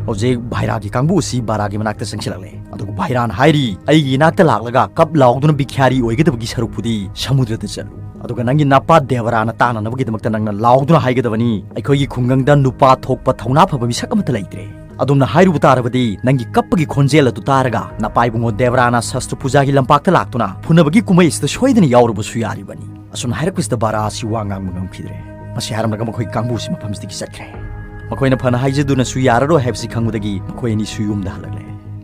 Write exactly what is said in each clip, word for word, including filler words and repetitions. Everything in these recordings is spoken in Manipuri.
ꯍꯧꯖꯤꯛ ꯚꯥꯏꯔꯥꯒꯤ ꯀꯥꯡꯕꯨ ꯑꯁꯤ ꯕꯥꯔꯥꯒꯤ ꯃꯅꯥꯛꯇ ꯆꯪꯁꯤꯜꯂꯛꯂꯦ꯫ ꯑꯗꯨꯒ ꯚꯥꯏꯔꯥꯅ ꯍꯥꯏꯔꯤ, "ꯑꯩꯒꯤ ꯏꯅꯥꯛꯇ ꯂꯥꯛꯂꯒ ꯀꯞ ꯂꯥꯎꯗꯨꯅ ꯕꯤꯈ꯭ꯌꯥꯔꯤ ꯑꯣꯏꯒꯗꯕꯒꯤ ꯁꯔꯨꯛꯄꯨꯗꯤ ꯁꯃꯨꯗ꯭ꯔꯗ ꯆꯠꯂꯨ꯫ ꯑꯗꯨꯒ ꯅꯪꯒꯤ ꯅꯄꯥ ꯗꯦꯕꯔꯥꯅ ꯇꯥꯅꯅꯕꯒꯤꯗꯃꯛꯇ ꯅꯪꯅ ꯂꯥꯎꯗꯨꯅ ꯍꯥꯏꯒꯗꯕꯅꯤ, 'ꯑꯩꯈꯣꯏꯒꯤ ꯈꯨꯡꯒꯪꯗ ꯅꯨꯄꯥ ꯊꯣꯛꯄ ꯊꯧꯅꯥ ꯐꯕ ꯃꯤꯁꯛ ꯑꯃꯠꯇ ꯂꯩꯇ꯭ꯔꯦ.' ꯑꯗꯨꯝꯅ ꯍꯥꯏꯔꯨꯕ ꯇꯥꯔꯕꯗꯤ ꯅꯪꯒꯤ ꯀꯞꯄꯒꯤ ꯈꯣꯟꯖꯦꯜ ꯑꯗꯨ ꯇꯥꯔꯒ ꯅꯄꯥ ꯏꯕꯨꯡꯉꯣ ꯗꯦꯕꯔꯥꯅ ꯁꯁꯇ꯭ꯔ ꯄꯨꯖꯥꯒꯤ ꯂꯝꯄꯥꯛꯇ ꯂꯥꯛꯇꯨꯅ ꯐꯨꯅꯕꯒꯤ ꯀꯨꯝꯍꯩ ꯑꯁꯤꯗ ꯁꯣꯏꯗꯅ ꯌꯥꯎꯔꯨꯕꯁꯨ ꯌꯥꯔꯤꯕꯅꯤ꯫" ꯑꯁꯨꯝꯅ ꯍꯥꯏꯔꯛꯄꯁꯤꯗ ꯕꯥꯔꯥ ꯑꯁꯤ ꯋꯥ ꯉꯥꯡꯕ ꯉꯝꯈꯤꯗ꯭ꯔꯦ꯫ ꯃꯁꯤ ꯍꯥꯏꯔꯝꯂꯒ ꯃꯈꯣꯏ ꯀꯥꯡꯕꯨꯁꯤ ꯃꯐꯝꯁꯤꯗꯒꯤ ꯆꯠꯈ꯭ꯔꯦ꯫ ꯃꯈꯣꯏꯅ ꯐꯅ ꯍꯥꯏꯖꯗꯨꯅꯁꯨ ꯌꯥꯔꯔꯣꯏ ꯍꯥꯏꯕꯁꯤ ꯈꯪꯕꯗꯒꯤ ꯃꯈꯣꯏ ꯑꯅꯤꯁꯨ ꯌꯨꯝꯗ ꯍꯜꯂꯛꯂꯦ꯫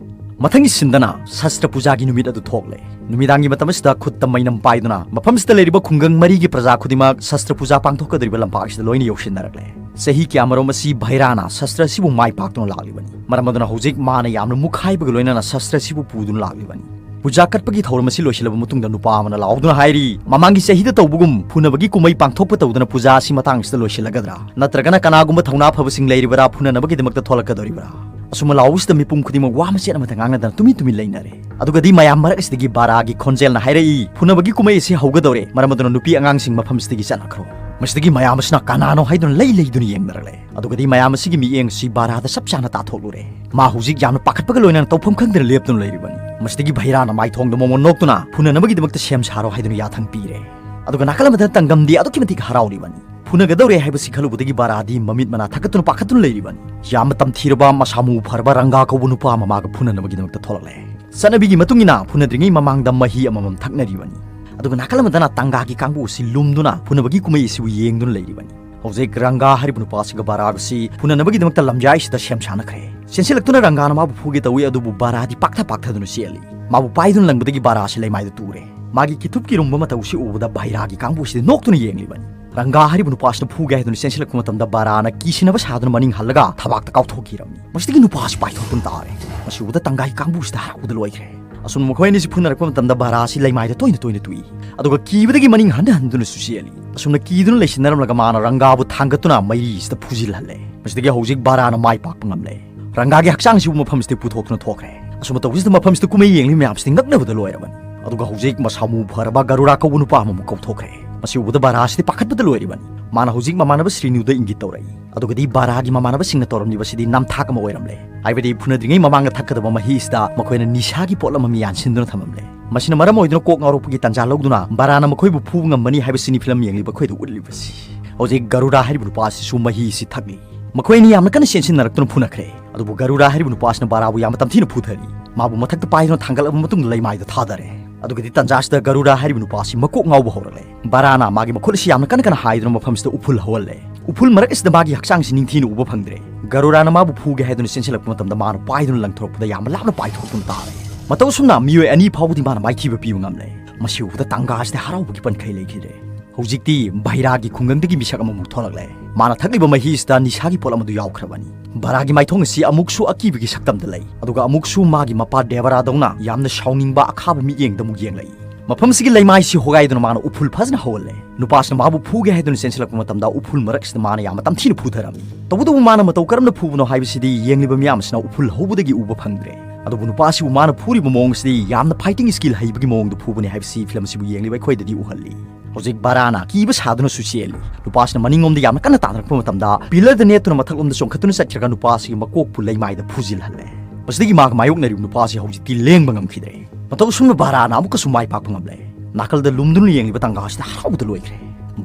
ꯃꯊꯪꯒꯤ ꯁꯤꯟꯗꯅ ꯁꯁꯇ꯭ꯔ ꯄꯨꯖꯥꯒꯤ ꯅꯨꯃꯤꯠ ꯑꯗꯨ ꯊꯣꯛꯂꯦ꯫ ꯅꯨꯃꯤꯗꯥꯡꯒꯤ ꯃꯇꯝ ꯑꯁꯤꯗ ꯈꯨꯠꯇ ꯃꯩꯅꯝ ꯄꯥꯏꯗꯨꯅ ꯃꯐꯝꯁꯤꯗ ꯂꯩꯔꯤꯕ ꯈꯨꯡꯒꯪ ꯃꯔꯤꯒꯤ ꯄ꯭ꯔꯖꯥ ꯈꯨꯗꯤꯡꯃꯛ ꯁꯁꯇ꯭ꯔ ꯄꯨꯖꯥ ꯄꯥꯡꯊꯣꯛꯀꯗꯧꯔꯤꯕ ꯂꯝꯄꯥꯛ ꯑꯁꯤꯗ ꯂꯣꯏꯅ ꯌꯧꯁꯤꯟꯅꯔꯛꯂꯦ꯫ ꯆꯍꯤ ꯀꯌꯥꯃꯔꯨꯝ ꯑꯁꯤ ꯚꯩꯔꯥꯅ ꯁꯁꯇ꯭ꯔ ꯑꯁꯤꯕꯨ ꯃꯥꯏ ꯄꯥꯛꯇꯨꯅ ꯂꯥꯛꯂꯤꯕꯅꯤ꯫ ꯃꯔꯝ ꯑꯗꯨꯅ ꯍꯧꯖꯤꯛ ꯃꯥꯅ ꯌꯥꯝꯅ ꯃꯨꯛꯈꯥꯏꯕꯒ ꯂꯣꯏꯅꯅ ꯁꯁꯇ꯭ꯔ ꯑꯁꯤꯕꯨ ꯄꯨꯗꯨꯅ ꯂꯥꯛꯂꯤꯕꯅꯤ꯫ ꯄꯨꯖꯥ ꯀꯠꯄꯒꯤ ꯊꯧꯔꯝ ꯑꯁꯤ ꯂꯣꯏꯁꯤꯜꯂꯕ ꯃꯇꯨꯡꯗ ꯅꯨꯄꯥ ꯑꯃꯅ ꯂꯥꯎꯗꯨꯅ ꯍꯥꯏꯔꯤ, "ꯃꯃꯥꯡꯒꯤ ꯆꯍꯤꯗ ꯇꯧꯕꯒꯨꯝ ꯐꯨꯅꯕꯒꯤ ꯀꯨꯝꯍꯩ ꯄꯥꯡꯊꯣꯛꯄ ꯇꯧꯗꯅ ꯄꯨꯖꯥ ꯑꯁꯤ ꯃꯇꯥꯡꯁꯤꯗ ꯂꯣꯏꯁꯤꯜꯂꯒꯗ꯭ꯔꯥ? ꯅꯠꯇ꯭ꯔꯒꯅ ꯀꯅꯥꯒꯨꯝꯕ ꯊꯧꯅꯥ ꯐꯕꯁꯤꯡ ꯂꯩꯔꯤꯕꯔꯥ ꯐꯨꯅꯅꯕꯒꯤꯗꯃꯛꯇ ꯊꯣꯛꯂꯛꯀꯗꯧꯔꯤꯕ꯭ꯔꯥ?" ꯑꯁꯨꯝꯅ ꯂꯥꯎꯕꯁꯤꯗ ꯃꯤꯄꯨꯝ ꯈꯨꯗꯤꯡꯃꯛ ꯋꯥ ꯃꯆꯦꯠ ꯑꯃꯠꯇ ꯉꯥꯡꯅꯗꯅ ꯇꯨꯃꯤꯟ ꯇꯨꯃꯤꯟ ꯂꯩꯅꯔꯦ꯫ ꯑꯗꯨꯒꯗꯤ ꯃꯌꯥꯝ ꯃꯔꯛ ꯑꯁꯤꯗꯒꯤ ꯕꯥꯔꯥꯒꯤ ꯈꯣꯟꯖꯦꯜꯅ ꯍꯥꯏꯔꯛꯏ, "ꯐꯨꯅꯕꯒꯤ ꯀꯨꯝꯍꯩ ꯑꯁꯤ ꯍꯧꯒꯗꯧꯔꯦ, ꯃꯔꯝ ꯑꯗꯨꯅ ꯅꯨꯄꯤ ꯑꯉꯥꯡꯁꯤꯡ ꯃꯐꯝꯁꯤꯗꯒꯤ ꯆꯠꯅꯈ꯭ꯔꯣ꯫" ꯃꯁꯤꯗꯒꯤ ꯃꯌꯥꯝ ꯑꯁꯤꯅ ꯀꯅꯥꯅꯣ ꯍꯥꯏꯗꯨꯅ ꯂꯩ ꯂꯩꯗꯨꯅ ꯌꯦꯡꯅꯔꯛꯂꯦ꯫ ꯑꯗꯨꯒꯗꯤ ꯃꯌꯥꯝ ꯑꯁꯤꯒꯤ ꯃꯤꯠꯌꯦꯡ ꯑꯁꯤ ꯕꯥꯔꯥꯗ ꯆꯞ ꯆꯥꯅ ꯇꯥꯊꯣꯛꯂꯨꯔꯦ꯫ ꯃꯥ ꯍꯧꯖꯤꯛ ꯌꯥꯝꯅ ꯄꯥꯈꯠꯄꯒ ꯂꯣꯏꯅꯅ ꯇꯧꯐꯝ ꯈꯪꯗꯅ ꯂꯦꯞꯇꯨꯅ ꯂꯩꯔꯤꯕꯅꯤ꯫ ꯃꯁꯤꯗꯒꯤ ꯚꯩꯔꯥꯅ ꯃꯥꯏꯊꯣꯡꯗ ꯃꯣꯃꯣꯟ ꯅꯣꯛꯇꯨꯅ ꯐꯨꯅꯅꯕꯒꯤꯗꯃꯛꯇ ꯁꯦꯝ ꯁꯥꯔꯣ ꯍꯥꯏꯗꯨꯅ ꯌꯥꯊꯪ ꯄꯤꯔꯦ꯫ ꯑꯗꯨꯒ ꯅꯥꯀꯜ ꯑꯃꯗ ꯇꯪꯒꯝꯗꯤ ꯑꯗꯨꯛꯀꯤ ꯃꯇꯤꯛ ꯍꯔꯥꯎꯔꯤꯕꯅꯤ꯫ ꯐꯨꯅꯒꯗꯧꯔꯦ ꯍꯥꯏꯕꯁꯤ ꯈꯜꯂꯨꯕꯗꯒꯤ ꯕꯥꯔꯥꯗꯤ ꯃꯃꯤꯠ ꯃꯅꯥ ꯊꯛꯀꯠꯇꯨꯅ ꯄꯥꯈꯠꯇꯨꯅ ꯂꯩꯔꯤꯕꯅꯤ꯫ ꯌꯥꯝꯅ ꯇꯝꯊꯤꯔꯕ ꯃꯁꯥ ꯃꯎ ꯐꯔꯕ ꯔꯪꯒꯥ ꯀꯧꯕ ꯅꯨꯄꯥ ꯑꯃ ꯃꯥꯒ ꯐꯨꯅꯅꯕꯒꯤꯗꯃꯛꯇ ꯊꯣꯛꯂꯛꯂꯦ꯫ ꯆꯠꯅꯕꯤꯒꯤ ꯃꯇꯨꯡ ꯏꯟꯅ ꯐꯨꯅꯗ꯭ꯔꯤꯉꯩ ꯃꯃꯥꯡꯗ ꯃꯍꯤ ꯑꯃꯃꯝ ꯊꯛꯅꯔꯤꯕꯅꯤ꯫ ꯑꯗꯨꯒ ꯅꯥꯀꯜ ꯑꯃꯗꯅ ꯇꯪꯒꯥꯒꯤ ꯀꯥꯡꯕꯨ ꯑꯁꯤ ꯂꯨꯝꯗꯨꯅ ꯐꯨꯅꯕꯒꯤ ꯀꯨꯝꯍꯩ ꯑꯁꯤꯕꯨ ꯌꯦꯡꯗꯨꯅ ꯂꯩꯔꯤꯕꯅꯤ꯫ ꯍꯧꯖꯤꯛ ꯔꯪꯒꯥ ꯍꯥꯏꯔꯤꯕ ꯅꯨꯄꯥ ꯑꯁꯤꯒ ꯕꯥꯔꯥꯒ ꯑꯁꯤ ꯐꯨꯅꯅꯕꯒꯤꯗꯃꯛꯇ ꯂꯝꯖꯥꯏ ꯑꯁꯤꯗ ꯁꯦꯝ ꯁꯥꯅꯈ꯭ꯔꯦ꯫ ꯆꯦꯟꯁꯤꯜꯂꯛꯇꯨꯅ ꯔꯪꯒꯥꯅ ꯃꯥꯕꯨ ꯐꯨꯒꯦ ꯇꯧꯏ, ꯑꯗꯨꯕꯨ ꯕꯥꯔꯥꯗꯤ ꯄꯥꯛꯊ ꯄꯥꯛꯊꯗꯨꯅ ꯆꯦꯜꯂꯤ꯫ ꯃꯥꯕꯨ ꯄꯥꯏꯗꯨꯅ ꯂꯪꯕꯗꯒꯤ ꯕꯥꯔꯥ ꯑꯁꯤ ꯂꯩꯃꯥꯏꯗ ꯇꯨꯔꯦ꯫ ꯃꯥꯒꯤ ꯀꯤꯊꯨꯞꯀꯤ ꯔꯨꯝꯕ ꯃꯇꯧ ꯑꯁꯤ ꯎꯕꯗ ꯚꯩꯔꯥꯒꯤ ꯀꯥꯡꯕꯨ ꯑꯁꯤꯗꯤ ꯅꯣꯛꯇꯨꯅ ꯌꯦꯡꯂꯤꯕꯅꯤ꯫ ꯔꯪꯒꯥ ꯍꯥꯏꯔꯤꯕ ꯅꯨꯄꯥ ꯑꯁꯤꯅ ꯐꯨꯒꯦ ꯍꯥꯏꯗꯨꯅ ꯆꯦꯟꯁꯤꯜꯂꯛꯄ ꯃꯇꯝꯗ ꯕꯥꯔꯥꯅ ꯀꯤꯁꯤꯟꯅꯕ ꯁꯥꯗꯨꯅ ꯃꯅꯤꯡ ꯍꯜꯂꯒ ꯊꯕꯥꯛꯇ ꯀꯥꯎꯊꯣꯛꯈꯤꯔꯝꯃꯤ꯫ ꯃꯁꯤꯗꯒꯤ ꯅꯨꯄꯥ ꯑꯁꯤ ꯄꯥꯏꯊꯣꯛꯇꯨꯅ ꯇꯥꯔꯦ꯫ ꯃꯁꯤ ꯎꯕꯗ ꯇꯪꯒꯥꯏ ꯀꯥꯡꯕꯨ ꯑꯁꯤꯗ ꯍꯔꯥꯎꯕꯗ ꯂꯣꯏꯈ꯭ꯔꯦ꯫ ꯑꯁꯨꯝꯅ ꯃꯈꯣꯏ ꯑꯅꯤꯁꯤ ꯐꯨꯅꯔꯛꯄ ꯃꯇꯝꯗ ꯕꯥꯔꯥ ꯑꯁꯤ ꯂꯩꯃꯥꯏꯗ ꯇꯣꯏꯅ ꯇꯣꯏꯅ ꯇꯨꯏ꯫ ꯑꯗꯨꯒ ꯀꯤꯕꯗꯒꯤ ꯃꯅꯤꯡ ꯍꯟꯗ ꯍꯟꯗꯨꯅꯁꯨ ꯆꯦꯜꯂꯤ꯫ ꯑꯁꯨꯝꯅ ꯀꯤꯗꯨꯅ ꯂꯩꯁꯤꯟꯅꯔꯝꯂꯒ ꯃꯥꯅ ꯔꯪꯒꯥꯕꯨ ꯊꯥꯡꯒꯠꯇꯨꯅ ꯃꯩꯔꯤ ꯑꯁꯤꯗ ꯐꯨꯖꯤꯜꯍꯜꯂꯦ꯫ ꯃꯁꯤꯗꯒꯤ ꯍꯧꯖꯤꯛ ꯕꯥꯔꯥꯅ ꯃꯥꯏ ꯄꯥꯛꯄ ꯉꯝꯂꯦ꯫ ꯔꯪꯒꯥꯒꯤ ꯍꯛꯆꯥꯡꯁꯤꯕꯨ ꯃꯐꯝꯁꯤꯗ ꯄꯨꯊꯣꯛꯇꯨꯅ ꯊꯣꯛꯈ꯭ꯔꯦ꯫ ꯑꯁꯨꯝꯅ ꯇꯧꯕꯁꯤꯗ ꯃꯐꯝꯁꯤꯗ ꯀꯨꯝꯍꯩ ꯌꯦꯡꯂꯤꯕ ꯃꯌꯥꯝꯁꯤꯗꯤ ꯉꯛꯅꯕꯗ ꯂꯣꯏꯔꯕꯅꯤ꯫ ꯑꯗꯨꯒ ꯍꯧꯖꯤꯛ ꯃꯁꯥ ꯃꯎ ꯐꯔꯕ ꯒꯔꯨꯔꯥ ꯀꯧꯕ ꯅꯨꯄꯥ ꯑꯃꯃꯨꯛ ꯀꯧꯊꯣꯛꯈ꯭ꯔꯦ꯫ ꯃꯁꯤ ꯎꯕꯗ ꯕꯥꯔꯥꯁꯤꯗꯤ ꯄꯥꯈꯠꯄꯗ ꯂꯣꯏꯔꯤꯕꯅꯤ꯫ ꯃꯥꯅ ꯍꯧꯖꯤꯛ ꯃꯃꯥꯟꯅꯕ ꯁ꯭ꯔꯤꯅꯨꯗ ꯏꯪꯒꯤꯠ ꯇꯧꯔꯛꯏ꯫ ꯑꯗꯨꯒꯗꯤ ꯕꯥꯔꯥꯒꯤ ꯃꯃꯥꯟꯅꯕꯁꯤꯡꯅ ꯇꯧꯔꯝꯂꯤꯕꯁꯤꯗꯤ ꯅꯝꯊꯥꯛ ꯑꯃ ꯑꯣꯏꯔꯝꯂꯦ꯫ ꯍꯥꯏꯕꯗꯤ ꯐꯨꯅꯗ꯭ꯔꯤꯉꯩ ꯃꯃꯥꯡꯗ ꯊꯛꯀꯗꯕ ꯃꯍꯤ ꯑꯁꯤꯗ ꯃꯈꯣꯏꯅ ꯅꯤꯁꯥꯒꯤ ꯄꯣꯠꯂꯝ ꯑꯃ ꯌꯥꯟꯁꯤꯟꯗꯨꯅ ꯊꯝꯂꯝꯂꯦ꯫ ꯃꯁꯤꯅ ꯃꯔꯝ ꯑꯣꯏꯗꯨꯅ ꯀꯣꯛ ꯉꯥꯎꯔꯛꯄꯒꯤ ꯇꯥꯟꯖꯥ ꯂꯧꯗꯨꯅ ꯕꯥꯔꯥꯅ ꯃꯈꯣꯏꯕꯨ ꯐꯨꯕ ꯉꯝꯕꯅꯤ ꯍꯥꯏꯕꯁꯤꯅꯤ ꯐꯤꯂꯝ ꯌꯦꯡꯂꯤꯕ ꯑꯩꯈꯣꯏꯗ ꯎꯠꯂꯤꯕꯁꯤ꯫ ꯍꯧꯖꯤꯛ ꯒꯔꯨꯔꯥ ꯍꯥꯏꯔꯤꯕ ꯅꯨꯄꯥ ꯑꯁꯤꯁꯨ ꯃꯍꯤ ꯑꯁꯤ ꯊꯛꯂꯤ꯫ ꯃꯈꯣꯏ ꯑꯅꯤ ꯌꯥꯝꯅ ꯀꯟꯅ ꯆꯦꯟꯁꯤꯟꯅꯔꯛꯇꯨꯅ ꯐꯨꯅꯈ꯭ꯔꯦ꯫ ꯑꯗꯨꯕꯨ ꯒꯔꯨꯔꯥ ꯍꯥꯏꯔꯤꯕ ꯅꯨꯄꯥ ꯑꯁꯤꯅ ꯕꯥꯔꯥꯕꯨ ꯌꯥꯝꯅ ꯇꯝꯊꯤꯅ ꯐꯨꯊꯔꯤ꯫ ꯃꯥꯕꯨ ꯃꯊꯛꯇ ꯄꯥꯏꯗꯨꯅ ꯊꯥꯡꯒꯠꯂꯕ ꯃꯇꯨꯡꯗ ꯂꯩꯃꯥꯏꯗ ꯊꯥꯗꯔꯦ꯫ ꯑꯗꯨꯒꯗꯤ ꯇꯥꯟꯖꯥ ꯑꯁꯤꯗ ꯒꯔꯨꯔꯥ ꯍꯥꯏꯔꯤꯕ ꯅꯨꯄꯥ ꯑꯁꯤ ꯃꯀꯣꯛ ꯉꯥꯎꯕ ꯍꯧꯔꯛꯂꯦ꯫ ꯕꯥꯔꯥꯅ ꯃꯥꯒꯤ ꯃꯈꯨꯠ ꯑꯁꯤ ꯌꯥꯝꯅ ꯀꯟꯅ ꯀꯟꯅ ꯍꯥꯏꯗꯨꯅ ꯃꯐꯝꯁꯤꯗ ꯎꯐꯨꯜ ꯍꯧꯍꯜꯂꯦ꯫ ꯎꯐꯨꯜ ꯃꯔꯛ ꯑꯁꯤꯗ ꯃꯥꯒꯤ ꯍꯛꯆꯥꯡꯁꯤ ꯅꯤꯡꯊꯤꯅ ꯎꯕ ꯐꯪꯗ꯭ꯔꯦ꯫ ꯒꯔꯨꯔꯥꯅ ꯃꯥꯕꯨ ꯐꯨꯒꯦ ꯍꯥꯏꯗꯨꯅ ꯆꯦꯟꯁꯤꯜꯂꯛꯄ ꯃꯇꯝꯗ ꯃꯥꯅ ꯄꯥꯏꯗꯨꯅ ꯂꯪꯊꯣꯔꯛꯄꯗ ꯌꯥꯝꯅ ꯂꯥꯞꯅ ꯄꯥꯏꯊꯣꯛꯇꯨꯅ ꯇꯥꯔꯦ꯫ ꯃꯇꯧ ꯑꯁꯨꯝꯅ ꯃꯤꯑꯣꯏ ꯑꯅꯤ ꯐꯥꯎꯕꯗꯤ ꯃꯥꯅ ꯃꯥꯏꯊꯤꯕ ꯄꯤꯕ ꯉꯝꯂꯦ꯫ ꯃꯁꯤ ꯎꯕꯗ ꯇꯥꯟꯖꯥ ꯑꯁꯤꯗ ꯍꯔꯥꯎꯕꯒꯤ ꯄꯟꯈꯩ ꯂꯩꯈꯤꯗ꯭ꯔꯦ꯫ ꯍꯧꯖꯤꯛꯇꯤ ꯕꯩꯔꯥꯒꯤ ꯈꯨꯡꯒꯪꯗꯒꯤ ꯃꯤꯁꯛ ꯑꯃꯃꯨꯛ ꯊꯣꯛꯂꯛꯂꯦ꯫ ꯃꯥꯅ ꯊꯛꯂꯤꯕ ꯃꯍꯤ ꯑꯁꯤꯗ ꯅꯤꯁꯥꯒꯤ ꯄꯣꯠ ꯑꯃꯗꯨ ꯌꯥꯎꯈ꯭ꯔꯕꯅꯤ꯫ ꯕꯥꯔꯥꯒꯤ ꯃꯥꯏꯊꯣꯡ ꯑꯁꯤ ꯑꯃꯨꯛꯁꯨ ꯑꯀꯤꯕꯒꯤ ꯁꯛꯇꯝꯗ ꯂꯩ, ꯑꯗꯨꯒ ꯑꯃꯨꯛꯁꯨ ꯃꯥꯒꯤ ꯃꯄꯥ ꯗꯦꯕꯔꯥꯗꯧꯅ ꯌꯥꯝꯅ ꯁꯥꯎꯅꯤꯡꯕ ꯑꯈꯥꯕ ꯃꯤꯠꯌꯦꯡꯗ ꯑꯃꯨꯛ ꯌꯦꯡꯂꯛꯏ꯫ ꯃꯐꯝꯁꯤꯒꯤ ꯂꯩꯃꯥꯏꯁꯤ ꯍꯣꯒꯥꯏꯗꯨꯅ ꯃꯥꯅ ꯎꯐꯨꯜ ꯐꯖꯅ ꯍꯧꯍꯜꯂꯦ꯫ ꯅꯨꯄꯥꯁꯤꯅ ꯃꯥꯕꯨ ꯐꯨꯒꯦ ꯍꯥꯏꯗꯨꯅ ꯆꯦꯟꯁꯤꯜꯂꯛꯄ ꯃꯇꯝꯗ ꯎꯐꯨꯜ ꯃꯔꯛꯁꯤꯗ ꯃꯥꯅ ꯌꯥꯝꯅ ꯇꯝꯊꯤꯅ ꯐꯨꯊꯔꯝꯃꯤ꯫ ꯇꯧꯕꯇꯕꯨ ꯃꯥꯅ ꯃꯇꯧ ꯀꯔꯝꯅ ꯐꯨꯕꯅꯣ ꯍꯥꯏꯕꯁꯤꯗꯤ ꯌꯦꯡꯂꯤꯕ ꯃꯤꯌꯥꯝ ꯑꯁꯤꯅ ꯎꯐꯨꯜ ꯍꯧꯕꯗꯒꯤ ꯎꯕ ꯐꯪꯗ꯭ꯔꯦ꯫ ꯑꯗꯨꯕꯨ ꯅꯨꯄꯥꯁꯤꯕꯨ ꯃꯥꯅ ꯐꯨꯔꯤꯕ ꯃꯑꯣꯡꯁꯤꯗꯤ ꯌꯥꯝꯅ fighting skill ꯍꯩꯕꯒꯤ ꯃꯑꯣꯡꯗ ꯐꯨꯕꯅꯤ ꯍꯥꯏꯕꯁꯤ ꯐꯤꯂꯝ ꯑꯁꯤꯕꯨ ꯌꯦꯡꯂꯤꯕ ꯑꯩꯈꯣꯏꯗꯗꯤ ꯎꯍꯜꯂꯤ꯫ ꯍꯧꯖꯤꯛ ꯕꯥꯔꯥꯅ ꯀꯤꯕ ꯁꯥꯗꯨꯅꯁꯨ ꯆꯦꯜꯂꯤ꯫ ꯅꯨꯄꯥꯁꯤꯅ ꯃꯅꯤꯡꯂꯣꯝꯗ ꯌꯥꯝꯅ ꯀꯟꯅ ꯇꯥꯟꯅꯔꯛꯄ ꯃꯇꯝꯗ ꯄꯤꯂꯔꯗ ꯅꯦꯠꯇꯨꯅ ꯃꯊꯛꯂꯣꯝꯗ ꯆꯣꯡꯈꯠꯇꯨꯅ ꯆꯠꯈ꯭ꯔꯒ ꯅꯨꯄꯥꯁꯤꯒꯤ ꯃꯀꯣꯛꯄꯨ ꯂꯩꯃꯥꯏꯗ ꯐꯨꯖꯤꯜꯍꯜꯂꯦ꯫ ꯃꯁꯤꯗꯒꯤ ꯃꯥꯒ ꯃꯥꯌꯣꯛꯅꯔꯤꯕ ꯅꯨꯄꯥꯁꯤ ꯍꯧꯖꯤꯛꯇꯤ ꯂꯦꯡꯕ ꯉꯝꯈꯤꯗ꯭ꯔꯦ꯫ ꯃꯇꯧ ꯑꯁꯨꯝꯅ ꯕꯥꯔꯥꯅ ꯑꯃꯨꯛꯀꯁꯨ ꯃꯥꯏ ꯄꯥꯛꯄ ꯉꯝꯂꯦ꯫ ꯅꯥꯀꯜꯗ ꯂꯨꯝꯗꯨꯅ ꯌꯦꯡꯂꯤꯕ ꯇꯥꯟꯖꯥ ꯑꯁꯤꯗ ꯍꯔꯥꯎꯕꯗ ꯂꯣꯏꯈ꯭ꯔꯦ꯫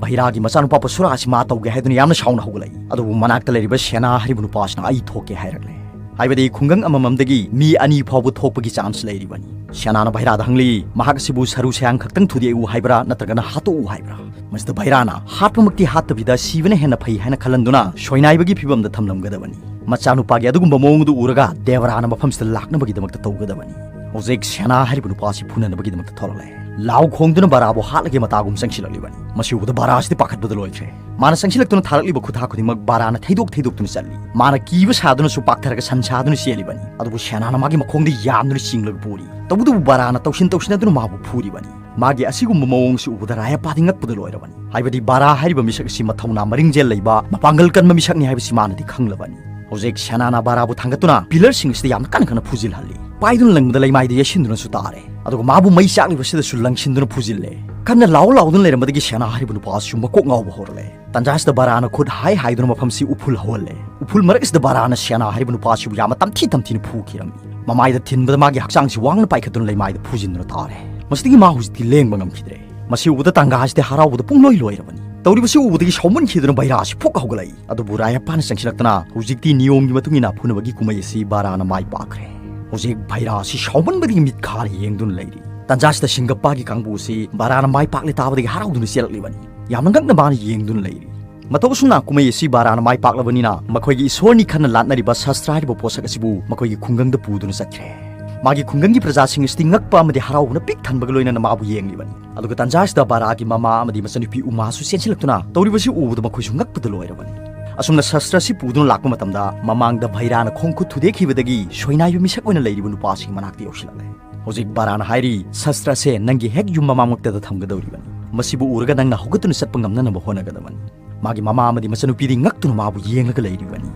ꯕꯩꯔꯥꯒꯤ ꯃꯆꯥꯅꯨꯄꯥ ꯄꯁꯨꯔꯥ ꯑꯁꯤ ꯃꯥ ꯇꯧꯒꯦ ꯍꯥꯏꯗꯨꯅ ꯌꯥꯝꯅ ꯁꯥꯎꯅ ꯍꯧꯒꯠꯂꯛꯏ꯫ ꯑꯗꯨꯕꯨ ꯃꯅꯥꯛꯇ ꯂꯩꯔꯤꯕ ꯁꯦꯅꯥ ꯍꯥꯏꯔꯤꯕ ꯅꯨꯄꯥ ꯑꯁꯤꯅ ꯑꯩ ꯊꯣꯛꯀꯦ ꯍꯥꯏꯔꯛꯂꯦ꯫ ꯍꯥꯏꯕꯗꯤ ꯈꯨꯡꯒꯪ ꯑꯃꯃꯝꯗꯒꯤ ꯃꯤ ꯑꯅꯤ ꯐꯥꯎꯕ ꯊꯣꯛꯄꯒꯤ chance ꯂꯩꯔꯤꯕꯅꯤ꯫ ꯁꯦꯅꯥꯅ ꯕꯩꯔꯥꯗ ꯍꯪꯂꯤ, ꯃꯍꯥꯛ ꯑꯁꯤꯕꯨ ꯁꯔꯨ ꯁꯌꯥꯡ ꯈꯛꯇꯪ ꯊꯨꯗꯦꯛꯎ ꯍꯥꯏꯕ꯭ꯔꯥ ꯅꯠꯇ꯭ꯔꯒꯅ ꯍꯥꯠꯇꯣꯛꯎ ꯍꯥꯏꯕ꯭ꯔꯥ? ꯃꯁꯤꯗ ꯕꯩꯔꯥꯅ ꯍꯥꯠꯄꯃꯛꯇꯤ ꯍꯥꯠꯇꯕꯤꯗ ꯁꯤꯕꯅ ꯍꯦꯟꯅ ꯐꯩ ꯍꯥꯏꯅ ꯈꯜꯍꯟꯗꯨꯅ ꯁꯣꯏꯅꯥꯏꯕꯒꯤ ꯐꯤꯕꯝꯗ ꯊꯝꯂꯝꯒꯗꯕꯅꯤ꯫ ꯃꯆꯥꯅꯨꯄꯥꯒꯤ ꯑꯗꯨꯒꯨꯝꯕ ꯃꯑꯣꯡꯗꯨ ꯎꯔꯒ ꯗꯦꯕꯔꯥꯅ ꯃꯐꯝꯁꯤꯗ ꯂꯥꯛꯅꯕꯒꯤꯗꯃꯛꯇ ꯇꯧꯒꯗꯕꯅꯤ꯫ ꯍꯧꯖꯤꯛ ꯁꯦꯅꯥ ꯍꯥꯏꯔꯤꯕ ꯅꯨꯄꯥ ꯑꯁꯤ ꯐꯨꯅꯅꯕꯒꯤꯗꯃꯛꯇ ꯊꯣꯛꯂꯛꯂꯦ꯫ ꯂꯥꯎ ꯈꯣꯡꯗꯨꯅ ꯕꯥꯔꯥꯕꯨ ꯍꯥꯠꯂꯒꯦ ꯃꯇꯥꯒꯨꯝ ꯆꯪꯁꯤꯜꯂꯛꯂꯤꯕꯅꯤ꯫ ꯃꯁꯤ ꯎꯕꯗ ꯕꯥꯔꯥ ꯑꯁꯤꯗꯤ ꯄꯥꯈꯠꯄꯗ ꯂꯣꯏꯈ꯭ꯔꯦ꯫ ꯃꯥꯅ ꯆꯪꯁꯤꯜꯂꯛꯇꯨꯅ ꯊꯥꯔꯛꯂꯤꯕ ꯈꯨꯊꯥꯡ ꯈꯨꯗꯤꯡꯃꯛ ꯕꯥꯔꯥꯅ ꯊꯩꯗꯣꯛ ꯊꯩꯗꯣꯛꯇꯨꯅ ꯆꯠꯂꯤ꯫ ꯃꯥꯅ ꯀꯤꯕ ꯁꯥꯗꯨꯅꯁꯨ ꯄꯥꯛꯊꯔꯒ ꯁꯟ ꯁꯥꯗꯨꯅ ꯆꯦꯜꯂꯤꯕꯅꯤ꯫ ꯑꯗꯨꯕꯨ ꯁꯦꯅꯥꯅ ꯃꯥꯒꯤ ꯃꯈꯣꯡꯗ ꯌꯥꯝꯗꯨꯅ ꯆꯤꯡꯂꯒ ꯄꯨꯔꯤ꯫ ꯇꯧꯕꯇꯕꯨ ꯕꯥꯔꯥꯅ ꯇꯧꯁꯤꯟ ꯇꯧꯁꯤꯟꯅꯗꯨꯅ ꯃꯥꯕꯨ ꯐꯨꯔꯤꯕꯅꯤ꯫ ꯃꯥꯒꯤ ꯑꯁꯤꯒꯨꯝꯕ ꯃꯑꯣꯡꯁꯤ ꯎꯕꯗ ꯔꯥꯌꯥꯄꯥꯗꯤ ꯉꯛꯄꯗ ꯂꯣꯏꯔꯕꯅꯤ꯫ ꯍꯥꯏꯕꯗꯤ ꯕꯥꯔꯥ ꯍꯥꯏꯔꯤꯕ ꯃꯤꯁꯛ ꯑꯁꯤ ꯃꯊꯧꯅꯥ ꯃꯔꯤꯡꯖꯦꯜ ꯂꯩꯕ, ꯃꯄꯥꯡꯒꯜ ꯀꯟꯕ ꯃꯤꯁꯛꯅꯤ ꯍꯥꯏꯕꯁꯤ ꯃꯥꯅꯗꯤ ꯈꯪꯂꯕꯅꯤ꯫ ꯍꯧꯖꯤꯛ ꯁꯦꯅꯥꯅ ꯕꯥꯔꯥꯕꯨ ꯊꯥꯡꯒꯠꯇꯨꯅ ꯄꯤꯂꯔꯁꯤꯡ ꯑꯁꯤꯗ ꯌꯥꯝꯅ ꯀꯟꯅ ꯀꯟꯅ ꯐꯨꯖꯤꯜꯍꯜꯂꯤ꯫ ꯄꯥꯏꯗꯨꯅ ꯂꯪꯕꯗ ꯂꯩꯃꯥꯏꯗ ꯌꯩꯁꯤꯟꯗꯨꯅꯁꯨ ꯇꯥꯔꯦ꯫ ꯑꯗꯨꯒ ꯃꯥꯕꯨ ꯃꯩ ꯆꯥꯛꯂꯤꯕꯁꯤꯗꯁꯨ ꯂꯪꯁꯤꯟꯗꯨꯅ ꯐꯨꯖꯤꯜꯂꯦ꯫ ꯀꯟꯅ ꯂꯥꯎ ꯂꯥꯎꯗꯨꯅ ꯂꯩꯔꯝꯕꯗꯒꯤ ꯁꯦꯅꯥ ꯍꯥꯏꯔꯤꯕ ꯅꯨꯄꯥ ꯑꯁꯤꯁꯨ ꯃꯀꯣꯛ ꯉꯥꯎꯕ ꯍꯧꯔꯛꯂꯦ꯫ ꯇꯟꯖꯥ ꯑꯁꯤꯗ ꯕꯥꯔꯥꯅ ꯈꯨꯠ ꯍꯥꯏ ꯍꯥꯏꯗꯨꯅ ꯃꯐꯝꯁꯤ ꯎꯐꯨꯜ ꯍꯧꯍꯜꯂꯦ꯫ ꯎꯐꯨꯜ ꯃꯔꯛ ꯑꯁꯤꯗ ꯕꯥꯔꯥꯅ ꯁꯦꯅꯥ ꯍꯥꯏꯔꯤꯕ ꯅꯨꯄꯥ ꯑꯁꯤꯕꯨ ꯌꯥꯝꯅ ꯇꯝꯊꯤ ꯇꯝꯊꯤꯅ ꯐꯨꯈꯤꯔꯝꯃꯤ꯫ ꯃꯃꯥꯏꯗ ꯊꯤꯟꯕꯗ ꯃꯥꯒꯤ ꯍꯛꯆꯥꯡꯁꯤ ꯋꯥꯡꯅ ꯄꯥꯏꯈꯠꯇꯨꯅ ꯂꯩꯃꯥꯏꯗ ꯐꯨꯖꯤꯟꯗꯨꯅ ꯇꯥꯔꯦ꯫ ꯃꯁꯤꯗꯒꯤ ꯃꯥ ꯍꯧꯖꯤꯛꯇꯤ ꯂꯦꯡꯕ ꯉꯝꯈꯤꯗ꯭ꯔꯦ꯫ ꯃꯁꯤ ꯎꯕꯗ ꯇꯥꯡꯒꯥ ꯑꯁꯤꯗꯤ ꯍꯔꯥꯎꯕꯗ ꯄꯨꯡꯂꯣꯏ ꯂꯣꯏꯔꯕꯅꯤ꯫ ꯇꯧꯔꯤꯕꯁꯤ ꯎꯕꯗꯒꯤ ꯁꯥꯎꯃꯟꯈꯤꯗꯨꯅ ꯚꯩꯔꯥ ꯑꯁꯤ ꯐꯨꯛ ꯍꯧꯒꯠꯂꯛꯏ꯫ ꯑꯗꯨꯕꯨ ꯔꯥꯌꯞꯄꯥꯅ ꯆꯪꯁꯤꯜꯂꯛꯇꯨꯅ ꯍꯧꯖꯤꯛꯇꯤ ꯅꯤꯌꯣꯝꯒꯤ ꯃꯇꯨꯡ ꯏꯟꯅ ꯐꯨꯅꯕꯒꯤ ꯀꯨꯝꯍꯩ ꯑꯁꯤ ꯕꯥꯔꯥꯅ ꯃꯥꯏ ꯄꯥꯛꯈ꯭ꯔꯦ꯫ ꯍꯧꯖꯤꯛ ꯚꯩꯔꯥ ꯑꯁꯤ ꯁꯥꯎꯃꯟꯕꯗꯒꯤ ꯃꯤꯠ ꯈꯥꯔ ꯌꯦꯡꯗꯨꯅ ꯂꯩꯔꯤ꯫ ꯇꯟꯖꯥꯁꯤꯗ ꯁꯤꯡꯒꯞꯄꯥꯒꯤ ꯀꯥꯡꯕꯨ ꯑꯁꯤ ꯕꯥꯔꯥꯅ ꯃꯥꯏ ꯄꯥꯛꯂꯦ ꯇꯥꯕꯗꯒꯤ ꯍꯔꯥꯎꯗꯨꯅ ꯆꯦꯜꯂꯛꯂꯤꯕꯅꯤ꯫ ꯌꯥꯝꯅ ꯉꯛꯅ ꯃꯥꯅ ꯌꯦꯡꯗꯨꯅ ꯂꯩꯔꯤ꯫ ꯃꯇꯧ ꯑꯁꯨꯝꯅ ꯀꯨꯝꯍꯩ ꯑꯁꯤ ꯕꯥꯔꯥꯅ ꯃꯥꯏ ꯄꯥꯛꯂꯕꯅꯤꯅ ꯃꯈꯣꯏꯒꯤ ꯏꯁꯣꯔꯅꯤ ꯈꯟꯅ ꯂꯥꯠꯅꯔꯤꯕ ꯁꯁꯇ꯭ꯔ ꯍꯥꯏꯔꯤꯕ ꯄꯣꯠꯁꯛ ꯑꯁꯤꯕꯨ ꯃꯈꯣꯏꯒꯤ ꯈꯨꯡꯒꯪꯗ ꯄꯨꯗꯨꯅ ꯆꯠꯈ꯭ꯔꯦ꯫ ꯃꯥꯒꯤ ꯈꯨꯡꯒꯪꯒꯤ ꯄ꯭ꯔꯖꯥꯁꯤꯡ ꯑꯁꯤꯗꯤ ꯉꯛꯄ ꯑꯃꯗꯤ ꯍꯔꯥꯎꯕꯅ ꯄꯤꯛ ꯊꯟꯕꯒ ꯂꯣꯏꯅꯅ ꯃꯥꯕꯨ ꯌꯦꯡꯂꯤꯕꯅꯤ꯫ ꯑꯗꯨꯒ ꯇꯟꯖꯥ ꯑꯁꯤꯗ ꯕꯥꯔꯥꯒꯤ ꯃꯃꯥ ꯑꯃꯗꯤ ꯃꯆꯟꯅꯨꯄꯤ ꯎꯃꯥꯁꯨ ꯆꯦꯟꯁꯤꯜꯂꯛꯇꯨꯅ ꯇꯧꯔꯤꯕꯁꯤ ꯎꯕꯗ ꯃꯈꯣꯏꯁꯨ ꯉꯛꯄꯗ ꯂꯣꯏꯔꯕꯅꯤ꯫ ꯑꯁꯨꯝꯅ ꯁꯁꯇ꯭ꯔ ꯑꯁꯤ ꯄꯨꯗꯨꯅ ꯂꯥꯛꯄ ꯃꯇꯝꯗ ꯃꯃꯥꯡꯗ ꯚꯩꯔꯥꯅ ꯈꯣꯡ ꯈꯨꯠ ꯊꯨꯗꯦꯛꯈꯤꯕꯗꯒꯤ ꯁꯣꯏꯅꯥꯏꯕ ꯃꯤꯁꯛ ꯑꯣꯏꯅ ꯂꯩꯔꯤꯕ ꯅꯨꯄꯥꯁꯤꯒꯤ ꯃꯅꯥꯛꯇ ꯌꯧꯁꯤꯜꯂꯛꯂꯦ꯫ ꯍꯧꯖꯤꯛ ꯕꯥꯔꯥꯅ ꯍꯥꯏꯔꯤ, "ꯁꯁꯇ꯭ꯔ ꯑꯁꯦ ꯅꯪꯒꯤ ꯍꯦꯛ ꯌꯨꯝ ꯃꯃꯥꯡꯃꯛꯇꯗ ꯊꯝꯒꯗꯧꯔꯤꯕꯅꯤ꯫ ꯃꯁꯤꯕꯨ ꯎꯔꯒ ꯅꯪꯅ ꯍꯧꯒꯠꯇꯨꯅ ꯆꯠꯄ ꯉꯝꯅꯅꯕ ꯍꯣꯠꯅꯒꯗꯕꯅꯤ"꯫ ꯃꯥꯒꯤ ꯃꯃꯥ ꯑꯃꯗꯤ ꯃꯆꯟꯅꯨꯄꯤꯗꯤ ꯉꯛꯇꯨꯅ ꯃꯥꯕꯨ ꯌꯦꯡꯂꯒ ꯂꯩꯔꯤꯕꯅꯤ꯫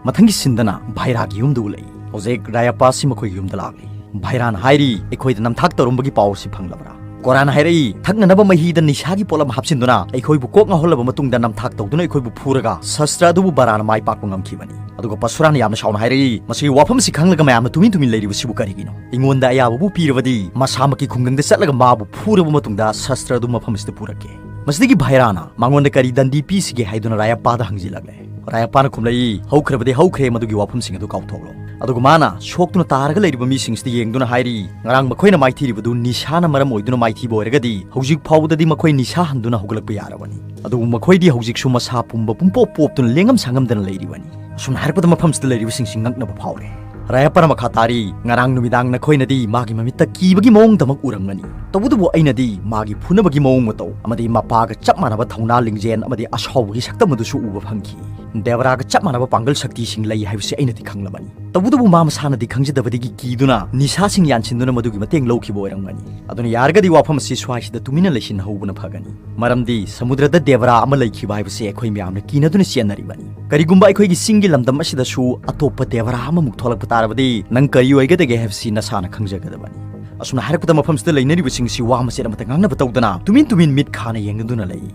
ꯃꯊꯪꯒꯤ ꯁꯤꯟꯗꯅ ꯚꯥꯏꯔꯥꯒꯤ ꯌꯨꯝꯗ ꯎꯠꯂꯛꯏ꯫ ꯍꯧꯖꯤꯛ ꯔꯥꯌꯞꯄꯥ ꯑꯁꯤ ꯃꯈꯣꯏꯒꯤ ꯌꯨꯝꯗ ꯂꯥꯛꯂꯤ꯫ ꯚꯥꯏꯔꯥꯅ ꯍꯥꯏꯔꯤ, "ꯑꯩꯈꯣꯏꯗ ꯅꯝꯊꯥꯛ ꯇꯧꯔꯝꯕꯒꯤ ꯄꯥꯎ ꯑꯁꯤ ꯐꯪꯂꯕ꯭ꯔꯥ?" ꯀꯣꯔꯥꯅ ꯍꯥꯏꯔꯛꯏ, "ꯊꯛꯅꯅꯕ ꯃꯍꯤꯗ ꯅꯤꯁꯥꯒꯤ ꯄꯣꯠꯂꯝ ꯍꯥꯞꯆꯤꯟꯗꯨꯅ ꯑꯩꯈꯣꯏꯕꯨ ꯀꯣꯛ ꯉꯥꯎꯍꯜꯂꯕ ꯃꯇꯨꯡꯗ ꯅꯝꯊꯥꯛ ꯇꯧꯗꯨꯅ ꯑꯩꯈꯣꯏꯕꯨ ꯐꯨꯔꯒ ꯁꯁꯇ꯭ꯔ ꯑꯗꯨꯕꯨ ꯕꯥꯔꯥꯅ ꯃꯥꯏ ꯄꯥꯛꯄ ꯉꯝꯈꯤꯕꯅꯤ"꯫ ꯑꯗꯨꯒ ꯄꯁꯨꯔꯥꯅ ꯌꯥꯝꯅ ꯁꯥꯎꯅ ꯍꯥꯏꯔꯛꯏ, "ꯃꯁꯤꯒꯤ ꯋꯥꯐꯝꯁꯤ ꯈꯪꯂꯒ ꯃꯌꯥꯝꯅ ꯇꯨꯃꯤꯟ ꯇꯨꯃꯤꯟ ꯂꯩꯔꯤꯕꯁꯤꯕꯨ ꯀꯔꯤꯒꯤꯅꯣ? ꯑꯩꯉꯣꯟꯗ ꯑꯌꯥꯕꯕꯨ ꯄꯤꯔꯕꯗꯤ ꯃꯁꯥꯃꯛꯀꯤ ꯈꯨꯡꯒꯪꯗ ꯆꯠꯂꯒ ꯃꯥꯕꯨ ꯐꯨꯔꯕ ꯃꯇꯨꯡꯗ ꯁꯁꯇ꯭ꯔ ꯑꯗꯨ ꯃꯐꯝ ꯑꯁꯤꯗ ꯄꯨꯔꯛꯀꯦ"꯫ ꯃꯁꯤꯗꯒꯤ ꯚꯥꯏꯔꯥꯅ ꯃꯉꯣꯟꯗ ꯀꯔꯤ ꯗꯟꯗꯤ ꯄꯤꯁꯤꯒꯦ ꯍꯥꯏꯗꯨꯅ ꯔꯥꯌꯞꯄꯥꯗ ꯍꯪꯖꯤꯜꯂꯛꯂꯦ꯫ ꯔꯥꯌꯞꯄꯥꯅ ꯈꯨꯝꯂꯛꯏ, "ꯍꯧꯈ꯭ꯔꯕꯗꯤ ꯍꯧꯈ꯭ꯔꯦ, ꯃꯗꯨꯒꯤ ꯋꯥꯐꯝꯁꯤꯡ ꯑꯗꯨ ꯀꯥꯎꯊꯣꯛꯂꯣ"꯫ ꯑꯗꯨꯒ ꯃꯥꯅ ꯁꯣꯛꯇꯨꯅ ꯇꯥꯔꯒ ꯂꯩꯔꯤꯕ ꯃꯤꯁꯤꯡꯁꯤꯗ ꯌꯦꯡꯗꯨꯅ ꯍꯥꯏꯔꯤ, "ꯉꯔꯥꯡ ꯃꯈꯣꯏꯅ ꯃꯥꯏꯊꯤꯔꯤꯕꯗꯨ ꯅꯤꯁꯥꯅ ꯃꯔꯝ ꯑꯣꯏꯗꯨꯅ ꯃꯥꯏꯊꯤꯕ ꯑꯣꯏꯔꯒꯗꯤ ꯍꯧꯖꯤꯛ ꯐꯥꯎꯕꯗꯗꯤ ꯃꯈꯣꯏ ꯅꯤꯁꯥ ꯍꯟꯗꯨꯅ ꯍꯧꯒꯠꯂꯛꯄ ꯌꯥꯔꯕꯅꯤ꯫ ꯑꯗꯨꯕꯨ ꯃꯈꯣꯏꯗꯤ ꯍꯧꯖꯤꯛꯁꯨ ꯃꯁꯥ ꯄꯨꯝꯕ ꯄꯨꯡꯄꯣꯞ ꯄꯣꯞꯇꯨꯅ ꯂꯦꯡꯉꯝ ꯁꯥꯡꯉꯝꯗꯅ ꯂꯩꯔꯤꯕꯅꯤ"꯫ ꯑꯁꯨꯝꯅ ꯍꯥꯏꯔꯛꯄꯗ ꯃꯐꯝꯁꯤꯗ ꯂꯩꯔꯤꯕꯁꯤꯡꯁꯤ ꯉꯛꯅꯕ ꯐꯥꯎꯔꯦ꯫ ꯔꯥꯌꯞꯄꯥꯅ ꯃꯈꯥ ꯇꯥꯔꯤ, "ꯉꯔꯥꯡ ꯅꯨꯃꯤꯗꯥꯡ ꯅꯈꯣꯏꯅꯗꯤ ꯃꯥꯒꯤ ꯃꯃꯤꯠꯇ ꯀꯤꯕꯒꯤ ꯃꯑꯣꯡꯗꯃꯛ ꯎꯔꯝꯒꯅꯤ꯫ ꯇꯧꯕꯇꯕꯨ ꯑꯩꯅꯗꯤ ꯃꯥꯒꯤ ꯐꯨꯅꯕꯒꯤ ꯃꯑꯣꯡ ꯃꯇꯧ ꯑꯃꯗꯤ ꯃꯄꯥꯒ ꯆꯞ ꯃꯥꯟꯅꯕ ꯊꯧꯅꯥ ꯂꯤꯡꯖꯦꯜ ꯑꯃꯗꯤ ꯑꯁꯥꯎꯕꯒꯤ ꯁꯛꯇꯝ ꯑꯗꯨꯁꯨ ꯎꯕ ꯐꯪꯈꯤ"꯫ ꯗꯦꯕꯔꯥꯒ ꯆꯞ ꯃꯥꯟꯅꯕ ꯄꯥꯡꯒꯜ ꯁꯛꯇꯤꯁꯤꯡ ꯂꯩ ꯍꯥꯏꯕꯁꯤ ꯑꯩꯅꯗꯤ ꯈꯪꯂꯕꯅꯤ꯫ ꯇꯧꯕꯇꯕꯨ ꯃꯥ ꯃꯁꯥꯅꯗꯤ ꯈꯪꯖꯗꯕꯗꯒꯤ ꯀꯤꯗꯨꯅ ꯅꯤꯁꯥꯁꯤꯡ ꯌꯥꯟꯁꯤꯟꯗꯨꯅ ꯃꯗꯨꯒꯤ ꯃꯇꯦꯡ ꯂꯧꯈꯤꯕ ꯑꯣꯏꯔꯝꯒꯅꯤ꯫ ꯑꯗꯨꯅ ꯌꯥꯔꯒꯗꯤ ꯋꯥꯐꯝ ꯑꯁꯤ ꯁ꯭ꯋꯥꯏꯁꯤꯗ ꯇꯨꯃꯤꯟꯅ ꯂꯩꯁꯤꯟꯍꯧꯕꯅ ꯐꯒꯅꯤ꯫ ꯃꯔꯝꯗꯤ ꯁꯃꯨꯗ꯭ꯔꯗ ꯗꯦꯕꯔꯥ ꯑꯃ ꯂꯩꯈꯤꯕ ꯍꯥꯏꯕꯁꯤ ꯑꯩꯈꯣꯏ ꯃꯌꯥꯝꯅ ꯀꯤꯅꯗꯨꯅ ꯆꯦꯟꯅꯔꯤꯕꯅꯤ꯫ ꯀꯔꯤꯒꯨꯝꯕ ꯑꯩꯈꯣꯏꯒꯤ ꯆꯤꯡꯒꯤ ꯂꯝꯗꯝ ꯑꯁꯤꯗꯁꯨ ꯑꯇꯣꯞꯄ ꯗꯦꯕꯔꯥ ꯑꯃꯃꯨꯛ ꯊꯣꯛꯂꯛꯄ ꯇꯥꯔꯕꯗꯤ ꯅꯪ ꯀꯔꯤ ꯑꯣꯏꯒꯗꯒꯦ ꯍꯥꯏꯕꯁꯤ ꯅꯁꯥꯅ ꯈꯪꯖꯒꯗꯕꯅꯤ꯫ ꯑꯁꯨꯝꯅ ꯍꯥꯏꯔꯛꯄꯗ ꯃꯐꯝꯁꯤꯗ ꯂꯩꯅꯔꯤꯕꯁꯤꯡꯁꯤ ꯋꯥ ꯃꯆꯦꯠ ꯑꯃꯠꯇ ꯉꯥꯡꯅꯕ ꯇꯧꯗꯅ ꯇꯨꯃꯤꯟ ꯇꯨꯃꯤꯟ ꯃꯤꯠ ꯈꯥꯅ ꯌꯦꯡꯅꯗꯨꯅ ꯂꯩ꯫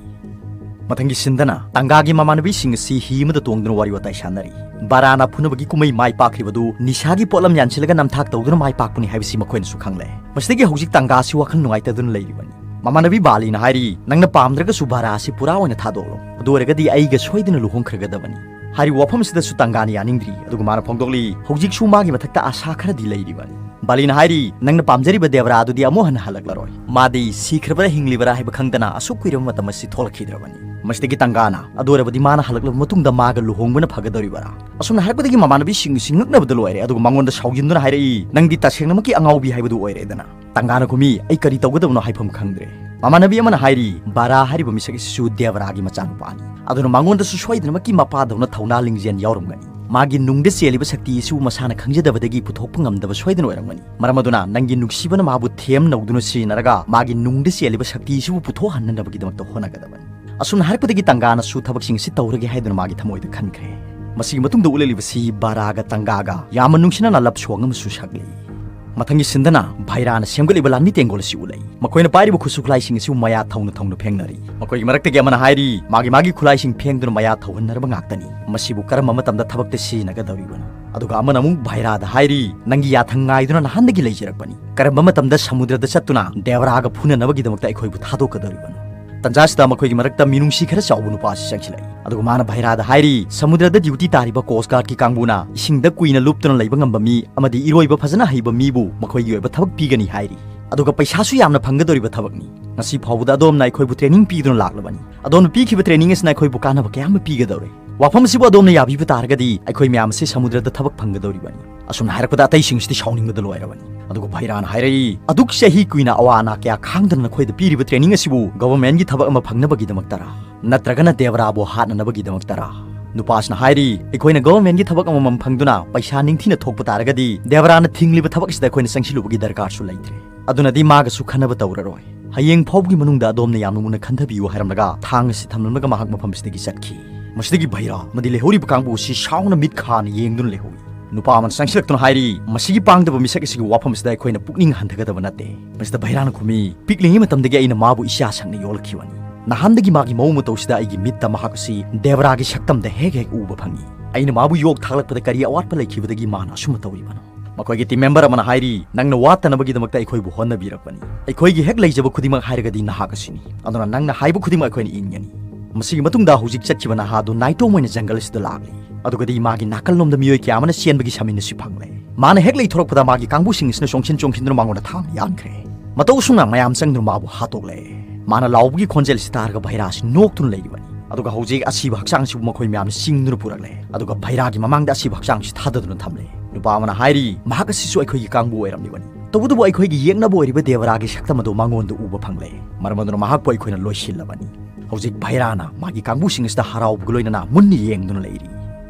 ꯃꯊꯪꯒꯤ ꯁꯤꯟꯗꯅ ꯇꯪꯒꯥꯒꯤ ꯃꯃꯥꯟꯅꯕꯤꯁꯤꯡ ꯑꯁꯤ ꯍꯤ ꯑꯃꯗ ꯇꯣꯡꯗꯨꯅ ꯋꯥꯔꯤ ꯋꯥꯇꯥꯏ ꯁꯥꯟꯅꯔꯤ꯫ ꯕꯥꯔꯥꯅ ꯐꯨꯅꯕꯒꯤ ꯀꯨꯝꯍꯩ ꯃꯥꯏ ꯄꯥꯛꯈ꯭ꯔꯤꯕꯗꯨ ꯅꯤꯁꯥꯒꯤ ꯄꯣꯠꯂꯝ ꯌꯥꯟꯁꯤꯜꯂꯒ ꯅꯝꯊꯥꯛ ꯇꯧꯗꯨꯅ ꯃꯥꯏ ꯄꯥꯛꯄꯅꯤ ꯍꯥꯏꯕꯁꯤ ꯃꯈꯣꯏꯅꯁꯨ ꯈꯪꯂꯦ꯫ ꯃꯁꯤꯗꯒꯤ ꯍꯧꯖꯤꯛ ꯇꯪꯒꯥꯁꯤ ꯋꯥꯈꯜ ꯅꯨꯡꯉꯥꯏꯇꯗꯨꯅ ꯂꯩꯔꯤꯕꯅꯤ꯫ ꯃꯃꯥꯟꯅꯕꯤ ꯕꯥꯂꯤꯅ ꯍꯥꯏꯔꯤ, "ꯅꯪꯅ ꯄꯥꯝꯗ꯭ꯔꯒꯁꯨ ꯕꯥꯔꯥ ꯑꯁꯤ ꯄꯨꯔꯥ ꯑꯣꯏꯅ ꯊꯥꯗꯣꯛꯂꯣ꯫ ꯑꯗꯨ ꯑꯣꯏꯔꯒꯗꯤ ꯑꯩꯒ ꯁꯣꯏꯗꯅ ꯂꯨꯍꯣꯡꯈ꯭ꯔꯒꯗꯕꯅꯤ꯫" ꯍꯥꯏꯔꯤꯕ ꯋꯥꯐꯝ ꯑꯁꯤꯗꯁꯨ ꯇꯪꯒꯥꯅ ꯌꯥꯅꯤꯡꯗ꯭ꯔꯤ꯫ ꯑꯗꯨꯒ ꯃꯥꯅ ꯐꯣꯡꯗꯣꯛꯂꯤ, ꯍꯧꯖꯤꯛꯁꯨ ꯃꯥꯒꯤ ꯃꯊꯛꯇ ꯑꯥꯁꯥ ꯈꯔꯗꯤ ꯂꯩꯔꯤꯕꯅꯤ꯫ ꯕꯥꯂꯤꯅ ꯍꯥꯏꯔꯤ, "ꯅꯪꯅ ꯄꯥꯝꯖꯔꯤꯕ ꯗꯦꯕꯔꯥ ꯑꯗꯨꯗꯤ ꯑꯃꯨꯛ ꯍꯟꯅ ꯍꯜꯂꯛꯂꯔꯣꯏ꯫ ꯃꯥꯗꯤ ꯁꯤꯈ꯭ꯔꯕ꯭ꯔꯥ ꯍꯤꯡꯂꯤꯕꯔꯥ ꯍꯥꯏꯕ ꯈꯪꯗꯅ ꯑꯁꯨꯛ ꯀꯨꯏꯔꯕ ꯃꯇꯝ ꯑꯁꯤ ꯊꯣꯛꯂꯛꯈꯤꯗ꯭ꯔꯕꯅꯤ꯫" ꯃꯁꯤꯗꯒꯤ ꯇꯪꯒꯥꯅ, "ꯑꯗꯨ ꯑꯣꯏꯔꯕꯗꯤ ꯃꯥꯅ ꯍꯜꯂꯛꯂꯕ ꯃꯇꯨꯡꯗ ꯃꯥꯒ ꯂꯨꯍꯣꯡꯕꯅ ꯐꯒꯗꯧꯔꯤꯕꯔꯥ?" ꯑꯁꯨꯝꯅ ꯍꯥꯏꯔꯛꯄꯗꯒꯤ ꯃꯃꯥꯟꯅꯕꯤꯁꯤꯡ ꯑꯁꯤ ꯉꯛꯅꯕꯗ ꯂꯣꯏꯔꯦ꯫ ꯑꯗꯨꯒ ꯃꯉꯣꯟꯗ ꯁꯥꯎꯖꯤꯟꯗꯨꯅ ꯍꯥꯏꯔꯛꯏ, "ꯅꯪꯗꯤ ꯇꯁꯦꯡꯅꯃꯛꯀꯤ ꯑꯉꯥꯎꯕꯤ ꯍꯥꯏꯕꯗꯨ ꯑꯣꯏꯔꯦꯗꯅ꯫" ꯇꯪꯒꯥꯅ ꯈꯨꯝꯃꯤ, "ꯑꯩ ꯀꯔꯤ ꯇꯧꯒꯗꯕꯅꯣ ꯍꯥꯏꯐꯝ ꯈꯪꯗ꯭ꯔꯦ꯫" ꯃꯃꯥꯟꯅꯕꯤ ꯑꯃꯅ ꯍꯥꯏꯔꯤ, "ꯕꯥꯔꯥ ꯍꯥꯏꯔꯤꯕ ꯃꯤꯁꯛ ꯑꯁꯤꯁꯨ ꯗꯦꯕꯔꯥꯒꯤ ꯃꯆꯥꯅꯨꯄꯥꯅꯤ꯫ ꯑꯗꯨꯅ ꯃꯉꯣꯟꯗꯁꯨ ꯁꯣꯏꯗꯅꯃꯛꯀꯤ ꯃꯄꯥꯗꯧꯅ ꯊꯧꯅꯥ ꯂꯤꯡꯖꯦꯜ ꯌꯥꯎꯔꯝꯒꯅꯤ꯫ ꯃꯥꯒꯤ ꯅꯨꯡꯗ ꯆꯦꯜꯂꯤꯕ ꯁꯛꯇꯤ ꯑꯁꯤꯕꯨ ꯃꯁꯥꯅ ꯈꯪꯖꯗꯕꯗꯒꯤ ꯄꯨꯊꯣꯛꯄ ꯉꯝꯗꯕ ꯁꯣꯏꯗꯅ ꯑꯣꯏꯔꯝꯒꯅꯤ꯫ ꯃꯔꯝ ꯑꯗꯨꯅ ꯅꯪꯒꯤ ꯅꯨꯡꯁꯤꯕꯅ ꯃꯥꯕꯨ ꯊꯦꯝ ꯅꯧꯗꯨꯅ ꯁꯤꯖꯤꯟꯅꯔꯒ ꯃꯥꯒꯤ ꯅꯨꯡꯗ ꯆꯦꯜꯂꯤꯕ ꯁꯛꯇꯤ ꯑꯁꯤꯕꯨ ꯄꯨꯊꯣꯛꯍꯟꯅꯅꯕꯒꯤꯗꯃꯛꯇ ꯍꯣꯠꯅꯒꯗꯕꯅꯤ꯫" ꯑꯁꯨꯝꯅ ꯍꯥꯏꯔꯛꯄꯗꯒꯤ ꯇꯪꯒꯥꯅꯁꯨ ꯊꯕꯛꯁꯤꯡ ꯑꯁꯤ ꯇꯧꯔꯒꯦ ꯍꯥꯏꯗꯨꯅ ꯃꯥꯒꯤ ꯊꯃꯣꯏꯗ ꯈꯟꯈ꯭ꯔꯦ꯫ ꯃꯁꯤꯒꯤ ꯃꯇꯨꯡꯗ ꯎꯠꯂꯛꯂꯤꯕꯁꯤ ꯕꯥꯔꯥꯒ ꯇꯪꯒꯥꯒ ꯌꯥꯝꯅ ꯅꯨꯡꯁꯤꯅꯅ love song ꯑꯃꯁꯨ ꯁꯛꯂꯤ꯫ ꯃꯊꯪꯒꯤ ꯁꯤꯟꯗꯅ ꯚꯥꯏꯔꯥꯅ ꯁꯦꯝꯒꯠꯂꯤꯕ ꯂꯥꯟꯃꯤ ꯇꯦꯡꯒꯣꯜ ꯑꯁꯤ ꯎꯠꯂꯛꯏ꯫ ꯃꯈꯣꯏꯅ ꯄꯥꯏꯔꯤꯕ ꯈꯨꯠꯁꯨ ꯈꯨꯠꯂꯥꯏꯁꯤꯡ ꯑꯁꯤꯕꯨ ꯃꯌꯥ ꯊꯧꯅ ꯊꯧꯅ ꯐꯦꯡꯅꯔꯤ꯫ ꯃꯈꯣꯏꯒꯤ ꯃꯔꯛꯇꯒꯤ ꯑꯃꯅ ꯍꯥꯏꯔꯤ, ꯃꯥꯒꯤ ꯃꯥꯒꯤ ꯈꯨꯠꯂꯥꯏꯁꯤꯡ ꯐꯦꯡꯗꯨꯅ ꯃꯌꯥ ꯊꯧꯍꯟꯅꯔꯕ ꯉꯥꯛꯇꯅꯤ꯫ ꯃꯁꯤꯕꯨ ꯀꯔꯝꯕ ꯃꯇꯝꯗ ꯊꯕꯛꯇ ꯁꯤꯖꯤꯟꯅꯒꯗꯧꯔꯤꯕꯅꯣ? ꯑꯗꯨꯒ ꯑꯃꯅ ꯑꯃꯨꯛ ꯚꯥꯏꯔꯥꯗ ꯍꯥꯏꯔꯤ, "ꯅꯪꯒꯤ ꯌꯥꯊꯪ ꯉꯥꯏꯗꯨꯅ ꯅꯍꯥꯟꯗꯒꯤ ꯂꯩꯖꯔꯛꯄꯅꯤ꯫ ꯀꯔꯝꯕ ꯃꯇꯝꯗ ꯁꯃꯨꯗ꯭ꯔꯗ ꯆꯠꯇꯨꯅ ꯗꯦꯕꯔꯥꯒ ꯐꯨꯅꯅꯕꯒꯤꯗꯃꯛꯇ ꯑꯩꯈꯣꯏꯕꯨ ꯊꯥꯗꯣꯛꯀꯗꯧꯔꯤꯕꯅꯣ?" ꯇꯟꯖꯥꯁꯤꯗ ꯃꯈꯣꯏꯒꯤ ꯃꯔꯛꯇ ꯃꯤꯅꯨꯡꯁꯤ ꯈꯔ ꯆꯥꯎꯕ ꯅꯨꯄꯥ ꯑꯁꯤ ꯆꯪꯁꯤꯜꯂꯛꯏ꯫ ꯑꯗꯨꯒ ꯃꯥꯅ ꯚꯥꯏꯔꯥꯗ ꯍꯥꯏꯔꯤ, "ꯁꯃꯨꯗ꯭ꯔꯗ duty ꯇꯥꯔꯤꯕ Coast Guardꯀꯤ ꯀꯥꯡꯕꯨꯅ ꯏꯁꯤꯡꯗ ꯀꯨꯏꯅ ꯂꯨꯞꯇꯨꯅ ꯂꯩꯕ ꯉꯝꯕ ꯃꯤ ꯑꯃꯗꯤ ꯏꯔꯣꯏꯕ ꯐꯖꯅ ꯍꯩꯕ ꯃꯤꯕꯨ ꯃꯈꯣꯏꯒꯤ ꯑꯣꯏꯕ ꯊꯕꯛ ꯄꯤꯒꯅꯤ ꯍꯥꯏꯔꯤ꯫ ꯑꯗꯨꯒ ꯄꯩꯁꯥꯁꯨ ꯌꯥꯝꯅ ꯐꯪꯒꯗꯧꯔꯤꯕ ꯊꯕꯛꯅꯤ꯫ ꯉꯁꯤ ꯐꯥꯎꯕꯗ ꯑꯗꯣꯝꯅ ꯑꯩꯈꯣꯏꯕꯨ training ꯄꯤꯗꯨꯅ ꯂꯥꯛꯂꯕꯅꯤ꯫ ꯑꯗꯣꯝꯅ ꯄꯤꯈꯤꯕ training ꯑꯁꯤꯅ ꯑꯩꯈꯣꯏꯕꯨ ꯀꯥꯟꯅꯕ ꯀꯌꯥ ꯑꯃ ꯄꯤꯒꯗꯧꯔꯦ꯫ ꯋꯥꯐꯝ ꯑꯁꯤꯕꯨ ꯑꯗꯣꯝꯅ ꯌꯥꯕꯤꯕ ꯇꯥꯔꯒꯗꯤ ꯑꯩꯈꯣꯏ ꯃꯌꯥꯝ ꯑꯁꯤ ꯁꯃꯨꯗ꯭ꯔꯗ ꯊꯕꯛ ꯐꯪꯒꯗꯧꯔꯤꯕꯅꯤ꯫" ꯑꯁꯨꯝꯅ ꯍꯥꯏꯔꯛꯄꯗ ꯑꯇꯩꯁꯤꯡꯁꯤꯗꯤ ꯁꯥꯎꯅꯤꯡꯕꯗ ꯂꯣꯏꯔꯕꯅꯤ꯫ ꯑꯗꯨꯒ ꯚꯥꯏꯔꯥꯅ ꯍꯥꯏꯔꯛꯏ, "ꯑꯗꯨꯛ ꯆꯍꯤ ꯀꯨꯏꯅ ꯑꯋꯥ ꯑꯅꯥ ꯀꯌꯥ ꯈꯥꯡꯗꯅ ꯅꯈꯣꯏꯗ ꯄꯤꯔꯤꯕ training ꯑꯁꯤꯕꯨ governmentꯀꯤ ꯊꯕꯛ ꯑꯃ ꯐꯪꯅꯕꯒꯤꯗꯃꯛꯇꯔꯥ? ꯅꯠꯇ꯭ꯔꯒꯅ ꯗꯦꯕꯔꯥꯕꯨ ꯍꯥꯠꯅꯅꯕꯒꯤꯗꯃꯛꯇꯔꯥ?" ꯅꯨꯄꯥꯁꯤꯅ ꯍꯥꯏꯔꯤ, "ꯑꯩꯈꯣꯏꯅ ꯒꯣꯚꯔꯟꯃꯦꯟꯠꯀꯤ ꯊꯕꯛ ꯑꯃꯃꯝ ꯐꯪꯗꯨꯅ ꯄꯩꯁꯥ ꯅꯤꯡꯊꯤꯅ ꯊꯣꯛꯄ ꯇꯥꯔꯒꯗꯤ ꯗꯦꯕꯔꯥꯅ ꯊꯤꯡꯂꯤꯕ ꯊꯕꯛ ꯑꯁꯤꯗ ꯑꯩꯈꯣꯏꯅ ꯆꯪꯁꯤꯜꯂꯨꯕꯒꯤ ꯗꯔꯀꯥꯔꯁꯨ ꯂꯩꯇ꯭ꯔꯦ꯫ ꯑꯗꯨꯅꯗꯤ ꯃꯥꯒꯁꯨ ꯈꯟꯅꯕ ꯇꯧꯔꯔꯣꯏ꯫ ꯍꯌꯦꯡ ꯐꯥꯎꯕꯒꯤ ꯃꯅꯨꯡꯗ ꯑꯗꯣꯝꯅ ꯌꯥꯝꯅ ꯃꯨꯟꯅ ꯈꯟꯊꯕꯤꯌꯨ" ꯍꯥꯏꯔꯝꯂꯒ ꯊꯥꯡ ꯑꯁꯤ ꯊꯝꯂꯝꯂꯒ ꯃꯍꯥꯛ ꯃꯐꯝꯁꯤꯗꯒꯤ ꯆꯠꯈꯤ꯫ ꯃꯁꯤꯗꯒꯤ ꯚꯩꯔꯥ ꯑꯃꯗꯤ ꯂꯩꯍꯧꯔꯤꯕ ꯀꯥꯡꯕꯨ ꯑꯁꯤ ꯁꯥꯎꯅ ꯃꯤꯠ ꯈꯥꯅ ꯌꯦꯡꯗꯨꯅ ꯂꯩꯍꯧꯏ꯫ ꯅꯨꯄꯥ ꯑꯃꯅ ꯆꯪꯁꯤꯜꯂꯛꯇꯨꯅ ꯍꯥꯏꯔꯤ, "ꯃꯁꯤꯒꯤ ꯄꯥꯡꯗꯕ ꯃꯤꯁꯛ ꯑꯁꯤꯒꯤ ꯋꯥꯐꯝ ꯑꯁꯤꯗ ꯑꯩꯈꯣꯏꯅ ꯄꯨꯛꯅꯤꯡ ꯍꯟꯊꯒꯗꯕ ꯅꯠꯇꯦ꯫" ꯃꯁꯤꯗ ꯚꯩꯔꯥꯅ ꯈꯨꯝꯃꯤ, "ꯄꯤꯛꯂꯤꯉꯩ ꯃꯇꯝꯗꯒꯤ ꯑꯩꯅ ꯃꯥꯕꯨ ꯏꯆꯥ ꯁꯛꯅ ꯌꯣꯛꯂꯛꯈꯤꯕꯅꯤ꯫ ꯅꯍꯥꯟꯗꯒꯤ ꯃꯥꯒꯤ ꯃꯑꯣꯡ ꯃꯇꯧꯁꯤꯗ ꯑꯩꯒꯤ ꯃꯤꯠꯇ ꯃꯍꯥꯛ ꯑꯁꯤ ꯗꯦꯕꯔꯥꯒꯤ ꯁꯛꯇꯝꯗ ꯍꯦꯛ ꯍꯦꯛ ꯎꯕ ꯐꯪꯏ꯫ ꯑꯩꯅ ꯃꯥꯕꯨ ꯌꯣꯛ ꯊꯥꯛꯂꯛꯄꯗ ꯀꯔꯤ ꯑꯋꯥꯠꯄ ꯂꯩꯈꯤꯕꯗꯒꯤ ꯃꯥꯅ ꯑꯁꯨꯝꯅ ꯇꯧꯔꯤꯕꯅꯣ?" ꯃꯈꯣꯏꯒꯤ ꯇꯤꯝ ꯃꯦꯝꯕꯔ ꯑꯃꯅ ꯍꯥꯏꯔꯤ, "ꯅꯪꯅ ꯋꯥꯠꯇꯅꯕꯒꯤꯗꯃꯛꯇ ꯑꯩꯈꯣꯏꯕꯨ ꯍꯣꯠꯅꯕꯤꯔꯛꯄꯅꯤ꯫ ꯑꯩꯈꯣꯏꯒꯤ ꯍꯦꯛ ꯂꯩꯖꯕ ꯈꯨꯗꯤꯡꯃꯛ ꯍꯥꯏꯔꯒꯗꯤ ꯅꯍꯥꯛ ꯑꯁꯤꯅꯤ꯫ ꯑꯗꯨꯅ ꯅꯪꯅ ꯍꯥꯏꯕ ꯈꯨꯗꯤꯡꯃꯛ ꯑꯩꯈꯣꯏꯅ ꯏꯟꯒꯅꯤ꯫" ꯃꯁꯤꯒꯤ ꯃꯇꯨꯡꯗ ꯍꯧꯖꯤꯛ ꯆꯠꯈꯤꯕ ꯅꯍꯥꯗꯨ ꯅꯥꯏꯇꯣꯝ ꯑꯣꯏꯅ ꯖꯪꯒꯜ ꯑꯁꯤꯗ ꯂꯥꯛꯂꯤ꯫ ꯑꯗꯨꯒꯗꯤ ꯃꯥꯒꯤ ꯅꯥꯀꯜꯂꯣꯝꯗ ꯃꯤꯑꯣꯏ ꯀꯌꯥ ꯑꯃꯅ ꯆꯦꯟꯕꯒꯤ ꯁꯃꯤꯟ ꯑꯁꯤ ꯐꯪꯂꯦ꯫ ꯃꯥꯅ ꯍꯦꯛ ꯂꯩꯊꯣꯔꯛꯄꯗ ꯃꯥꯒꯤ ꯀꯥꯡꯕꯨꯁꯤꯡ ꯑꯁꯤꯅ ꯆꯣꯡꯁꯤꯟ ꯆꯣꯡꯁꯤꯟꯗꯨꯅ ꯃꯉꯣꯟꯗ ꯊꯥꯡ ꯌꯥꯟꯈ꯭ꯔꯦ꯫ ꯃꯇꯧ ꯑꯁꯨꯝꯅ ꯃꯌꯥꯝ ꯆꯪꯗꯨꯅ ꯃꯥꯕꯨ ꯍꯥꯠꯇꯣꯛꯂꯦ꯫ ꯃꯥꯅ ꯂꯥꯎꯕꯒꯤ ꯈꯣꯟꯖꯦꯜ ꯑꯁꯤ ꯇꯥꯔꯒ ꯚꯩꯔꯥ ꯑꯁꯤ ꯅꯣꯛꯇꯨꯅ ꯂꯩꯔꯤꯕꯅꯤ꯫ ꯑꯗꯨꯒ ꯍꯧꯖꯤꯛ ꯑꯁꯤꯕ ꯍꯛꯆꯥꯡ ꯑꯁꯤꯕꯨ ꯃꯈꯣꯏ ꯃꯌꯥꯝꯅ ꯆꯤꯡꯗꯨꯅ ꯄꯨꯔꯛꯂꯦ꯫ ꯑꯗꯨꯒ ꯚꯩꯔꯥꯒꯤ ꯃꯃꯥꯡꯗ ꯑꯁꯤꯕ ꯍꯛꯆꯥꯡ ꯑꯁꯤ ꯊꯥꯗꯗꯨꯅ ꯊꯝꯂꯦ꯫ ꯅꯨꯄꯥ ꯑꯃꯅ ꯍꯥꯏꯔꯤ, "ꯃꯍꯥꯛ ꯑꯁꯤꯁꯨ ꯑꯩꯈꯣꯏꯒꯤ ꯀꯥꯡꯕꯨ ꯑꯣꯏꯔꯝꯂꯤꯕꯅꯤ꯫ ꯇꯧꯕꯇꯕꯨ ꯑꯩꯈꯣꯏꯒꯤ ꯌꯦꯛꯅꯕ ꯑꯣꯏꯔꯤꯕ ꯗꯦꯕꯔꯥꯒꯤ ꯁꯛꯇꯝ ꯑꯗꯨ ꯃꯉꯣꯟꯗ ꯎꯕ ꯐꯪꯂꯦ꯫ ꯃꯔꯝ ꯑꯗꯨꯅ ꯃꯍꯥꯛꯄꯨ ꯑꯩꯈꯣꯏꯅ ꯂꯣꯏꯁꯤꯜꯂꯕꯅꯤ꯫" ꯍꯧꯖꯤꯛ ꯚꯩꯔꯥꯅ ꯃꯥꯒꯤ ꯀꯥꯡꯕꯨꯁꯤꯡ ꯑꯁꯤꯗ ꯍꯔꯥꯎꯕꯒ ꯂꯣꯏꯅꯅ ꯃꯨꯟꯅ ꯌꯦꯡꯗꯨꯅ ꯂꯩꯔꯤ꯫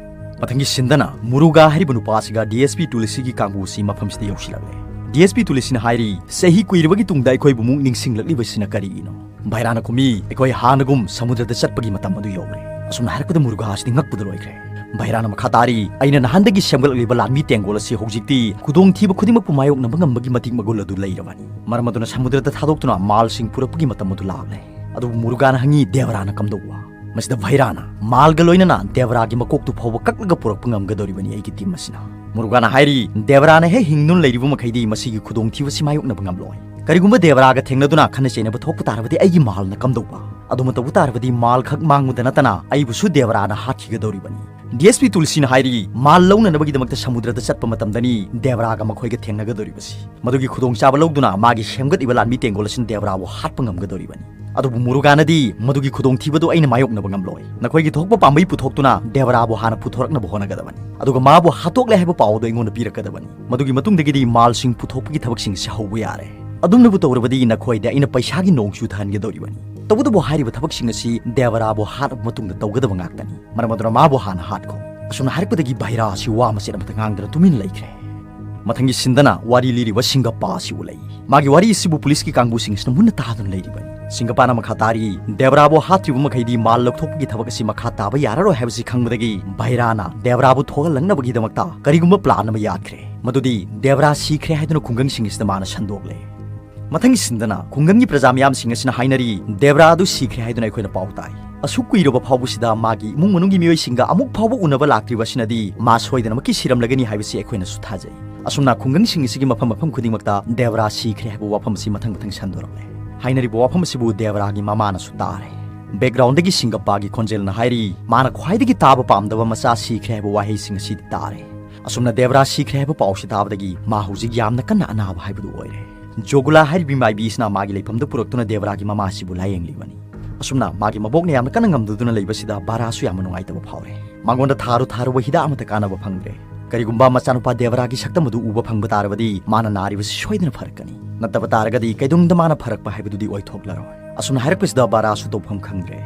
ꯃꯊꯪꯒꯤ ꯁꯤꯟꯗꯅ ꯃꯨꯔꯨꯒꯥ ꯍꯥꯏꯔꯤꯕ ꯅꯨꯄꯥ ꯑꯁꯤꯒ ꯗꯤ ꯑꯦꯁ ꯄꯤ ꯇꯨꯂꯤꯁꯤꯒꯤ ꯀꯥꯡꯕꯨ ꯑꯁꯤ ꯃꯐꯝꯁꯤꯗ ꯌꯧꯁꯤꯜꯂꯛꯂꯦ꯫ ꯗꯤ ꯑꯦꯁ ꯄꯤ ꯇꯨꯂꯤꯁꯤꯅ ꯍꯥꯏꯔꯤ, "ꯆꯍꯤ ꯀꯨꯏꯔꯕꯒꯤ ꯇꯨꯡꯗ ꯑꯩꯈꯣꯏꯕꯨ ꯑꯃꯨꯛ ꯅꯤꯡꯁꯤꯡꯂꯛꯂꯤꯕꯁꯤꯅ ꯀꯔꯤꯒꯤꯅꯣ?" ꯚꯩꯔꯥꯅ ꯈꯨꯝꯃꯤ, "ꯑꯩꯈꯣꯏ ꯍꯥꯟꯅꯒꯨꯝ ꯁꯃꯨꯗ꯭ꯔꯗ ꯆꯠꯄꯒꯤ ꯃꯇꯝ ꯑꯗꯨ ꯌꯧꯔꯦ꯫" ꯑꯁꯨꯝꯅ ꯍꯥꯏꯔꯛꯄꯗ ꯃꯨꯔꯨꯒꯥ ꯑꯁꯤꯗꯤ ꯉꯛꯄꯗ ꯂꯣꯏꯈ꯭ꯔꯦ꯫ ꯚꯩꯔꯥꯅ ꯃꯈꯥ ꯇꯥꯔꯤ, "ꯑꯩꯅ ꯅꯍꯥꯟꯗꯒꯤ ꯁꯦꯝꯒꯠꯂꯛꯂꯤꯕ ꯂꯥꯟꯃꯤ ꯇꯦꯡꯒꯣꯜ ꯑꯁꯤ ꯍꯧꯖꯤꯛꯇꯤ ꯈꯨꯗꯣꯡꯊꯤꯕ ꯈꯨꯗꯤꯡꯃꯛꯄꯨ ꯃꯥꯌꯣꯛꯅꯕ ꯉꯝꯕꯒꯤ ꯃꯇꯤꯛ ꯃꯒꯨꯟ ꯑꯗꯨ ꯂꯩꯔꯕꯅꯤ꯫ ꯃꯔꯝ ꯑꯗꯨꯅ ꯁꯃꯨꯗ꯭ꯔꯗ ꯊꯥꯗꯣꯛꯇꯨꯅ ꯃꯥꯜꯁꯤꯡ ꯄꯨꯔꯛꯄꯒꯤ ꯃꯇꯝ ꯑꯗꯨ ꯂꯥꯛꯂꯦ꯫" ꯑꯗꯨꯕꯨ ꯃꯨꯔꯨꯒꯥꯅ ꯍꯪꯉꯤ, "ꯗꯦꯕꯔꯥꯅ ꯀꯝꯗꯧꯕ?" ꯃꯁꯤꯗ ꯚꯩꯔꯥꯅ, "ꯃꯥꯜꯒ ꯂꯣꯏꯅꯅ ꯗꯦꯕꯔꯥꯒꯤ ꯃꯀꯣꯛꯇꯨ ꯐꯥꯎꯕ ꯀꯛꯂꯒ ꯄꯨꯔꯛꯄ ꯉꯝꯒꯗꯧꯔꯤꯕꯅꯤ ꯑꯩꯒꯤ ꯇꯤꯝ ꯑꯁꯤꯅ꯫" ꯃꯨꯔꯨꯒꯥꯅ ꯍꯥꯏꯔꯤ, "ꯗꯦꯕꯔꯥꯅ ꯍꯦꯛ ꯍꯤꯡꯗꯨꯅ ꯂꯩꯔꯤꯕ ꯃꯈꯩꯗꯤ ꯃꯁꯤꯒꯤ ꯈꯨꯗꯣꯡꯊꯤꯕ ꯑꯁꯤ ꯃꯥꯌꯣꯛꯅꯕ ꯉꯝꯂꯣꯏ꯫ ꯀꯔꯤꯒꯨꯝꯕ ꯗꯦꯕꯔꯥꯒ ꯊꯦꯡꯅꯗꯨꯅ ꯈꯠꯅ ꯆꯩꯅꯕ ꯊꯣꯛꯄ ꯇꯥꯔꯕꯗꯤ ꯑꯩꯒꯤ ꯃꯥꯜꯅ ꯀꯝꯗꯧꯕ? ꯑꯗꯨꯃ ꯇꯧꯕ ꯇꯥꯔꯕꯗꯤ ꯃꯥꯜ ꯈꯛ ꯃꯥꯡꯕꯗ ꯅꯠꯇꯅ ꯑꯩꯕꯨꯁꯨ ꯗꯦꯕꯔꯥꯅ ꯍꯥꯠꯈꯤꯒꯗꯧꯔꯤꯕꯅꯤ꯫" ꯗꯤ ꯑꯦꯁ ꯄꯤ ꯇꯨꯜꯁꯤꯅ ꯍꯥꯏꯔꯤ, "ꯃꯥꯜ ꯂꯧꯅꯅꯕꯒꯤꯗꯃꯛꯇ ꯁꯃꯨꯗ꯭ꯔꯗ ꯆꯠꯄ ꯃꯇꯝꯗꯅꯤ ꯗꯦꯕꯔꯥꯒ ꯃꯈꯣꯏꯒ ꯊꯦꯡꯅꯒꯗꯧꯔꯤꯕꯁꯤ꯫ ꯃꯗꯨꯒꯤ ꯈꯨꯗꯣꯡꯆꯥꯕ ꯂꯧꯗꯨꯅ ꯃꯥꯒꯤ ꯁꯦꯝꯒꯠꯂꯤꯕ ꯂꯥꯟꯃꯤ ꯇꯦꯡꯒꯣꯜ ꯑꯁꯤꯅ ꯗꯦꯕꯔꯥꯕꯨ ꯍꯥꯠꯄ ꯉꯝꯒꯗꯧꯔꯤꯕꯅꯤ꯫ ꯑꯗꯨꯕꯨ ꯃꯨꯔꯨꯒꯥꯅꯗꯤ ꯃꯗꯨꯒꯤ ꯈꯨꯗꯣꯡꯊꯤꯕꯗꯨ ꯑꯩꯅ ꯃꯥꯌꯣꯛꯅꯕ ꯉꯝꯂꯣꯏ꯫ ꯅꯈꯣꯏꯒꯤ ꯊꯣꯛꯄ ꯄꯥꯝꯕꯩ ꯄꯨꯊꯣꯛꯇꯨꯅ ꯗꯦꯕꯔꯥꯕꯨ ꯍꯥꯟꯅ ꯄꯨꯊꯣꯔꯛꯅꯕ ꯍꯣꯠꯅꯒꯗꯕꯅꯤ꯫ ꯑꯗꯨꯒ ꯃꯥꯕꯨ ꯍꯥꯠꯇꯣꯛꯂꯦ ꯍꯥꯏꯕ ꯄꯥꯎ ꯑꯗꯨ ꯑꯩꯉꯣꯟꯗ ꯄꯤꯔꯛꯀꯗꯕꯅꯤ꯫ ꯃꯗꯨꯒꯤ ꯃꯇꯨꯡꯗꯒꯤꯗꯤ ꯃꯥꯜꯁꯤꯡ ꯄꯨꯊꯣꯛꯄꯒꯤ ꯊꯕꯛꯁꯤꯡ ꯑꯁꯤ ꯍꯧꯕ ꯌꯥꯔꯦ꯫ ꯑꯗꯨꯝꯅꯕꯨ ꯇꯧꯔꯕꯗꯤ ꯅꯈꯣꯏꯗ ꯑꯩꯅ ꯄꯩꯁꯥꯒꯤ ꯅꯣꯡ ꯆꯨꯊꯍꯟꯒꯗꯧꯔꯤꯕꯅꯤ꯫" ꯇꯧꯕꯇꯕꯨ ꯍꯥꯏꯔꯤꯕ ꯊꯕꯛꯁꯤꯡ ꯑꯁꯤ ꯗꯦꯕꯔꯥꯕꯨ ꯍꯥꯠꯂꯕ ꯃꯇꯨꯡꯗ ꯇꯧꯒꯗꯕ ꯉꯥꯛꯇꯅꯤ꯫ ꯃꯔꯝ ꯑꯗꯨꯅ ꯃꯥꯕꯨ ꯍꯥꯟꯅ ꯍꯥꯠꯈꯣ꯫ ꯑꯁꯨꯝꯅ ꯍꯥꯏꯔꯛꯄꯗꯒꯤ ꯚꯩꯔꯥ ꯑꯁꯤ ꯋꯥ ꯃꯆꯦꯠ ꯑꯃꯠꯇ ꯉꯥꯡꯗꯅ ꯇꯨꯃꯤꯟ ꯂꯩꯈ꯭ꯔꯦ꯫ ꯃꯊꯪꯒꯤ ꯁꯤꯟꯗꯅ ꯋꯥꯔꯤ ꯂꯤꯔꯤꯕ ꯁꯤꯡꯒꯞꯄꯥ ꯑꯁꯤ ꯎꯠꯂꯛꯏ꯫ ꯃꯥꯒꯤ ꯋꯥꯔꯤ ꯑꯁꯤꯕꯨ ꯄꯨꯂꯤꯁꯀꯤ ꯀꯥꯡꯕꯨꯁꯤꯡ ꯑꯁꯤꯅ ꯃꯨꯟꯅ ꯇꯥꯗꯨꯅ ꯂꯩꯔꯤꯕꯅꯤ꯫ ꯁꯤꯡꯒꯞꯄꯥꯅ ꯃꯈꯥ ꯇꯥꯔꯤ, ꯗꯦꯕꯔꯥꯕꯨ ꯍꯥꯠꯇ꯭ꯔꯤꯕ ꯃꯈꯩꯗꯤ ꯃꯥꯜ ꯂꯧꯊꯣꯛꯄꯒꯤ ꯊꯕꯛ ꯑꯁꯤ ꯃꯈꯥ ꯇꯥꯕ ꯌꯥꯔꯔꯣꯏ ꯍꯥꯏꯕꯁꯤ ꯈꯪꯕꯗꯒꯤ ꯚꯩꯔꯥꯅ ꯗꯦꯕꯔꯥꯕꯨ ꯊꯣꯛꯍꯜꯂꯛꯅꯕꯒꯤꯗꯃꯛꯇ ꯀꯔꯤꯒꯨꯝꯕ ꯄ꯭ꯂꯥꯟ ꯑꯃ ꯌꯥꯠꯈ꯭ꯔꯦ꯫ ꯃꯗꯨꯗꯤ ꯗꯦꯕꯔꯥ ꯁꯤꯈ꯭ꯔꯦ ꯍꯥꯏꯗꯨꯅ ꯈꯨꯡꯒꯪꯁꯤꯡ ꯑꯁꯤꯗ ꯃꯥꯅ ꯁꯟꯗꯣꯛꯂꯦ꯫ ꯃꯊꯪꯒꯤ ꯁꯤꯟꯗꯅ ꯈꯨꯡꯒꯪꯒꯤ ꯄ꯭ꯔꯖꯥ ꯃꯤꯌꯥꯝꯁꯤꯡ ꯑꯁꯤꯅ ꯍꯥꯏꯅꯔꯤ, ꯗꯦꯕ꯭ꯔꯥ ꯑꯗꯨ ꯁꯤꯈ꯭ꯔꯦ ꯍꯥꯏꯗꯨꯅ ꯑꯩꯈꯣꯏꯅ ꯄꯥꯎ ꯇꯥꯏ꯫ ꯑꯁꯨꯛ ꯀꯨꯏꯔꯕ ꯐꯥꯎꯕꯁꯤꯗ ꯃꯥꯒꯤ ꯏꯃꯨꯡ ꯃꯅꯨꯡꯒꯤ ꯃꯤꯑꯣꯏꯁꯤꯡꯒ ꯑꯃꯨꯛ ꯐꯥꯎꯕ ꯎꯅꯕ ꯂꯥꯛꯇ꯭ꯔꯤꯕ ꯑꯁꯤꯅꯗꯤ ꯃꯥ ꯁꯣꯏꯗꯅꯃꯛꯀꯤ ꯁꯤꯔꯝꯂꯒꯅꯤ ꯍꯥꯏꯕꯁꯤ ꯑꯩꯈꯣꯏꯅꯁꯨ ꯊꯥꯖꯩ꯫ ꯑꯁꯨꯝꯅ ꯈꯨꯡꯒꯪꯁꯤꯡ ꯑꯁꯤꯒꯤ ꯃꯐꯝ ꯃꯐꯝ ꯈꯨꯗꯤꯡꯃꯛꯇ ꯗꯦꯕ꯭ꯔꯥ ꯁꯤꯈ꯭ꯔꯦ ꯍꯥꯏꯕ ꯋꯥꯐꯝ ꯑꯁꯤ ꯃꯊꯪ ꯃꯊꯪ ꯁꯟꯗꯣꯔꯛꯂꯦ꯫ ꯍꯥꯏꯅꯔꯤꯕ ꯋꯥꯐꯝ ꯑꯁꯤꯕꯨ ꯗꯦꯕ꯭ꯔꯥꯒꯤ ꯃꯃꯥꯅꯁꯨ ꯇꯥꯔꯦ꯫ ꯕꯦꯛꯒ꯭ꯔꯥꯎꯟꯗꯒꯤ ꯁꯤꯡꯒꯞꯄꯥꯒꯤ ꯈꯣꯟꯖꯦꯜꯅ ꯍꯥꯏꯔꯤ, ꯃꯥꯅ ꯈ꯭ꯋꯥꯏꯗꯒꯤ ꯇꯥꯕ ꯄꯥꯝꯗꯕ ꯃꯆꯥ ꯁꯤꯈ꯭ꯔꯦ ꯍꯥꯏꯕ ꯋꯥꯍꯩꯁꯤꯡ ꯑꯁꯤꯗꯤ ꯇꯥꯔꯦ꯫ ꯑꯁꯨꯝꯅ ꯗꯦꯕ꯭ꯔꯥ ꯁꯤꯈ꯭ꯔꯦ ꯍꯥꯏꯕ ꯄꯥꯎꯁꯤ ꯇꯥꯕꯗꯒꯤ ꯃꯥ ꯍꯧꯖꯤꯛ ꯌꯥꯝꯅ ꯀꯟꯅ ꯑꯅꯥꯕ ꯍꯥꯏꯕꯗꯨ ꯑꯣꯏꯔꯦ꯫ ꯖꯣꯒꯨꯂꯥ ꯍꯥꯏꯔꯤꯕꯤ ꯃꯥꯏꯕꯤ ꯑꯁꯤꯅ ꯃꯥꯒꯤ ꯂꯩꯐꯝꯗ ꯄꯨꯔꯛꯇꯨꯅ ꯗꯦꯕ꯭ꯔꯥꯒꯤ ꯃꯃꯥ ꯑꯁꯤꯕꯨ ꯂꯥꯌꯦꯡꯂꯤꯕꯅꯤ꯫ ꯑꯁꯨꯝꯅ ꯃꯥꯒꯤ ꯃꯕꯣꯛꯅ ꯌꯥꯝꯅ ꯀꯟꯅ ꯉꯝꯗꯗꯨꯅ ꯂꯩꯕꯁꯤꯗ ꯕꯥꯔꯥꯁꯨ ꯌꯥꯝꯅ ꯅꯨꯡꯉꯥꯏꯇꯕ ꯐꯥꯎꯔꯦ꯫ ꯃꯉꯣꯟꯗ ꯊꯥꯔꯨ ꯊꯥꯔꯨꯕ ꯍꯤꯗꯥꯛ ꯑꯃꯠꯇ ꯀꯥꯟꯅꯕ ꯐꯪꯗ꯭ꯔꯦ꯫ ꯀꯔꯤꯒꯨꯝꯕ ꯃꯆꯥꯅꯨꯄꯥ ꯗꯦꯕ꯭ꯔꯥꯒꯤ ꯁꯛꯇꯝ ꯑꯗꯨ ꯎꯕ ꯐꯪꯕ ꯇꯥꯔꯕꯗꯤ ꯃꯥꯅ ꯅꯥꯔꯤꯕꯁꯤ ꯁꯣꯏꯗꯅ ꯐꯔꯛꯀꯅꯤ꯫ ꯅꯠꯇꯕ ꯇꯥꯔꯒꯗꯤ ꯀꯩꯗꯧꯅꯨꯡꯗ ꯃꯥꯅ ꯐꯔꯛꯄ ꯍꯥꯏꯕꯗꯨꯗꯤ ꯑꯣꯏꯊꯣꯛꯂꯔꯣꯏ꯫ ꯑꯁꯨꯝꯅ ꯍꯥꯏꯔꯛꯄꯁꯤꯗ ꯕꯥꯔꯥꯁꯨ ꯇꯧꯐꯝ ꯈꯪꯗ꯭ꯔꯦ꯫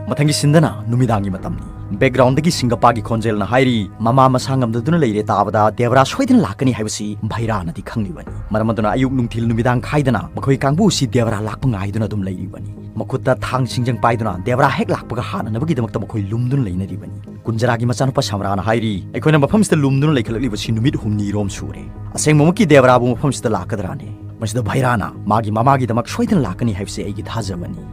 ꯃꯊꯪꯒꯤ ꯁꯤꯟꯗꯅ ꯅꯨꯃꯤꯗꯥꯡꯒꯤ ꯃꯇꯝꯅꯤ꯫ ꯕꯦꯛꯒ꯭ꯔꯥꯎꯟꯗꯒꯤ ꯁꯤꯡꯒꯞꯄꯥꯒꯤ ꯈꯣꯟꯖꯦꯜꯅ ꯍꯥꯏꯔꯤ, ꯃꯃꯥ ꯃꯁꯥ ꯉꯝꯗꯗꯨꯅ ꯂꯩꯔꯦ ꯇꯥꯕꯗ ꯗꯦꯕ꯭ꯔꯥ ꯁꯣꯏꯗꯅ ꯂꯥꯛꯀꯅꯤ ꯍꯥꯏꯕꯁꯤ ꯚꯩꯔꯥꯅꯗꯤ ꯈꯪꯂꯤꯕꯅꯤ꯫ ꯃꯔꯝ ꯑꯗꯨꯅ ꯑꯌꯨꯛ ꯅꯨꯡꯊꯤꯜ ꯅꯨꯃꯤꯗꯥꯡ ꯈꯥꯏꯗꯅ ꯃꯈꯣꯏ ꯀꯥꯡꯕꯨ ꯑꯁꯤ ꯗꯦꯕ꯭ꯔꯥ ꯂꯥꯛꯄ ꯉꯥꯏꯗꯨꯅ ꯑꯗꯨꯝ ꯂꯩꯔꯤꯕꯅꯤ꯫ ꯃꯈꯨꯠꯇ ꯊꯥꯡ ꯁꯤꯡꯖꯪ ꯄꯥꯏꯗꯨꯅ ꯗꯦꯕ꯭ꯔꯥ ꯍꯦꯛ ꯂꯥꯛꯄꯒ ꯍꯥꯠꯅꯅꯕꯒꯤꯗꯃꯛꯇ ꯃꯈꯣꯏ ꯂꯨꯝꯗꯨꯅ ꯂꯩꯅꯔꯤꯕꯅꯤ꯫ ꯀꯨꯟꯖꯔꯥꯒꯤ ꯃꯆꯥꯅꯨꯄꯥ ꯁꯝꯔꯥꯅ ꯍꯥꯏꯔꯤ, ꯑꯩꯈꯣꯏꯅ ꯃꯐꯝꯁꯤꯗ ꯂꯨꯝꯗꯨꯅ ꯂꯩꯈꯠꯂꯛꯂꯤꯕꯁꯤ ꯅꯨꯃꯤꯠ ꯍꯨꯝꯅꯤꯔꯣꯝ ꯁꯨꯔꯦ꯫ ꯑꯁꯦꯡꯕꯃꯛꯀꯤ ꯗꯦꯕ꯭ꯔꯥꯕꯨ ꯃꯐꯝꯁꯤꯗ ꯂꯥꯛꯀꯗ꯭ꯔꯥꯅꯦ? ꯃꯁꯤꯗ ꯚꯩꯔꯥꯅ ꯃꯥꯒꯤ ꯃꯃꯥꯒꯤꯗꯃꯛ ꯁꯣꯏꯗꯅ ꯂꯥꯛꯀꯅꯤ ꯍꯥꯏꯕꯁꯤ ꯑꯩꯒꯤ ꯊꯥꯖꯕꯅꯤ꯫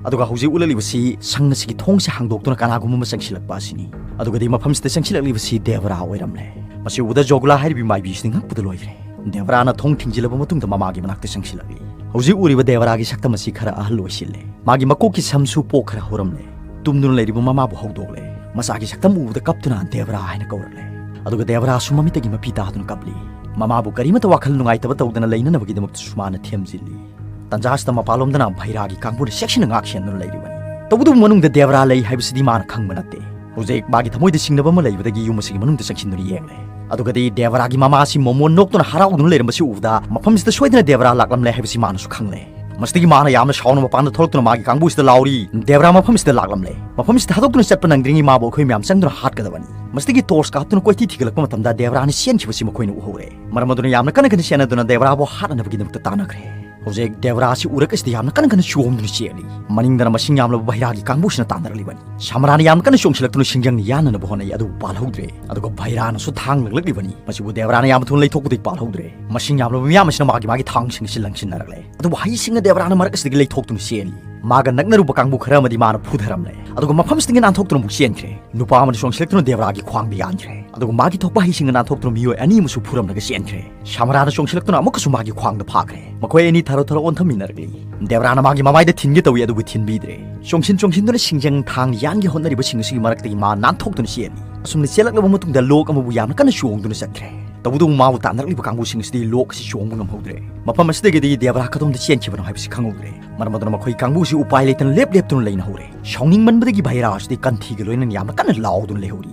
ꯑꯗꯨꯒ ꯍꯧꯖꯤꯛ ꯎꯠꯂꯛꯂꯤꯕꯁꯤ ꯁꯪ ꯑꯁꯤꯒꯤ ꯊꯣꯡꯁꯦ ꯍꯥꯡꯗꯣꯛꯇꯨꯅ ꯀꯅꯥꯒꯨꯝꯕ ꯑꯃ ꯆꯪꯁꯤꯜꯂꯛꯄ ꯑꯁꯤꯅꯤ꯫ ꯑꯗꯨꯒꯗꯤ ꯃꯐꯝꯁꯤꯗ ꯆꯪꯁꯤꯜꯂꯛꯂꯤꯕꯁꯤ ꯗꯦꯕ꯭ꯔꯥ ꯑꯣꯏꯔꯝꯂꯦ꯫ ꯃꯁꯤ ꯎꯕꯗ ꯖꯣꯒꯨꯂꯥ ꯍꯥꯏꯔꯤꯕꯤ ꯃꯥꯏꯕꯤꯁꯤꯅ ꯉꯛꯄꯗ ꯂꯣꯏꯈ꯭ꯔꯦ꯫ ꯗꯦꯕ꯭ꯔꯥꯅ ꯊꯣꯡ ꯊꯤꯡꯖꯤꯜꯂꯕ ꯃꯇꯨꯡꯗ ꯃꯃꯥꯒꯤ ꯃꯅꯥꯛꯇ ꯆꯪꯁꯤꯜꯂꯛꯂꯤ꯫ ꯍꯧꯖꯤꯛ ꯎꯔꯤꯕ ꯗꯦꯕ꯭ꯔꯥꯒꯤ ꯁꯛꯇꯝ ꯑꯁꯤ ꯈꯔ ꯑꯍꯜ ꯑꯣꯏꯁꯤꯜꯂꯦ꯫ ꯃꯥꯒꯤ ꯃꯀꯣꯛꯀꯤ ꯁꯝꯁꯨ ꯄꯣꯛ ꯈꯔ ꯍꯧꯔꯝꯂꯦ꯫ ꯇꯨꯝꯗꯨꯅ ꯂꯩꯔꯤꯕ ꯃꯃꯥꯕꯨ ꯍꯧꯗꯣꯛꯂꯦ꯫ ꯃꯆꯥꯒꯤ ꯁꯛꯇꯝ ꯎꯕꯗ ꯀꯞꯇꯨꯅ ꯗꯦꯕ꯭ꯔꯥ ꯍꯥꯏꯅ ꯀꯧꯔꯛꯂꯦ꯫ ꯑꯗꯨꯒ ꯗꯦꯕ꯭ꯔꯥꯁꯨ ꯃꯃꯤꯠꯇꯒꯤ ꯃꯄꯤ ꯇꯥꯗꯨꯅ ꯀꯞꯂꯤ꯫ ꯃꯃꯥꯕꯨ ꯀꯔꯤꯃꯠꯇ ꯋꯥꯈꯜ ꯅꯨꯡꯉꯥꯏꯇꯕ ꯇꯧꯗꯅ ꯂꯩꯅꯅꯕꯒꯤꯗꯃꯛꯇꯁꯨ ꯃꯥꯅ ꯊꯦꯝꯖꯤꯜꯂꯤ꯫ ꯇꯟꯖꯥ ꯑꯁꯤꯗ ꯃꯄꯥꯟꯂꯣꯝꯗꯅ ꯚꯩꯔꯥꯒꯤ ꯀꯥꯡꯕꯨꯅ ꯆꯦꯛꯁꯤꯟꯅ ꯉꯥꯛ ꯁꯦꯟꯗꯨꯅ ꯂꯩꯔꯤꯕꯅꯤ꯫ ꯇꯧꯕꯇꯕꯨ ꯃꯅꯨꯡꯗ ꯗꯦꯕ꯭ꯔꯥ ꯂꯩ ꯍꯥꯏꯕꯁꯤꯗꯤ ꯃꯥꯅ ꯈꯪꯕ ꯅꯠꯇꯦ꯫ ꯍꯧꯖꯤꯛ ꯃꯥꯒꯤ ꯊꯃꯣꯏꯗ ꯆꯤꯡꯅꯕ ꯑꯃ ꯂꯩꯕꯗꯒꯤ ꯌꯨꯝ ꯑꯁꯤꯒꯤ ꯃꯅꯨꯡꯗ ꯆꯪꯁꯤꯟꯗꯨꯅ ꯌꯦꯡꯂꯦ꯫ ꯑꯗꯨꯒꯗꯤ ꯗꯦꯕ꯭ꯔꯥꯒꯤ ꯃꯃꯥ ꯑꯁꯤ ꯃꯣꯃꯣꯟ ꯅꯣꯛꯇꯨꯅ ꯍꯔꯥꯎꯗꯨꯅ ꯂꯩꯔꯝꯕꯁꯤ ꯎꯕꯗ ꯃꯐꯝꯁꯤꯗ ꯁꯣꯏꯗꯅ ꯗꯦꯕ꯭ꯔꯥ ꯂꯥꯛꯂꯝꯂꯦ ꯍꯥꯏꯕꯁꯤ ꯃꯥꯅꯁꯨ ꯈꯪꯂꯦ꯫ ꯃꯁꯤꯗꯒꯤ ꯃꯥꯅ ꯌꯥꯝꯅ ꯁꯥꯎꯅ ꯃꯄꯥꯟꯗ ꯊꯣꯛꯂꯛꯇꯨꯅ ꯃꯥꯒꯤ ꯀꯥꯡꯕꯨꯁꯤꯗ ꯂꯥꯎꯔꯤ, "ꯗꯦꯕ꯭ꯔꯥ ꯃꯐꯝꯁꯤꯗ ꯂꯥꯛꯂꯝꯂꯦ꯫ ꯃꯐꯝꯁꯤꯗ ꯊꯥꯗꯣꯛꯇꯨꯅ ꯆꯠꯄ ꯅꯪꯗ꯭ꯔꯤꯉꯩ ꯃꯥꯕꯨ ꯑꯩꯈꯣꯏ ꯃꯌꯥꯝ ꯆꯪꯗꯨꯅ ꯍꯥꯠꯀꯗꯕꯅꯤ꯫" ꯃꯁꯤꯗꯒꯤ ꯇꯣꯔꯆ ꯀꯥꯞꯇꯨꯅ ꯀꯣꯏꯊꯤ ꯊꯤꯒꯠꯂꯛꯄ ꯃꯇꯝꯗ ꯗꯦꯕ꯭ꯔꯥꯅ ꯆꯦꯟꯈꯤꯕꯁꯤ ꯃꯈꯣꯏꯅ ꯎꯍꯧꯔꯦ꯫ ꯃꯔꯝ ꯑꯗꯨꯅ ꯌꯥꯝꯅ ꯀꯟꯅ ꯀꯟꯅ ꯆꯦꯟꯅꯗꯨꯅ ꯗꯦꯕ꯭ꯔꯥꯕꯨ ꯍꯥꯠꯅꯅꯕꯒꯤꯗꯃꯛꯇ ꯇꯥꯟꯅꯈ꯭ꯔꯦ꯫ ꯍꯧꯖꯤꯛ ꯗꯦꯕ꯭ꯔꯥ ꯑꯁꯤ ꯎꯔꯛ ꯑꯁꯤꯗ ꯌꯥꯝꯅ ꯀꯟꯅ ꯀꯟꯅ ꯆꯣꯡꯗꯨꯅ ꯆꯦꯜꯂꯤ꯫ ꯃꯅꯤꯡꯗꯅ ꯃꯁꯤꯡ ꯌꯥꯝꯂꯕ ꯚꯩꯔꯥꯒꯤ ꯀꯥꯡꯕꯨꯁꯤꯅ ꯇꯥꯟꯅꯔꯛꯂꯤꯕꯅꯤ꯫ ꯁꯃꯔꯥꯅ ꯌꯥꯝꯅ ꯀꯟꯅ ꯆꯣꯡꯁꯤꯜꯂꯛꯇꯨꯅ ꯁꯤꯡꯖꯪꯅ ꯌꯥꯟꯅꯅꯕ ꯍꯣꯠꯅꯩ, ꯑꯗꯨꯕꯨ ꯄꯥꯜꯍꯧꯗ꯭ꯔꯦ꯫ ꯑꯗꯨꯒ ꯚꯩꯔꯥꯅꯁꯨ ꯊꯥꯡ ꯂꯪꯂꯛꯂꯤꯕꯅꯤ꯫ ꯃꯁꯤꯕꯨ ꯗꯦꯕ꯭ꯔꯥꯅ ꯌꯥꯝꯅ ꯊꯨꯅ ꯂꯩꯊꯣꯛꯄꯗꯒꯤ ꯄꯥꯜꯍꯧꯗ꯭ꯔꯦ꯫ ꯃꯁꯤꯡ ꯌꯥꯝꯂꯕ ꯃꯤꯌꯥꯝ ꯑꯁꯤꯅ ꯃꯥꯒꯤ ꯃꯥꯒꯤ ꯊꯥꯡꯁꯤꯡ ꯑꯁꯤ ꯂꯪꯁꯤꯟꯅꯔꯛꯂꯦ꯫ ꯑꯗꯨꯕꯨ ꯍꯩꯁꯤꯡꯅ ꯗꯦꯕ꯭ꯔꯥꯅ ꯃꯔꯛ ꯑꯁꯤꯗꯒꯤ ꯂꯩꯊꯣꯛꯇꯨꯅ ꯆꯦꯜꯂꯤ꯫ ꯃꯥꯒ ꯅꯛꯅꯔꯨꯕ ꯀꯥꯡꯕꯨ ꯈꯔ ꯑꯃꯗꯤ ꯃꯥꯅ ꯐꯨꯊꯔꯝꯂꯦ꯫ ꯑꯗꯨꯒ ꯃꯐꯝꯁꯤꯗꯒꯤ ꯅꯥꯟꯊꯣꯛꯇꯨꯅ ꯑꯃꯨꯛ ꯆꯦꯟꯈ꯭ꯔꯦ꯫ ꯅꯨꯄꯥ ꯑꯃꯅ ꯆꯣꯡꯁꯤꯜꯂꯛꯇꯨꯅ ꯗꯦꯕ꯭ꯔꯥꯒꯤ ꯈ꯭ꯋꯥꯡꯗ ꯌꯥꯟꯈ꯭ꯔꯦ꯫ ꯑꯗꯨꯒ ꯃꯥꯒꯤ ꯊꯣꯛꯄ ꯍꯩꯁꯤꯡꯅ ꯅꯥꯟꯊꯣꯛꯇꯨꯅ ꯃꯤꯑꯣꯏ ꯑꯅꯤ ꯑꯃꯁꯨ ꯐꯨꯔꯝꯂꯒ ꯆꯦꯟꯈ꯭ꯔꯦ꯫ ꯁꯃꯔꯥꯅ ꯆꯣꯡꯁꯤꯜꯂꯛꯇꯨꯅ ꯑꯃꯨꯛꯀꯁꯨ ꯃꯥꯒꯤ ꯈ꯭ꯋꯥꯡꯗ ꯐꯥꯈ꯭ꯔꯦ꯫ ꯃꯈꯣꯏ ꯑꯅꯤ ꯊꯔꯣ ꯊꯔꯣ ꯑꯣꯟꯊꯃꯤꯟꯅꯔꯛꯂꯤ꯫ ꯗꯦꯕ꯭ꯔꯥꯅ ꯃꯥꯒꯤ ꯃꯃꯥꯏꯗ ꯊꯤꯟꯒꯦ ꯇꯧꯏ, ꯑꯗꯨꯕꯨ ꯊꯤꯟꯕꯤꯗ꯭ꯔꯦ꯫ ꯆꯣꯡꯁꯤꯟ ꯆꯣꯡꯁꯤꯟꯗꯨꯅ ꯁꯤꯡꯖꯪ ꯊꯥꯡ ꯌꯥꯟꯒꯦ ꯍꯣꯠꯅꯔꯤꯕꯁꯤꯡ ꯑꯁꯤꯒꯤ ꯃꯔꯛꯇꯒꯤ ꯃꯥ ꯅꯥꯟꯊꯣꯛꯇꯨꯅ ꯆꯦꯜꯂꯤ꯫ ꯑꯁꯨꯝꯅ ꯆꯦꯜꯂꯛꯂꯕ ꯃꯇꯨꯡꯗ ꯂꯣꯛ ꯑꯃꯕꯨ ꯌꯥꯝꯅ ꯀꯟꯅ ꯆꯣꯡꯗꯨꯅ ꯆꯠꯈ꯭ꯔꯦ꯫ ꯇꯧꯕꯇꯕꯨ ꯃꯥꯕꯨ ꯇꯥꯟꯅꯔꯛꯂꯤꯕ ꯀꯥꯡꯕꯨꯁꯤꯡ ꯑꯁꯤꯗꯤ ꯂꯣꯛ ꯑꯁꯤ ꯆꯣꯡꯕ ꯉꯝꯍꯧꯗ꯭ꯔꯦ꯫ ꯃꯐꯝ ꯑꯁꯤꯗꯒꯤꯗꯤ ꯗꯦꯕ꯭ꯔꯥ ꯀꯗꯣꯝꯗ ꯆꯦꯟꯈꯤꯕꯅꯣ ꯍꯥꯏꯕꯁꯤ ꯈꯪꯍꯧꯗ꯭ꯔꯦ꯫ ꯃꯔꯝ ꯑꯗꯨꯅ ꯃꯈꯣꯏ ꯀꯥꯡꯕꯨꯁꯤ ꯎꯄꯥꯏ ꯂꯩꯇꯅ ꯂꯦꯞ ꯂꯦꯞꯇꯨꯅ ꯂꯩꯅꯍꯧꯔꯦ꯫ ꯁꯥꯎꯅꯤꯡꯃꯟꯕꯗꯒꯤ ꯚꯩꯔꯥ ꯑꯁꯤꯗꯤ ꯀꯟꯊꯤꯒ ꯂꯣꯏꯅꯅ ꯌꯥꯝꯅ ꯀꯟꯅ ꯂꯥꯎꯗꯨꯅ ꯂꯩꯍꯧꯔꯤ꯫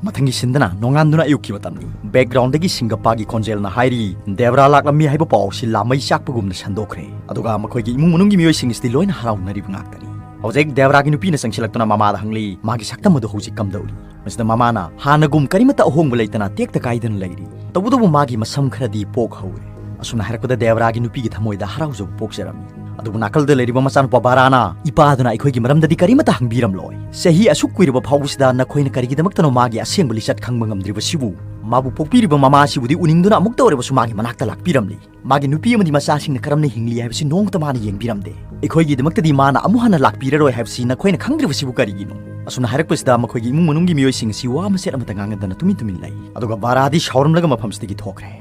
ꯃꯊꯪꯒꯤ ꯁꯤꯟꯗꯅ ꯅꯣꯡꯉꯥꯟꯗꯨꯅ ꯑꯌꯨꯛꯀꯤ ꯃꯇꯝꯅꯤ꯫ ꯕꯦꯛꯒ꯭ꯔꯥꯎꯟꯗꯒꯤ ꯁꯤꯡꯒꯞꯄꯥꯒꯤ ꯈꯣꯟꯖꯦꯜꯅ ꯍꯥꯏꯔꯤ, "ꯗꯦꯕ꯭ꯔꯥ ꯂꯥꯛꯂꯝꯃꯤ ꯍꯥꯏꯕ ꯄꯥꯎ ꯑꯁꯤ ꯂꯥꯃꯩ ꯆꯥꯛꯄꯒꯨꯝꯅ ꯁꯟꯗꯣꯛꯈ꯭ꯔꯦ꯫" ꯑꯗꯨꯒ ꯃꯈꯣꯏꯒꯤ ꯏꯃꯨꯡ ꯃꯅꯨꯡꯒꯤ ꯃꯤꯑꯣꯏꯁꯤꯡ ꯑꯁꯤꯗꯤ ꯂꯣꯏꯅ ꯍꯔꯥꯎꯅꯔꯤꯕ ꯉꯥꯛꯇꯅꯤ꯫ ꯍꯧꯖꯤꯛ ꯗꯦꯕ꯭ꯔꯥꯒꯤ ꯅꯨꯄꯤꯅ ꯆꯪꯁꯤꯜꯂꯛꯇꯨꯅ ꯃꯃꯥꯗ ꯍꯪꯂꯤ, ꯃꯥꯒꯤ ꯁꯛꯇꯝ ꯑꯗꯨ ꯍꯧꯖꯤꯛ ꯀꯝꯗꯧꯔꯤ? ꯃꯁꯤꯗ ꯃꯃꯥꯅ, "ꯍꯥꯟꯅꯒꯨꯝ ꯀꯔꯤꯃꯠꯇ ꯑꯍꯣꯡꯕ ꯂꯩꯇꯅ ꯇꯦꯛꯇ ꯀꯥꯏꯗꯅ ꯂꯩꯔꯤ꯫ ꯇꯧꯕꯇꯕꯨ ꯃꯥꯒꯤ ꯃꯁꯝ ꯈꯔꯗꯤ ꯄꯣꯛ ꯍꯧꯔꯦ꯫" ꯑꯁꯨꯝꯅ ꯍꯥꯏꯔꯛꯄꯗ ꯗꯦꯕ꯭ꯔꯥꯒꯤ ꯅꯨꯄꯤꯒꯤ ꯊꯃꯣꯏꯗ ꯍꯔꯥꯎꯖꯕ ꯄꯣꯛꯆꯔꯝꯃꯤ꯫ ꯑꯗꯨꯕꯨ ꯅꯥꯀꯜꯗ ꯂꯩꯔꯤꯕ ꯃꯆꯥꯅꯨꯄꯥ ꯕꯥꯔꯥꯅ, "ꯏꯄꯥ ꯑꯗꯨꯅ ꯑꯩꯈꯣꯏꯒꯤ ꯃꯔꯝꯗꯗꯤ ꯀꯔꯤꯃꯠꯇ ꯍꯪꯕꯤꯔꯝꯂꯣꯏ꯫ ꯆꯍꯤ ꯑꯁꯨꯛ ꯀꯨꯏꯔꯕ ꯐꯥꯎꯕꯁꯤꯗ ꯅꯈꯣꯏꯅ ꯀꯔꯤꯒꯤꯗꯃꯛꯇꯅꯣ ꯃꯥꯒꯤ ꯑꯁꯦꯡꯕ ꯂꯤꯆꯠ ꯈꯪꯕ ꯉꯝꯗ꯭ꯔꯤꯕꯁꯤꯕꯨ? ꯃꯥꯕꯨ ꯄꯣꯛꯄꯤꯔꯤꯕ ꯃꯃꯥꯁꯤꯕꯨꯗꯤ ꯎꯅꯤꯡꯗꯨꯅ ꯑꯃꯨꯛꯇ ꯑꯣꯏꯔꯕꯁꯨ ꯃꯥꯒꯤ ꯃꯅꯥꯛꯇ ꯂꯥꯛꯄꯤꯔꯝꯂꯤ꯫ ꯃꯥꯒꯤ ꯅꯨꯄꯤ ꯑꯃꯗꯤ ꯃꯆꯥꯁꯤꯡꯅ ꯀꯔꯝꯅ ꯍꯤꯡꯂꯤ ꯍꯥꯏꯕꯁꯤ ꯅꯣꯡꯃꯇ ꯃꯥꯅ ꯌꯦꯡꯕꯤꯔꯝꯗꯦ꯫ ꯑꯩꯈꯣꯏꯒꯤꯗꯃꯛꯇꯗꯤ ꯃꯥꯅ ꯑꯃꯨꯛ ꯍꯟꯅ ꯂꯥꯛꯄꯤꯔꯔꯣꯏ ꯍꯥꯏꯕꯁꯤ ꯅꯈꯣꯏꯅ ꯈꯪꯗ꯭ꯔꯤꯕꯁꯤꯕꯨ ꯀꯔꯤꯒꯤꯅꯣ?" ꯑꯁꯨꯝꯅ ꯍꯥꯏꯔꯛꯄꯁꯤꯗ ꯃꯈꯣꯏꯒꯤ ꯏꯃꯨꯡ ꯃꯅꯨꯡꯒꯤ ꯃꯤꯑꯣꯏꯁꯤꯡ ꯑꯁꯤ ꯋꯥ ꯃꯆꯦꯠ ꯑꯃꯠꯇ ꯉꯥꯡꯅꯗꯅ ꯇꯨꯃꯤꯟ ꯇꯨꯃꯤꯟ ꯂꯩ꯫ ꯑꯗꯨꯒ ꯕꯥꯔꯥꯗꯤ ꯁꯥꯎꯔꯝꯂꯒ ꯃꯐꯝꯁꯤꯗꯒꯤ ꯊꯣꯛꯈ꯭ꯔꯦ꯫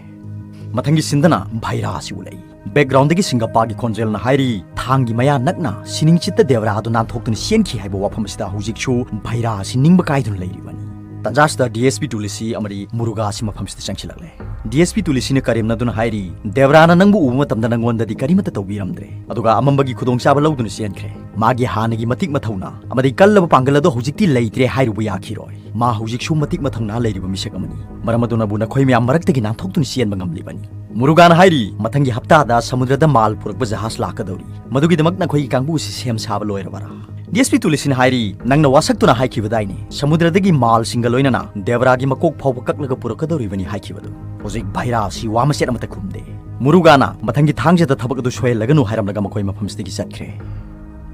ꯃꯊꯪꯒꯤ ꯁꯤꯟꯗꯅ ꯚꯩꯔꯥ ꯑꯁꯤ ꯎꯠꯂꯛꯏ꯫ ꯕꯦꯛꯒ꯭ꯔꯥꯎꯟꯗꯒꯤ ꯁꯤꯡꯒꯞꯄꯥꯒꯤ ꯈꯣꯟꯖꯦꯜꯅ ꯍꯥꯏꯔꯤ, ꯊꯥꯡꯒꯤ ꯃꯌꯥ ꯅꯛꯅ ꯁꯤꯅꯤꯡꯆꯤꯠꯇ ꯗꯦꯕ꯭ꯔꯥ ꯑꯗꯨ ꯅꯥꯟꯊꯣꯛꯇꯨꯅ ꯆꯦꯟꯈꯤ ꯍꯥꯏꯕ ꯋꯥꯐꯝ ꯑꯁꯤꯗ ꯍꯧꯖꯤꯛꯁꯨ ꯚꯩꯔꯥ ꯑꯁꯤ ꯅꯤꯡꯕ ꯀꯥꯏꯗꯨꯅ ꯂꯩꯔꯤꯕꯅꯤ꯫ ꯇꯟꯖꯥꯁꯤꯗ ꯗꯤ ꯑꯦꯁ ꯄꯤ ꯇꯨꯂꯤꯁꯤ ꯑꯃꯗꯤ ꯃꯨꯔꯨꯒꯥ ꯑꯁꯤ ꯃꯐꯝꯁꯤꯗ ꯆꯪꯁꯤꯜꯂꯛꯂꯦ꯫ ꯗꯤ ꯑꯦꯁ ꯄꯤ ꯇꯨꯂꯤꯁꯤꯅ ꯀꯔꯦꯝꯅꯗꯨꯅ ꯍꯥꯏꯔꯤ, "ꯗꯦꯕ꯭ꯔꯥꯅ ꯅꯪꯕꯨ ꯎꯕ ꯃꯇꯝꯗ ꯅꯪꯉꯣꯟꯗꯗꯤ ꯀꯔꯤꯃꯠꯇ ꯇꯧꯕꯤꯔꯝꯗ꯭ꯔꯦ꯫ ꯑꯗꯨꯒ ꯑꯃꯝꯕꯒꯤ ꯈꯨꯗꯣꯡꯆꯥꯕ ꯂꯧꯗꯨꯅ ꯆꯦꯟꯈ꯭ꯔꯦ꯫ ꯃꯥꯒꯤ ꯍꯥꯟꯅꯒꯤ ꯃꯇꯤꯛ ꯃꯊꯧꯅꯥ ꯑꯃꯗꯤ ꯀꯜꯂꯕ ꯄꯥꯡꯒꯜ ꯑꯗꯣ ꯍꯧꯖꯤꯛꯇꯤ ꯂꯩꯇ꯭ꯔꯦ ꯍꯥꯏꯔꯨꯕ ꯌꯥꯈꯤꯔꯣꯏ꯫ ꯃꯥ ꯍꯧꯖꯤꯛꯁꯨ ꯃꯇꯤꯛ ꯃꯊꯧꯅꯥ ꯂꯩꯔꯤꯕ ꯃꯤꯁꯛ ꯑꯃꯅꯤ꯫ ꯃꯔꯝ ꯑꯗꯨꯅꯕꯨ ꯅꯈꯣꯏ ꯃꯌꯥꯝ ꯃꯔꯛꯇꯒꯤ ꯅꯥꯟꯊꯣꯛꯇꯨꯅ ꯆꯦꯟꯕ ꯉꯝꯂꯤꯕꯅꯤ꯫" ꯃꯨꯔꯨꯒꯥꯅ ꯍꯥꯏꯔꯤ, ꯃꯊꯪꯒꯤ ꯍꯞꯇꯥꯗ ꯁꯃꯨꯗ꯭ꯔꯗ ꯃꯥꯜ ꯄꯨꯔꯛꯄ ꯖꯍꯥꯖ ꯂꯥꯛꯀꯗꯧꯔꯤ꯫ ꯃꯗꯨꯒꯤꯗꯃꯛ ꯅꯈꯣꯏꯒꯤ ꯀꯥꯡꯕꯨ ꯑꯁꯤ ꯁꯦꯝ ꯁꯥꯕ ꯂꯣꯏꯔꯕꯔꯥ? ꯗꯤ ꯑꯦꯁ ꯄꯤ ꯇꯨꯂꯤꯁꯤꯅ ꯍꯥꯏꯔꯤ, ꯅꯪꯅ ꯋꯥꯁꯛꯇꯨꯅ ꯍꯥꯏꯈꯤꯕꯗꯥꯏꯅꯦ, ꯁꯃꯨꯗ꯭ꯔꯗꯒꯤ ꯃꯥꯜꯁꯤꯡꯒ ꯂꯣꯏꯅꯅ ꯗꯦꯕꯔꯥꯒꯤ ꯃꯀꯣꯛ ꯐꯥꯎꯕ ꯀꯛꯂꯒ ꯄꯨꯔꯛꯀꯗꯧꯔꯤꯕꯅꯤ ꯍꯥꯏꯈꯤꯕꯗꯨ꯫ ꯍꯧꯖꯤꯛ ꯚꯥꯏꯔꯥ ꯑꯁꯤ ꯋꯥ ꯃꯆꯦꯠ ꯑꯃꯠꯇ ꯈꯨꯝꯗꯦ꯫ ꯃꯨꯔꯨꯒꯥꯅ ꯃꯊꯪꯒꯤ ꯊꯥꯡꯖꯗ ꯊꯕꯛ ꯑꯗꯨ ꯁꯣꯏꯍꯜꯂꯒꯅꯨ ꯍꯥꯏꯔꯝꯂꯒ ꯃꯈꯣꯏ ꯃꯐꯝꯁꯤꯗꯒꯤ ꯆꯠꯈ꯭ꯔꯦ꯫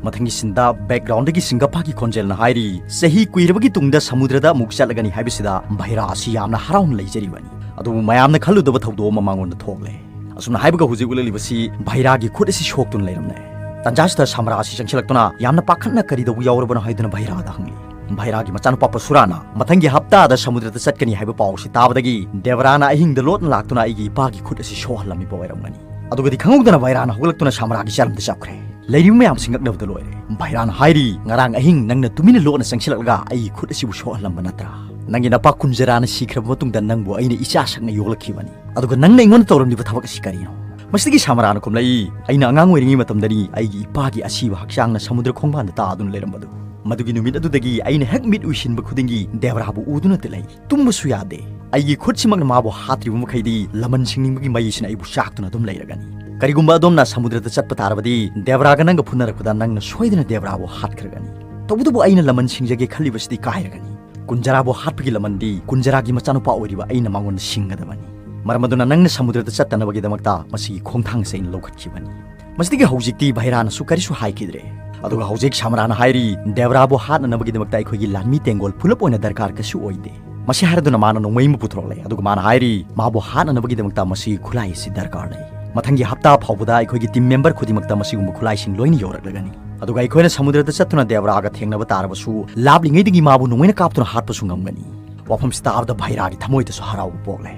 ꯃꯊꯪꯒꯤ ꯁꯤꯟꯗ ꯕꯦꯛꯒ꯭ꯔꯥꯎꯟꯗꯒꯤ ꯁꯤꯡꯒꯞꯐꯥꯒꯤ ꯈꯣꯟꯖꯦꯜꯅ ꯍꯥꯏꯔꯤ, ꯆꯍꯤ ꯀꯨꯏꯔꯕꯒꯤ ꯇꯨꯡꯗ ꯁꯃꯨꯗ꯭ꯔꯗ ꯑꯃꯨꯛ ꯆꯠꯂꯒꯅꯤ ꯍꯥꯏꯕꯁꯤꯗ ꯚꯥꯏꯔꯥ ꯑꯁꯤ ꯌꯥꯝꯅ ꯍꯔꯥꯎꯅ ꯂꯩꯖꯔꯤꯕꯅꯤ꯫ ꯑꯗꯨꯕꯨ ꯃꯌꯥꯝꯅ ꯈꯜꯂꯨꯗꯕ ꯊꯧꯗꯣꯛ ꯑꯃ ꯃꯉꯣꯟꯗ ꯊꯣꯛꯂꯦ꯫ ꯑꯁꯨꯝꯅ ꯍꯥꯏꯕꯒ ꯍꯧꯖꯤꯛ ꯎꯠꯂꯛꯂꯤꯕꯁꯤ ꯚꯥꯏꯔꯥꯒꯤ ꯈꯨꯠ ꯑꯁꯤ ꯁꯣꯛꯇꯨꯅ ꯂꯩꯔꯝꯂꯦ꯫ ꯇꯥꯟꯖꯥꯁꯤꯗ ꯁꯥꯃꯔꯥ ꯑꯁꯤ ꯆꯪꯁꯤꯜꯂꯛꯇꯨꯅ ꯌꯥꯝꯅ ꯄꯥꯈꯠꯅ ꯀꯔꯤ ꯇꯧꯕ ꯌꯥꯎꯔꯕꯅꯣ ꯍꯥꯏꯗꯨꯅ ꯚꯥꯏꯔꯥꯗ ꯍꯪꯂꯤ꯫ ꯚꯥꯏꯔꯥꯒꯤ ꯃꯆꯥꯅꯨꯄꯥ ꯄꯁꯨꯔꯥꯅ ꯃꯊꯪꯒꯤ ꯍꯞꯇꯥꯗ ꯁꯃꯨꯗ꯭ꯔꯗ ꯆꯠꯀꯅꯤ ꯍꯥꯏꯕ ꯄꯥꯎ ꯑꯁꯤ ꯇꯥꯕꯗꯒꯤ ꯗꯦꯕꯔꯥꯅ ꯑꯍꯤꯡꯗ ꯂꯣꯠꯅ ꯂꯥꯛꯇꯨꯅ ꯑꯩꯒꯤ ꯏꯄꯥꯒꯤ ꯈꯨꯠ ꯑꯁꯤ ꯁꯣꯛꯍꯜꯂꯝꯃꯤꯕ ꯑꯣꯏꯔꯝꯒꯅꯤ꯫ ꯑꯗꯨꯒꯗꯤ ꯈꯪꯍꯧꯗꯅ ꯚꯥꯏꯔꯥꯅ ꯍꯧꯒꯠꯂꯛꯇꯨꯅ ꯁꯥꯃꯔꯥꯒꯤ ꯆꯔꯝꯗ ꯆꯞꯈ꯭ꯔꯦ꯫ ꯂꯩꯔꯤꯕ ꯃꯌꯥꯝꯁꯤ ꯉꯛꯅꯕꯗ ꯂꯣꯏꯔꯦ꯫ ꯚꯥꯏꯔꯥꯅ ꯍꯥꯏꯔꯤ, "ꯉꯔꯥꯡ ꯑꯍꯤꯡ ꯅꯪꯅ ꯇꯨꯃꯤꯟꯅ ꯂꯣꯠꯅ ꯆꯪꯁꯤꯜꯂꯛꯂꯒ ꯑꯩꯒꯤ ꯈꯨꯠ ꯑꯁꯤꯕꯨ ꯁꯣꯛꯍꯜꯂꯝꯕ ꯅꯠꯇ꯭ꯔꯥ? ꯅꯪꯒꯤ ꯅꯄꯥ ꯀꯨꯟꯖꯔꯥꯅ ꯁꯤꯈ꯭ꯔꯕ ꯃꯇꯨꯡꯗ ꯅꯪꯕꯨ ꯑꯩꯅ ꯏꯆꯥ ꯁꯛꯅ ꯌꯣꯛꯂꯛꯈꯤꯕꯅꯤ꯫ ꯑꯗꯨꯒ ꯅꯪꯅ ꯑꯩꯉꯣꯟꯗ ꯇꯧꯔꯝꯂꯤꯕ ꯊꯕꯛ ꯑꯁꯤ ꯀꯔꯤꯅꯣ?" ꯃꯁꯤꯗꯒꯤ ꯁꯥꯃꯔꯥꯅ ꯈꯨꯝꯂꯛꯏ, "ꯑꯩꯅ ꯑꯉꯥꯡ ꯑꯣꯏꯔꯤꯉꯩ ꯃꯇꯝꯗꯅꯤ ꯑꯩꯒꯤ ꯏꯄꯥꯒꯤ ꯑꯁꯤꯕ ꯍꯛꯆꯥꯡꯅ ꯁꯃꯨꯗ꯭ꯔ ꯈꯣꯡꯕꯥꯟꯗ ꯇꯥꯗꯨꯅ ꯂꯩꯔꯝꯕꯗꯨ꯫ ꯃꯗꯨꯒꯤ ꯅꯨꯃꯤꯠ ꯑꯗꯨꯗꯒꯤ ꯑꯩꯅ ꯍꯦꯛ ꯃꯤꯠ ꯎꯏꯁꯤꯟꯕ ꯈꯨꯗꯤꯡꯒꯤ ꯗꯦꯕꯔꯥꯕꯨ ꯎꯗꯨꯅꯇ ꯂꯩ꯫ ꯇꯨꯝꯕꯁꯨ ꯌꯥꯗꯦ꯫ ꯑꯩꯒꯤ ꯈꯨꯠꯁꯤꯃꯛꯅ ꯃꯥꯕꯨ ꯍꯥꯠꯇ꯭ꯔꯤꯕ ꯃꯈꯩꯗꯤ ꯂꯃꯟ ꯁꯤꯡꯅꯤꯡꯕꯒꯤ ꯃꯩꯁꯤꯅ ꯑꯩꯕꯨ ꯆꯥꯛꯇꯨꯅ ꯑꯗꯨꯝ ꯂꯩꯔꯒꯅꯤ꯫ ꯀꯔꯤꯒꯨꯝꯕ ꯑꯗꯣꯝꯅ ꯁꯃꯨꯗ꯭ꯔꯗ ꯆꯠꯄ ꯇꯥꯔꯕꯗꯤ, ꯗꯦꯕꯔꯥꯒ ꯅꯪꯒ ꯐꯨꯅꯔꯛꯄꯗ ꯅꯪꯅ ꯁꯣꯏꯗꯅ ꯗꯦꯕꯔꯥꯕꯨ ꯍꯥꯠꯈ꯭ꯔꯒꯅꯤ꯫ ꯇꯧꯕꯇꯕꯨ ꯑꯩꯅ ꯂꯃꯟ ꯁꯤꯡꯖꯒꯦ ꯈꯜꯂꯤꯕꯁꯤꯗꯤ ꯀꯥꯏꯔꯒꯅꯤ꯫ ꯀꯨꯟꯖꯔꯥꯕꯨ ꯍꯥꯠꯄꯒꯤ ꯂꯃꯟꯗꯤ ꯀꯨꯟꯖꯔꯥꯒꯤ ꯃꯆꯥꯅꯨꯄꯥ ꯑꯣꯏꯔꯤꯕ ꯑꯩꯅ ꯃꯉꯣꯟꯗ ꯁꯤꯡꯒꯗꯕꯅꯤ꯫ ꯃꯔꯝ ꯑꯗꯨꯅ ꯅꯪꯅ ꯁꯃꯨꯗ꯭ꯔꯗ ꯆꯠꯇꯅꯕꯒꯤꯗꯃꯛꯇ ꯃꯁꯤꯒꯤ ꯈꯣꯡꯊꯥꯡ ꯑꯁꯤ ꯑꯩꯅ ꯂꯧꯈꯠꯈꯤꯕꯅꯤ꯫" ꯃꯁꯤꯗꯒꯤ ꯍꯧꯖꯤꯛꯇꯤ ꯚꯥꯏꯔꯥꯅꯁꯨ ꯀꯔꯤꯁꯨ ꯍꯥꯏꯈꯤꯗ꯭ꯔꯦ꯫ ꯑꯗꯨꯒ ꯍꯧꯖꯤꯛ ꯁꯥꯃꯔꯥꯅ ꯍꯥꯏꯔꯤ, "ꯗꯦꯕꯔꯥꯕꯨ ꯍꯥꯠꯅꯅꯕꯒꯤꯗꯃꯛꯇ ꯑꯩꯈꯣꯏꯒꯤ ꯂꯥꯟꯃꯤ ꯇꯦꯡꯒꯣꯜ ꯄꯨꯂꯞ ꯑꯣꯏꯅ ꯗꯔꯀꯥꯔ ꯀꯩꯁꯨ ꯑꯣꯏꯗꯦ꯫" ꯃꯁꯤ ꯍꯥꯏꯔꯗꯨꯅ ꯃꯥꯅ ꯅꯣꯡꯃꯩ ꯑꯃ ꯄꯨꯊꯣꯔꯛꯂꯦ, ꯑꯗꯨꯒ ꯃꯥꯅ ꯍꯥꯏꯔꯤ, "ꯃꯥꯕꯨ ꯍꯥꯠꯅꯅꯕꯒꯤꯗꯃꯛꯇ ꯃꯁꯤꯒꯤ ꯈꯨꯠꯂꯥꯏ ꯑꯁꯤ ꯗꯔꯀꯥꯔ ꯂꯩ꯫ ꯃꯊꯪꯒꯤ ꯍꯞꯇꯥ ꯐꯥꯎꯕꯗ ꯑꯩꯈꯣꯏꯒꯤ ꯇꯤꯝ ꯃꯦꯝꯕꯔ ꯈꯨꯗꯤꯡꯃꯛꯇ ꯃꯁꯤꯒꯨꯝꯕ ꯈꯨꯠꯂꯥꯏꯁꯤꯡ ꯂꯣꯏꯅ ꯌꯧꯔꯛꯂꯒꯅꯤ꯫ ꯑꯗꯨꯒ ꯑꯩꯈꯣꯏꯅ ꯁꯃꯨꯗ꯭ꯔꯗ ꯆꯠꯇꯨꯅ ꯗꯦꯕꯔꯥꯒ ꯊꯦꯡꯅꯕ ꯇꯥꯔꯕꯁꯨ, ꯂꯥꯞꯂꯤꯉꯩꯗꯒꯤ ꯃꯥꯕꯨ ꯅꯣꯡꯃꯩꯅ ꯀꯥꯞꯇꯨꯅ ꯍꯥꯠꯄꯁꯨ ꯉꯝꯒꯅꯤ꯫" ꯋꯥꯐꯝꯁꯤ ꯇꯥꯕꯗ ꯚꯥꯏꯔꯥꯒꯤ ꯊꯃꯣꯏꯗꯁꯨ ꯍꯔꯥꯎꯕ ꯄꯣꯛꯂꯦ꯫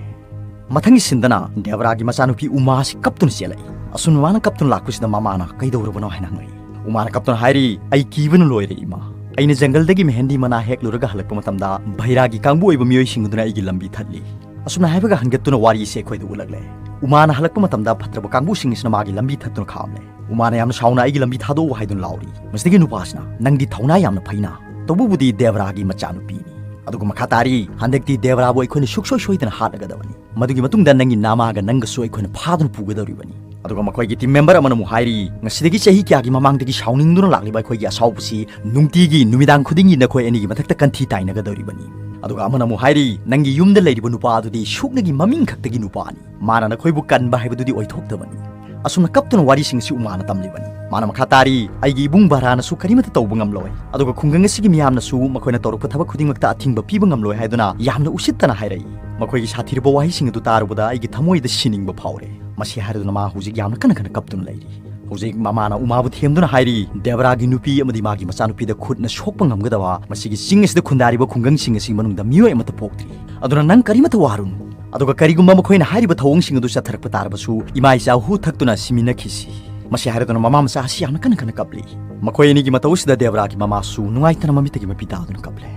ꯃꯊꯪꯒꯤ ꯁꯤꯟꯗꯅ ꯗꯦꯕꯔꯥꯒꯤ ꯃꯆꯥꯅꯨꯄꯤ ꯎꯃꯥ ꯑꯁꯤ ꯀꯞꯇꯨꯅ ꯆꯦꯜꯂꯛꯏ꯫ ꯑꯁꯨꯝꯅ ꯃꯥꯅ ꯀꯞꯇꯨꯅ ꯂꯥꯛꯄꯁꯤꯗ ꯃꯃꯥꯅ ꯀꯩꯗꯧꯔꯕꯅꯣ ꯍꯥꯏꯅ ꯍꯪꯂꯛꯏ꯫ ꯎꯃꯥꯅ ꯀꯞꯇꯨꯅ ꯍꯥꯏꯔꯤ, "ꯑꯩ ꯀꯤꯕꯅ ꯂꯣꯏꯔꯦ ꯏꯃꯥ꯫ ꯑꯩꯅ ꯖꯪꯒꯜꯗꯒꯤ ꯃꯦꯍꯦꯟꯗꯤ ꯃꯅꯥ ꯍꯦꯛꯂꯨꯔꯒ ꯍꯜꯂꯛꯄ ꯃꯇꯝꯗ ꯚꯥꯏꯔꯥꯒꯤ ꯀꯥꯡꯕꯨ ꯑꯣꯏꯕ ꯃꯤꯑꯣꯏꯁꯤꯡ ꯑꯗꯨꯅ ꯑꯩꯒꯤ ꯂꯝꯕꯤ ꯊꯠꯂꯤ꯫" ꯑꯁꯨꯝꯅ ꯍꯥꯏꯕꯒ ꯍꯟꯒꯠꯇꯨꯅ ꯋꯥꯔꯤ ꯑꯁꯤ ꯑꯩꯈꯣꯏꯗ ꯎꯠꯂꯛꯂꯦ꯫ ꯎꯃꯥꯅ ꯍꯜꯂꯛꯄ ꯃꯇꯝꯗ ꯐꯠꯇ꯭ꯔꯕ ꯀꯥꯡꯕꯨꯁꯤꯡ ꯑꯁꯤꯅ ꯃꯥꯒꯤ ꯂꯝꯕꯤ ꯊꯠꯇꯨꯅ ꯈꯥꯝꯂꯦ꯫ ꯎꯃꯥꯅ ꯌꯥꯝꯅ ꯁꯥꯎꯅ "ꯑꯩꯒꯤ ꯂꯝꯕꯤ ꯊꯥꯗꯣꯛꯎ" ꯍꯥꯏꯗꯨꯅ ꯂꯥꯎꯔꯤ꯫ ꯃꯁꯤꯗꯒꯤ ꯅꯨꯄꯥꯁꯤꯅ, "ꯅꯪꯗꯤ ꯊꯧꯅꯥ ꯌꯥꯝꯅ ꯐꯩꯅ, ꯇꯧꯕꯕꯨꯗꯤ ꯗꯦꯕꯔꯥꯒꯤ ꯃꯆꯥꯅꯨꯄꯤꯅꯤ꯫ ꯑꯗꯨꯒ ꯃꯈꯥ ꯇꯥꯔꯤ, "ꯍꯟꯗꯛꯇꯤ ꯗꯦꯕꯔꯥꯕꯨ ꯑꯩꯈꯣꯏꯅ ꯁꯨꯛꯁꯣꯏ ꯁꯣꯏꯗꯅ ꯍꯥꯠꯂꯒꯗꯕꯅꯤ꯫ ꯃꯗꯨꯒꯤ ꯃꯇꯨꯡꯗ ꯅꯪꯒꯤ ꯅꯃꯥꯒ ꯅꯪꯒꯁꯨ ꯑꯩꯈꯣꯏꯅ ꯐꯥꯗꯨꯅ ꯄꯨꯒꯗꯧꯔꯤꯕꯅꯤ꯫" ꯑꯗꯨꯒ ꯃꯈꯣꯏꯒꯤ ꯇꯤꯝ ꯃꯦꯝꯕꯔ ꯑꯃꯅ ꯑꯃꯨꯛ ꯍꯥꯏꯔꯤ, "ꯉꯁꯤꯗꯒꯤ ꯆꯍꯤ ꯀꯌꯥꯒꯤ ꯃꯃꯥꯡꯗꯒꯤ ꯁꯥꯎꯅꯤꯡꯗꯨꯅ ꯂꯥꯛꯂꯤꯕ ꯑꯩꯈꯣꯏꯒꯤ ꯑꯁꯥꯎꯕꯁꯤ ꯅꯨꯡꯇꯤꯒꯤ ꯅꯨꯃꯤꯗꯥꯡ ꯈꯨꯗꯤꯡꯒꯤ ꯅꯈꯣꯏ ꯑꯅꯤꯒꯤ ꯃꯊꯛꯇ ꯀꯟꯊꯤ ꯇꯥꯏꯅꯒꯗꯧꯔꯤꯕꯅꯤ꯫" ꯑꯗꯨꯒ ꯑꯃꯅ ꯑꯃꯨꯛ ꯍꯥꯏꯔꯤ, "ꯅꯪꯒꯤ ꯌꯨꯝꯗ ꯂꯩꯔꯤꯕ ꯅꯨꯄꯥ ꯑꯗꯨꯗꯤ ꯁꯨꯞꯅꯒꯤ ꯃꯃꯤꯡ ꯈꯛꯇꯒꯤ ꯅꯨꯄꯥꯅꯤ꯫ ꯃꯥꯅ ꯅꯈꯣꯏꯕꯨ ꯀꯟꯕ ꯍꯥꯏꯕꯗꯨꯗꯤ ꯑꯣꯏꯊꯣꯛꯇꯕꯅꯤ꯫" ꯑꯁꯨꯝꯅ ꯀꯞꯇꯨꯅ ꯋꯥꯔꯤꯁꯤꯡ ꯑꯁꯤ ꯎꯃꯥꯅ ꯇꯝꯂꯤꯕꯅꯤ꯫ ꯃꯥꯅ ꯃꯈꯥ ꯇꯥꯔꯤ, "ꯑꯩꯒꯤ ꯏꯕꯨꯡ ꯕꯥꯔꯥꯅꯁꯨ ꯀꯔꯤꯃꯠꯇ ꯇꯧꯕ ꯉꯝꯂꯣꯏ꯫ ꯑꯗꯨꯒ ꯈꯨꯡꯒꯪ ꯑꯁꯤꯒꯤ ꯃꯤꯌꯥꯝꯅꯁꯨ ꯃꯈꯣꯏꯅ ꯇꯧꯔꯛꯄ ꯊꯕꯛ ꯈꯨꯗꯤꯡꯃꯛꯇ ꯑꯊꯤꯡꯕ ꯄꯤꯕ ꯉꯝꯂꯣꯏ" ꯍꯥꯏꯗꯨꯅ ꯌꯥꯝꯅ ꯎꯁꯤꯠꯇꯅ ꯍꯥꯏꯔꯛꯏ꯫ ꯃꯈꯣꯏꯒꯤ ꯁꯥꯊꯤꯔꯕ ꯋꯥꯍꯩꯁꯤꯡ ꯑꯗꯨ ꯇꯥꯔꯨꯕꯗ ꯑꯩꯒꯤ ꯊꯃꯣꯏꯗ ꯁꯤꯅꯤꯡꯕ ꯐꯥꯎꯔꯦ꯫ ꯃꯁꯤ ꯍꯥꯏꯔꯗꯨꯅ ꯃꯥ ꯍꯧꯖꯤꯛ ꯌꯥꯝꯅ ꯀꯟꯅ ꯀꯟꯅ ꯀꯞꯇꯨꯅ ꯂꯩꯔꯤ꯫ ꯍꯧꯖꯤꯛ ꯃꯃꯥꯅ ꯎꯃꯥꯕꯨ ꯊꯦꯝꯗꯨꯅ ꯍꯥꯏꯔꯤ, "ꯗꯦꯕꯔꯥꯒꯤ ꯅꯨꯄꯤ ꯑꯃꯗꯤ ꯃꯥꯒꯤ ꯃꯆꯥꯅꯨꯄꯤꯗ ꯈꯨꯠꯅ ꯁꯣꯛꯄ ꯉꯝꯒꯗꯕ ꯃꯁꯤꯒꯤ ꯆꯤꯡ ꯑꯁꯤꯗ ꯈꯨꯟꯗꯥꯔꯤꯕ ꯈꯨꯡꯒꯪꯁꯤꯡ ꯑꯁꯤꯒꯤ ꯃꯅꯨꯡꯗ ꯃꯤꯑꯣꯏ ꯑꯃꯠꯇ ꯄꯣꯛꯇ꯭ꯔꯤ꯫ ꯑꯗꯨꯅ ꯅꯪ ꯀꯔꯤꯃꯠꯇ ꯋꯥꯔꯨꯅꯨ꯫ ꯑꯗꯨꯒ ꯀꯔꯤꯒꯨꯝꯕ ꯃꯈꯣꯏꯅ ꯍꯥꯏꯔꯤꯕ ꯊꯧꯑꯣꯡꯁꯤꯡ ꯑꯗꯨ ꯆꯠꯊꯔꯛꯄ ꯇꯥꯔꯕꯁꯨ, ꯏꯃꯥ ꯏꯆꯥ ꯍꯨ ꯊꯛꯇꯨꯅ ꯁꯤꯃꯤꯟꯅꯈꯤꯁꯤ꯫" ꯃꯁꯤ ꯍꯥꯏꯔꯗꯨꯅ ꯃꯃꯥ ꯃꯆꯥ ꯑꯁꯤ ꯌꯥꯝꯅ ꯀꯟꯅ ꯀꯟꯅ ꯀꯞꯂꯤ꯫ ꯃꯈꯣꯏ ꯑꯅꯤꯒꯤ ꯃꯇꯧ ꯑꯁꯤꯗ ꯗꯦꯕꯔꯥꯒꯤ ꯃꯃꯥꯁꯨ ꯅꯨꯡꯉꯥꯏꯇꯅ ꯃꯃꯤꯠꯇꯒꯤ ꯃꯄꯤ ꯇꯥꯗꯨꯅ ꯀꯞꯂꯦ꯫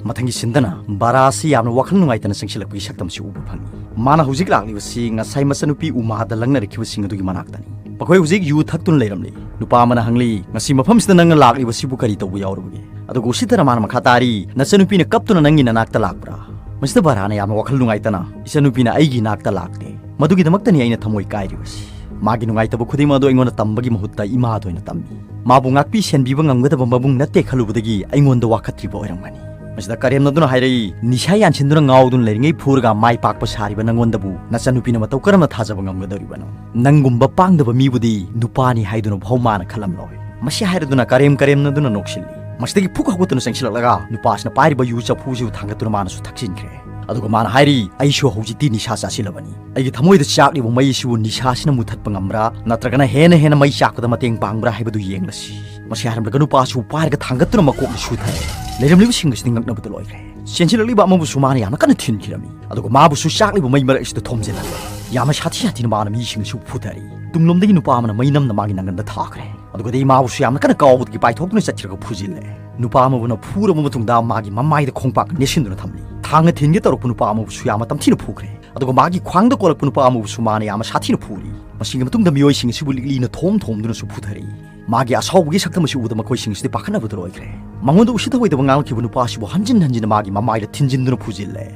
ꯃꯊꯪꯒꯤ ꯁꯤꯟꯗꯅ ꯕꯥꯔꯥ ꯑꯁꯤ ꯌꯥꯝꯅ ꯋꯥꯈꯜ ꯅꯨꯡꯉꯥꯏꯇꯅ ꯆꯪꯁꯤꯜꯂꯛꯄꯒꯤ ꯁꯛꯇꯝꯁꯤ ꯎꯕ ꯐꯪꯏ꯫ ꯃꯥꯅ ꯍꯧꯖꯤꯛ ꯂꯥꯛꯂꯤꯕꯁꯤ ꯉꯁꯥꯏ ꯃꯆꯟꯅꯨꯄꯤ ꯎꯃꯥꯗ ꯂꯪꯅꯔꯛꯈꯤꯕꯁꯤꯡ ꯑꯗꯨꯒꯤ ꯃꯅꯥꯛꯇꯅꯤ꯫ ꯃꯈꯣꯏ ꯍꯧꯖꯤꯛ ꯌꯨ ꯊꯛꯇꯨꯅ ꯂꯩꯔꯝꯂꯤ꯫ ꯅꯨꯄꯥ ꯑꯃꯅ ꯍꯪꯂꯤ, "ꯉꯁꯤ ꯃꯐꯝꯁꯤꯗ ꯅꯪꯅ ꯂꯥꯛꯂꯤꯕꯁꯤꯕꯨ ꯀꯔꯤ ꯇꯧꯕ ꯌꯥꯎꯔꯕꯒꯦ?" ꯑꯗꯨꯒ ꯎꯁꯤꯠꯇꯅ ꯃꯥꯅ ꯃꯈꯥ ꯇꯥꯔꯤ, "ꯅꯆꯟꯅꯨꯄꯤꯅ ꯀꯞꯇꯨꯅ ꯅꯪꯒꯤ ꯅꯅꯥꯛꯇ ꯂꯥꯛꯄ꯭ꯔꯥ?" ꯃꯁꯤꯗ ꯕꯥꯔꯥꯅ ꯌꯥꯝꯅ ꯋꯥꯈꯜ ꯅꯨꯡꯉꯥꯏꯇꯅ, "ꯏꯆꯟꯅꯨꯄꯤꯅ ꯑꯩꯒꯤ ꯅꯥꯛꯇ ꯂꯥꯛꯇꯦ꯫ ꯃꯗꯨꯒꯤꯗꯃꯛꯇꯅꯤ ꯑꯩꯅ ꯊꯃꯣꯏ ꯀꯥꯏꯔꯤꯕꯁꯤ꯫ ꯃꯥꯒꯤ ꯅꯨꯡꯉꯥꯏꯇꯕ ꯈꯨꯗꯤꯡꯃꯛ ꯑꯗꯨ ꯑꯩꯉꯣꯟꯗ ꯇꯝꯕꯒꯤ ꯃꯍꯨꯠꯇ ꯏꯃꯥꯗ ꯑꯣꯏꯅ ꯇꯝꯃꯤ꯫ ꯃꯥꯕꯨ ꯉꯥꯛꯄꯤ ꯁꯦꯟꯕꯤꯕ ꯉꯝꯒꯗꯕ ꯃꯕꯨꯡ ꯅꯠꯇꯦ ꯈꯜꯂꯨꯕꯗꯒꯤ ꯑꯩꯉꯣꯟꯗ ꯋꯥꯀꯠꯇ꯭ꯔꯤꯕ ꯑꯣꯏꯔꯝꯒꯅꯤ꯫" ꯃꯁꯤꯗ ꯀꯔꯦꯝꯅꯗꯨꯅ ꯍꯥꯏꯔꯛꯏ, "ꯅꯤꯁꯥ ꯌꯥꯟꯁꯤꯟꯗꯨꯅ ꯉꯥꯎꯗꯨꯅ ꯂꯩꯔꯤꯉꯩ ꯐꯨꯔꯒ ꯃꯥꯏ ꯄꯥꯛꯄ ꯁꯥꯔꯤꯕ ꯅꯪꯉꯣꯟꯗꯕꯨ ꯅꯆꯟꯅꯨꯄꯤꯅ ꯃꯇꯧ ꯀꯔꯝꯅ ꯊꯥꯖꯕ ꯉꯝꯒꯗꯧꯔꯤꯕꯅꯣ? ꯅꯪꯒꯨꯝꯕ ꯄꯥꯡꯗꯕ ꯃꯤꯕꯨꯗꯤ ꯅꯨꯄꯥꯅꯤ ꯍꯥꯏꯗꯨꯅ ꯐꯥꯎ ꯃꯥꯅ ꯈꯜꯂꯝꯂꯣꯏ꯫" ꯃꯁꯤ ꯍꯥꯏꯔꯗꯨꯅ ꯀꯔꯦꯝ ꯀꯔꯦꯝꯅꯗꯨꯅ ꯅꯣꯛꯁꯤꯜꯂꯤ꯫ ꯃꯁꯤꯗꯒꯤ ꯐꯨꯛ ꯍꯧꯒꯠꯇꯨꯅ ꯆꯪꯁꯤꯜꯂꯛꯂꯒ ꯅꯨꯄꯥꯁꯤꯅ ꯄꯥꯏꯔꯤꯕ ꯌꯨ ꯆꯐꯨꯁꯤꯕꯨ ꯊꯥꯡꯒꯠꯇꯨꯅ ꯃꯥꯅꯁꯨ ꯊꯛꯆꯤꯟꯈ꯭ꯔꯦ꯫ ꯑꯗꯨꯒ ꯃꯥꯅ ꯍꯥꯏꯔꯤ, "ꯑꯩꯁꯨ ꯍꯧꯖꯤꯛꯇꯤ ꯅꯤꯁꯥ ꯆꯥꯁꯤꯜꯂꯕꯅꯤ꯫ ꯑꯩꯒꯤ ꯊꯃꯣꯏꯗ ꯆꯥꯛꯂꯤꯕ ꯃꯩ ꯑꯁꯤꯕꯨ ꯅꯤꯁꯥꯁꯤꯅ ꯃꯨꯊꯠꯄ ꯉꯝꯕ꯭ꯔꯥ, ꯅꯠꯇ꯭ꯔꯒꯅ ꯍꯦꯟꯅ ꯍꯦꯟꯅ ꯃꯩ ꯆꯥꯛꯄꯗ ꯃꯇꯦꯡ ꯄꯥꯡꯕ꯭ꯔꯥ ꯍꯥꯏꯕꯗꯨ ꯌꯦꯡꯂꯁꯤ꯫" ꯃꯁꯤ ꯍꯥꯏꯔꯝꯂꯒ ꯅꯨꯄꯥꯁꯨ ꯄꯥꯏꯔꯒ ꯊꯥꯡꯒꯠꯇꯨꯅ ꯃꯀꯣꯛꯅ ꯁꯨꯊꯔꯦ꯫ ꯂꯩꯔꯝꯂꯤꯕꯁꯤꯡ ꯑꯁꯤꯗꯤ ꯉꯛꯅꯕꯗ ꯂꯣꯏꯈ꯭ꯔꯦ꯫ ꯆꯦꯟꯁꯤꯜꯂꯛꯂꯤꯕ ꯑꯃꯕꯨꯁꯨ ꯃꯥꯅ ꯌꯥꯝꯅ ꯀꯟꯅ ꯊꯤꯟꯈꯤꯔꯝꯃꯤ꯫ ꯑꯗꯨꯒ ꯃꯥꯕꯨꯁꯨ ꯆꯥꯛꯂꯤꯕ ꯃꯩ ꯃꯔꯛ ꯑꯁꯤꯗ ꯊꯣꯝꯖꯤꯜꯂꯝꯃꯤ꯫ ꯌꯥꯝꯅ ꯁꯥꯊꯤ ꯁꯥꯊꯤꯅ ꯃꯥꯅ ꯃꯤꯁꯤꯡ ꯑꯁꯤꯕꯨ ꯐꯨꯊꯔꯤ꯫ ꯇꯨꯡꯂꯣꯝꯗꯒꯤ ꯅꯨꯄꯥ ꯑꯃꯅ ꯃꯩ ꯅꯝꯅ ꯃꯥꯒꯤ ꯅꯪꯒꯟꯗ ꯊꯥꯈ꯭ꯔꯦ꯫ ꯑꯗꯨꯒꯗꯤ ꯃꯥꯕꯨꯁꯨ ꯌꯥꯝꯅ ꯀꯟꯅ ꯀꯥꯎꯕꯗꯒꯤ ꯄꯥꯏꯊꯣꯛꯇꯨꯅ ꯆꯠꯈꯤꯔꯒ ꯐꯨꯖꯤꯜꯂꯦ꯫ ꯅꯨꯄꯥ ꯑꯃꯕꯨꯅ ꯐꯨꯔꯕ ꯃꯇꯨꯡꯗ ꯃꯥꯒꯤ ꯃꯃꯥꯏꯗ ꯈꯣꯡꯄꯥꯛ ꯅꯦꯠꯁꯤꯟꯗꯨꯅ ꯊꯝꯂꯤ꯫ ꯊꯥꯡꯅ ꯊꯤꯟꯒꯦ ꯇꯧꯔꯛꯄ ꯅꯨꯄꯥ ꯑꯃꯕꯨꯁꯨ ꯌꯥꯝꯅ ꯇꯝꯊꯤꯅ ꯐꯨꯈ꯭ꯔꯦ꯫ ꯑꯗꯨꯒ ꯃꯥꯒꯤ ꯈ꯭ꯋꯥꯡꯗ ꯀꯣꯜꯂꯛꯄ ꯅꯨꯄꯥ ꯑꯃꯕꯨꯁꯨ ꯃꯥꯅ ꯌꯥꯝꯅ ꯁꯥꯊꯤꯅ ꯐꯨꯔꯤ꯫ ꯃꯁꯤꯒꯤ ꯃꯇꯨꯡꯗ ꯃꯤꯑꯣꯏꯁꯤꯡ ꯑꯁꯤꯕꯨ ꯂꯤꯛꯂꯤꯅ ꯊꯣꯝ ꯊꯣꯝꯗꯨꯅꯁꯨ ꯐꯨꯊꯔꯛꯏ꯫ ꯃꯥꯒꯤ ꯑꯁꯥꯎꯕꯒꯤ ꯁꯛꯇꯝ ꯑꯁꯤ ꯎꯕꯗ ꯃꯈꯣꯏꯁꯤꯡ ꯑꯁꯤꯗꯤ ꯄꯥꯈꯠꯅꯕꯗ ꯂꯣꯏꯈ꯭ꯔꯦ꯫ ꯃꯉꯣꯟꯗ ꯎꯁꯤꯠ ꯊꯑꯣꯏꯗꯕ ꯉꯥꯡꯂꯛꯈꯤꯕ ꯅꯨꯄꯥ ꯑꯁꯤꯕꯨ ꯍꯟꯖꯤꯟ ꯍꯟꯖꯤꯟꯅ ꯃꯥꯒꯤ ꯃꯃꯥꯏꯗ ꯊꯤꯟꯖꯤꯟꯗꯨꯅ ꯐꯨꯖꯤꯜꯂꯦ꯫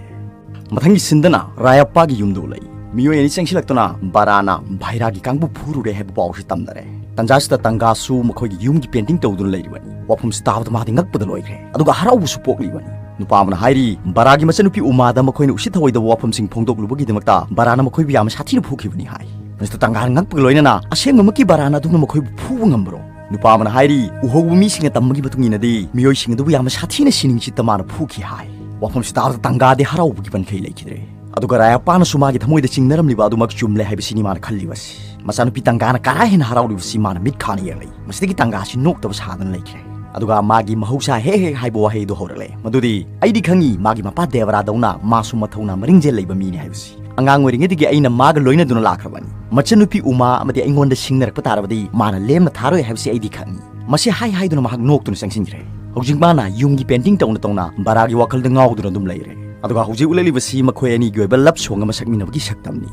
ꯃꯊꯪꯒꯤ ꯁꯤꯟꯗꯅ ꯔꯥꯌꯞꯄꯥꯒꯤ ꯌꯨꯝꯗ ꯎꯠꯂꯛꯏ꯫ ꯃꯤꯑꯣꯏ ꯑꯅꯤ ꯆꯪꯁꯤꯜꯂꯛꯇꯨꯅ ꯕꯔꯥꯅ ꯚꯥꯏꯔꯥꯒꯤ ꯀꯥꯡꯕꯨ ꯐꯨꯔꯨꯔꯦ ꯍꯥꯏꯕ ꯄꯥꯎ ꯑꯁꯤ ꯇꯝꯅꯔꯦ꯫ ꯇꯟꯖꯥꯁꯤꯗ ꯇꯪꯒꯥꯁꯨ ꯃꯈꯣꯏꯒꯤ ꯌꯨꯝꯒꯤ ꯄꯦꯟꯇꯤꯡ ꯇꯧꯗꯨꯅ ꯂꯩꯔꯤꯕꯅꯤ꯫ ꯋꯥꯐꯝꯁꯤ ꯇꯥꯕꯗ ꯃꯥꯗꯤ ꯉꯛꯄꯗ ꯂꯣꯏꯈ꯭ꯔꯦ, ꯑꯗꯨꯒ ꯍꯔꯥꯎꯕꯁꯨ ꯄꯣꯛꯂꯤꯕꯅꯤ꯫ ꯅꯨꯄꯥ ꯑꯃꯅ ꯍꯥꯏꯔꯤ, ꯕꯔꯥꯒꯤ ꯃꯆꯟꯅꯨꯄꯤ ꯎꯃꯥꯗ ꯃꯈꯣꯏꯅ ꯎꯁꯤꯠ ꯊꯑꯣꯏꯗꯕ ꯋꯥꯐꯝꯁꯤꯡ ꯐꯣꯡꯗꯣꯛꯂꯨꯕꯒꯤꯗꯃꯛꯇ ꯕꯔꯥꯅ ꯃꯈꯣꯏꯕꯨ ꯌꯥꯝꯅ ꯁꯥꯊꯤꯅ ꯐꯨꯈꯤꯕꯅꯤ ꯍꯥꯏ꯫ ꯃꯁꯤꯗ ꯇꯪꯒꯥꯅ ꯉꯛꯄꯒ ꯂꯣꯏꯅꯅ, "ꯑꯁꯦꯡꯕꯃꯛꯀꯤ ꯕꯔꯥꯅ ꯑꯗꯨꯝꯅ ꯃꯈꯣꯏꯕꯨ ꯐꯨꯕ ꯉꯝꯕ꯭ꯔꯣ?" ꯅꯨꯄꯥ ꯑꯃꯅ ꯍꯥꯏꯔꯤ, "ꯎꯍꯧꯕ ꯃꯤꯁꯤꯡꯅ ꯇꯝꯕꯒꯤ ꯃꯇꯨꯡ ꯏꯟꯅꯗꯤ ꯃꯤꯑꯣꯏꯁꯤꯡ ꯑꯗꯨꯕꯨ ꯌꯥꯝꯅ ꯁꯥꯊꯤꯅ ꯁꯤꯅꯤꯡ ꯆꯤꯠꯇ ꯃꯥꯅ ꯐꯨꯈꯤ" ꯍꯥꯏ꯫ ꯋꯥꯐꯝꯁꯤ ꯇꯥꯕꯗ ꯇꯪꯒꯥꯗꯤ ꯍꯔꯥꯎꯕꯒꯤ ꯄꯟꯈꯩ ꯂꯩꯈꯤꯗ꯭ꯔꯦ꯫ ꯑꯗꯨꯒ ꯔꯥꯌꯥꯄꯥꯅꯁꯨ ꯃꯥꯒꯤ ꯊꯃꯣꯏꯗ ꯆꯤꯡꯅꯔꯝꯂꯤꯕ ꯑꯗꯨꯃꯛ ꯆꯨꯝꯂꯦ ꯍꯥꯏꯕꯁꯤꯅꯤ ꯃꯥꯅ ꯈꯜꯂꯤꯕꯁꯤ꯫ ꯃꯆꯥꯅꯨꯄꯤ ꯇꯪꯒꯥꯅ ꯀꯔꯥ ꯍꯦꯟꯅ ꯍꯔꯥꯎꯔꯤꯕꯁꯤ ꯃꯥꯅ ꯃꯤꯠ ꯈꯥꯅ ꯌꯦꯡꯂꯛꯏ꯫ ꯃꯁꯤꯗꯒꯤ ꯇꯪꯒꯥꯁꯤ ꯅꯣꯛꯇꯕ ꯁꯥꯗꯨꯅ ꯂꯩꯈ꯭ꯔꯦ꯫ ꯑꯗꯨꯒ ꯃꯥꯒꯤ ꯃꯍꯧꯁꯥ "ꯍꯦꯛ ꯍꯦꯛ" ꯍꯥꯏꯕ ꯋꯥꯍꯩꯗꯨ ꯍꯧꯔꯛꯂꯦ, ꯃꯗꯨꯗꯤ, "ꯑꯩꯗꯤ ꯈꯪꯏ, ꯃꯥꯒꯤ ꯃꯄꯥ ꯗꯦꯕꯔꯥꯗꯧꯅ ꯃꯥꯁꯨ ꯃꯊꯧꯅꯥ ꯃꯔꯤꯡꯖꯦꯜ ꯂꯩꯕ ꯃꯤꯅꯤ ꯍꯥꯏꯕꯁꯤ꯫ ꯑꯉꯥꯡ ꯑꯣꯏꯔꯤꯉꯩꯗꯒꯤ ꯑꯩꯅ ꯃꯥꯒ ꯂꯣꯏꯅꯗꯨꯅ ꯂꯥꯛꯈ꯭ꯔꯕꯅꯤ꯫ ꯃꯆꯟꯅꯨꯄꯤ ꯎꯃꯥ ꯑꯃꯗꯤ ꯑꯩꯉꯣꯟꯗ ꯁꯤꯡꯅꯔꯛꯄ ꯇꯥꯔꯕꯗꯤ ꯃꯥꯅ ꯂꯦꯝꯅ ꯊꯥꯔꯣꯏ ꯍꯥꯏꯕꯁꯤ ꯑꯩꯗꯤ ꯈꯪꯏ"꯫ ꯃꯁꯤ ꯍꯥꯏ ꯍꯥꯏꯗꯨꯅ ꯃꯍꯥꯛ ꯅꯣꯛꯇꯨꯅ ꯆꯪꯁꯤꯟꯈ꯭ꯔꯦ꯫ ꯍꯧꯖꯤꯛ ꯃꯥꯅ ꯌꯨꯝꯒꯤ ꯄꯦꯟꯇꯤꯡ ꯇꯧꯅ ꯇꯧꯅ ꯕꯔꯥꯒꯤ ꯋꯥꯈꯜꯗ ꯉꯥꯎꯗꯨꯅ ꯑꯗꯨꯝ ꯂꯩꯔꯦ꯫ ꯑꯗꯨꯒ ꯍꯧꯖꯤꯛ ꯎꯠꯂꯛꯂꯤꯕꯁꯤ ꯃꯈꯣꯏ ꯑꯅꯤꯒꯤ ꯑꯣꯏꯕ ꯂꯞ ꯁꯣꯡ ꯑꯃ ꯁꯛꯃꯤꯟꯅꯕꯒꯤ ꯁꯛꯇꯝꯅꯤ꯫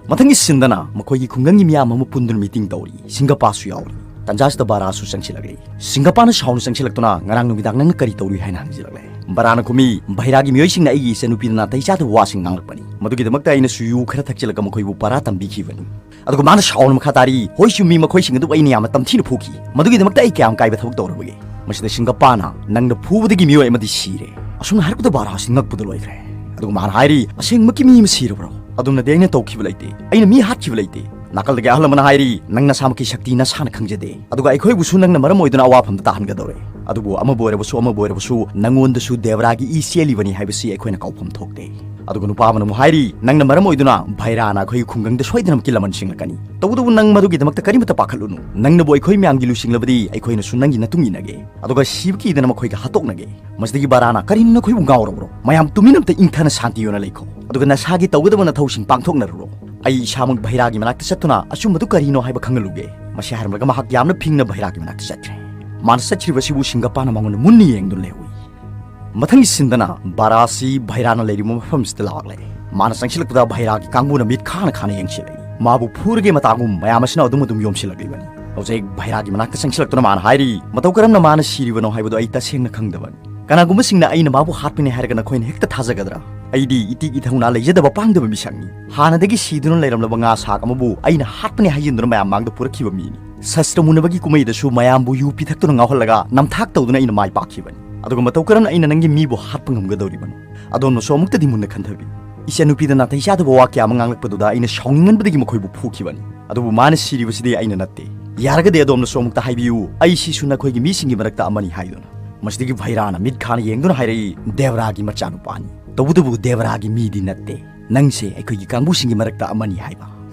ꯃꯊꯪꯒꯤ ꯁꯤꯟꯗꯅ ꯃꯈꯣꯏꯒꯤ ꯈꯨꯡꯒꯪꯒꯤ ꯃꯤꯌꯥꯝ ꯑꯃ ꯄꯨꯟꯗꯨꯅ ꯃꯤꯇꯤꯡ ꯇꯧꯔꯤ꯫ ꯁꯤꯡꯒꯄꯥꯁꯨ ꯌꯥꯎꯔꯤ꯫ ꯇꯟꯖꯥꯁꯤꯗ ꯕꯔꯥꯁꯨ ꯆꯪꯁꯤꯜꯂꯛꯂꯦ꯫ ꯁꯤꯡꯒꯄꯥꯅ ꯁꯥꯎꯅ ꯆꯪꯁꯤꯜꯂꯛꯇꯨꯅ, "ꯉꯔꯥꯡ ꯅꯨꯃꯤꯗꯥꯡ ꯅꯪꯅ ꯀꯔꯤ ꯇꯧꯔꯨꯏ?" ꯍꯥꯏꯅ ꯍꯪꯖꯤꯜꯂꯛꯂꯦ꯫ ꯕꯔꯥꯅ ꯈꯨꯝꯃꯤ, "ꯚꯩꯔꯥꯒꯤ ꯃꯤꯑꯣꯏꯁꯤꯡꯅ ꯑꯩꯒꯤ ꯏꯆꯟꯅꯨꯄꯤꯗ ꯅꯥꯇꯩ ꯆꯥꯗꯕ ꯋꯥꯁꯤꯡ ꯉꯥꯡꯂꯛꯄꯅꯤ꯫ ꯃꯗꯨꯒꯤꯗꯃꯛꯇ ꯑꯩꯅꯁꯨ ꯌꯨ ꯈꯔ ꯊꯛꯆꯤꯜꯂꯒ ꯃꯈꯣꯏꯕꯨ ꯄꯔꯥ ꯇꯝꯕꯤꯈꯤꯕꯅꯤ"꯫ ꯑꯗꯨꯒ ꯃꯥꯅ ꯁꯥꯎꯅ ꯃꯈꯥ ꯇꯥꯔꯤ, "ꯍꯣꯏ ꯆꯨꯝꯃꯤ, ꯃꯈꯣꯏꯁꯤꯡ ꯑꯗꯨꯕꯨ ꯑꯩꯅ ꯌꯥꯝꯅ ꯇꯝꯊꯤꯅ ꯐꯨꯈꯤ꯫ ꯃꯗꯨꯒꯤꯗꯃꯛꯇ ꯑꯩ ꯀꯌꯥꯝ ꯀꯥꯏꯕ ꯊꯕꯛ ꯇꯧꯔꯕꯒꯦ?" ꯃꯁꯤꯗ ꯁꯤꯡꯒꯄꯥꯅ, "ꯅꯪꯅ ꯐꯨꯕꯗꯒꯤ ꯃꯤꯑꯣꯏ ꯑꯃꯗꯤ ꯁꯤꯔꯦ"꯫ ꯑꯁꯨꯝꯅ ꯍꯥꯏꯔꯛꯄꯗ ꯕꯔꯥꯁꯤ ꯉꯛꯄꯗ ꯂꯣꯏꯈ꯭ꯔꯦ꯫ ꯑꯗꯨꯒ ꯃꯥꯅ ꯍꯥꯏꯔꯤ, "ꯑꯁꯦꯡꯃꯛꯀꯤ ꯃꯤ ꯑꯃ ꯁꯤꯔꯕ꯭ꯔꯣ? ꯑꯗꯨꯝꯅꯗꯤ ꯑꯩꯅ ꯇꯧꯈꯤꯕ ꯂꯩꯇꯦ꯫ ꯑꯩꯅ ꯃꯤ ꯍꯥꯠꯈꯤꯕ ꯂꯩꯇꯦ"꯫ ꯅꯥꯀꯜꯗꯒꯤ ꯑꯍꯜ ꯑꯃꯅ ꯍꯥꯏꯔꯤ, "ꯅꯪ ꯅꯁꯥꯃꯛꯀꯤ ꯁꯛꯇꯤ ꯅꯁꯥꯅ ꯈꯪꯖꯗꯦ, ꯑꯗꯨꯒ ꯑꯩꯈꯣꯏꯕꯨꯁꯨ ꯅꯪꯅ ꯃꯔꯝ ꯑꯣꯏꯗꯨꯅ ꯑꯋꯥꯐꯝꯗ ꯇꯥꯍꯟꯒꯗꯧꯔꯦ꯫ ꯑꯗꯨꯕꯨ ꯑꯃꯕꯨ ꯑꯣꯏꯔꯕꯁꯨ, ꯑꯃꯕꯨ ꯑꯣꯏꯔꯕꯁꯨ, ꯅꯪꯉꯣꯟꯗꯁꯨ ꯗꯦꯕꯔꯥꯒꯤ ꯏ ꯆꯦꯜꯂꯤꯕꯅꯤ ꯍꯥꯏꯕꯁꯤ ꯑꯩꯈꯣꯏꯅ ꯀꯥꯎꯐꯝ ꯊꯣꯛꯇꯦ"꯫ ꯑꯗꯨꯒ ꯅꯨꯄꯥ ꯑꯃꯅ ꯑꯃꯨꯛ ꯍꯥꯏꯔꯤ, "ꯅꯪꯅ ꯃꯔꯝ ꯑꯣꯏꯗꯨꯅ ꯚꯩꯔꯥꯅ ꯑꯩꯈꯣꯏꯒꯤ ꯈꯨꯡꯒꯪꯗ ꯁꯣꯏꯗꯅꯃꯛꯀꯤ ꯂꯃꯟꯁꯤꯡꯂꯛꯀꯅꯤ꯫ ꯇꯧꯕꯇꯕꯨ ꯅꯪ ꯃꯗꯨꯒꯤꯗꯃꯛꯇ ꯀꯔꯤꯃꯠꯇ ꯄꯥꯈꯠꯂꯨꯅꯨ꯫ ꯅꯪꯅꯕꯨ ꯑꯩꯈꯣꯏ ꯃꯌꯥꯝꯒꯤ ꯂꯨꯆꯤꯡꯂꯕꯗꯤ ꯑꯩꯈꯣꯏꯅꯁꯨ ꯅꯪꯒꯤ ꯃꯇꯨꯡ ꯏꯟꯅꯒꯦ꯫ ꯑꯗꯨꯒ ꯁꯤꯕ ꯀꯤꯗꯅ ꯃꯈꯣꯏꯒ ꯍꯥꯠꯇꯣꯛꯅꯒꯦ"꯫ ꯃꯁꯤꯗꯒꯤ ꯕꯔꯥꯅ, "ꯀꯔꯤꯅꯣ ꯅꯈꯣꯏꯕꯨ ꯉꯥꯎꯔꯕ꯭ꯔꯣ? ꯃꯌꯥꯝ ꯇꯨꯃꯤꯟ ꯑꯝꯇ ꯏꯪꯊꯅ ꯁꯥꯟꯇꯤ ꯑꯣꯏꯅ ꯂꯩꯈꯣ꯫ ꯑꯗꯨꯒ ꯅꯁꯥꯒꯤ ꯇꯧꯒꯗꯕ ꯅꯊꯧꯁꯤꯡ ꯄꯥꯡꯊꯣꯛꯅꯔꯨꯔꯣ꯫ ꯑꯩ ꯏꯁꯥꯃꯛ ꯚꯩꯔꯥꯒꯤ ꯃꯅꯥꯛꯇ ꯆꯠꯇꯨꯅ ꯑꯆꯨꯝꯕꯗꯨ ꯀꯔꯤꯅꯣ ꯍꯥꯏꯕ ꯈꯪꯍꯜꯂꯨꯒꯦ"꯫ ꯃꯁꯤ ꯍꯥꯏꯔꯝꯂꯒ ꯃꯍꯥꯛ ꯌꯥꯝꯅ ꯐꯤꯡꯅ ꯚꯩꯔꯥꯒꯤ ꯃꯅꯥꯛꯇ ꯆꯠꯈ꯭ꯔꯦ꯫ ꯃꯥꯅ ꯆꯠꯈ꯭ꯔꯤꯕꯁꯤꯕꯨ ꯁꯤꯡꯒꯄꯥꯅ ꯃꯉꯣꯟꯗ ꯃꯨꯟꯅ ꯌꯦꯡꯗꯨꯅ ꯂꯩꯍꯧꯏ꯫ ꯃꯊꯪꯒꯤ ꯁꯤꯟꯗꯅ ꯕꯔꯥꯁꯤ ꯚꯩꯔꯥꯅ ꯂꯩꯔꯤꯕ ꯃꯐꯝꯁꯤꯗ ꯂꯥꯛꯂꯦ꯫ ꯃꯥꯅ ꯆꯪꯁꯤꯜꯂꯛꯄꯗ ꯚꯩꯔꯥꯒꯤ ꯀꯥꯡꯕꯨꯅ ꯃꯤꯠ ꯈꯥꯅ ꯈꯥꯅ ꯌꯦꯡꯁꯤꯜꯂꯛꯏ꯫ ꯃꯥꯕꯨ ꯐꯨꯔꯒꯦ ꯃꯇꯥꯒꯨꯝ ꯃꯌꯥꯝ ꯑꯁꯤꯅ ꯑꯗꯨꯝ ꯑꯗꯨꯝ ꯌꯣꯝꯁꯤꯜꯂꯛꯂꯤꯕꯅꯤ꯫ ꯍꯧꯖꯤꯛ ꯚꯩꯔꯥꯒꯤ ꯃꯅꯥꯛꯇ ꯆꯪꯁꯤꯜꯂꯛꯇꯨꯅ ꯃꯥꯅ ꯍꯥꯏꯔꯤ, "ꯃꯇꯧ ꯀꯔꯝꯅ ꯃꯥꯅ ꯁꯤꯔꯤꯕꯅꯣ ꯍꯥꯏꯕꯗꯨ ꯑꯩ ꯇꯁꯦꯡꯅ ꯈꯪꯗꯕꯅꯤ꯫ ꯀꯅꯥꯒꯨꯝꯕꯁꯤꯡꯅ ꯑꯩꯅ ꯃꯥꯕꯨ ꯍꯥꯠꯄꯅꯤ ꯍꯥꯏꯔꯒ ꯅꯈꯣꯏꯅ ꯍꯦꯛꯇ ꯊꯥꯖꯒꯗ꯭ꯔꯥ? ꯑꯩꯗꯤ ꯏꯇꯤꯛ ꯏꯊꯧꯅꯥ ꯂꯩꯖꯗꯕ ꯄꯥꯡꯗꯕ ꯃꯤꯁꯛꯅꯤ꯫ ꯍꯥꯟꯅꯗꯒꯤ ꯁꯤꯗꯨꯅ ꯂꯩꯔꯝꯂꯕ ꯉꯥ ꯁꯥꯛ ꯑꯃꯕꯨ ꯑꯩꯅ ꯍꯥꯠꯄꯅꯤ ꯍꯥꯏꯖꯤꯟꯗꯨꯅ ꯃꯌꯥꯝ ꯃꯥꯡꯗ ꯄꯨꯔꯛꯈꯤꯕ ꯃꯤꯅꯤ꯫ ꯁꯁꯇ꯭ꯔ ꯃꯨꯟꯅꯕꯒꯤ ꯀꯨꯝꯍꯩꯗꯁꯨ ꯃꯌꯥꯝꯕꯨ ꯌꯨ ꯄꯤꯊꯛꯇꯨꯅ ꯉꯥꯎꯍꯜꯂꯒ ꯅꯝꯊꯥꯛ ꯇꯧꯗꯨꯅ ꯑꯩꯅ ꯃꯥꯏ ꯄꯥꯛꯈꯤꯕꯅꯤ꯫ ꯑꯗꯨꯒ ꯃꯇꯧ ꯀꯔꯝꯅ ꯑꯩꯅ ꯅꯪꯒꯤ ꯃꯤꯕꯨ ꯍꯥꯠꯄ ꯉꯝꯒꯗꯧꯔꯤꯕꯅꯣ?" ꯑꯗꯣꯝꯅꯁꯨ ꯑꯃꯨꯛꯇꯗꯤ ꯃꯨꯟꯅ ꯈꯟꯊꯕꯤꯌꯨ꯫ ꯏꯆꯟꯅꯨꯄꯤꯗ ꯅꯥꯇꯩ ꯆꯥꯗꯕ ꯋꯥ ꯀꯌꯥ ꯑꯃ ꯉꯥꯡꯂꯛꯄꯗꯨꯗ ꯑꯩꯅ ꯁꯥꯎꯅꯤꯡꯃꯟꯕꯗꯒꯤ ꯃꯈꯣꯏꯕꯨ ꯐꯨꯈꯤꯕꯅꯤ꯫ ꯑꯗꯨꯕꯨ ꯃꯥꯅ ꯁꯤꯔꯤꯕꯁꯤꯗꯤ ꯑꯩꯅ ꯅꯠꯇꯦ꯫ ꯌꯥꯔꯒꯗꯤ ꯑꯗꯣꯝꯅꯁꯨ ꯑꯃꯨꯛꯇ ꯍꯥꯏꯕꯤꯌꯨ, ꯑꯩ ꯁꯤꯁꯨ ꯅꯈꯣꯏꯒꯤ ꯃꯤꯁꯤꯡꯒꯤ ꯃꯔꯛꯇ ꯑꯃꯅꯤ ꯍꯥꯏꯗꯨꯅ꯫ ꯃꯁꯤꯗꯒꯤ ꯚꯩꯔꯥꯅ ꯃꯤꯠ ꯈꯥꯅ ꯌꯦꯡꯗꯨꯅ ꯍꯥꯏꯔꯛꯏ, "ꯗꯦꯕꯔꯥꯒꯤ ꯃꯆꯥꯅꯨꯄꯥꯅꯤ꯫ ꯇꯧꯕꯇꯕꯨ ꯗꯦꯕꯔꯥꯒꯤ ꯃꯤꯗꯤ ꯅꯠꯇꯦ꯫ ꯅꯪꯁꯦ ꯑꯩꯈꯣꯏꯒꯤ ꯀꯥꯡꯕꯨꯁꯤꯡꯒꯤ ꯃꯔꯛꯇ ꯑꯃꯅꯤ ꯍꯥꯏꯕ꯫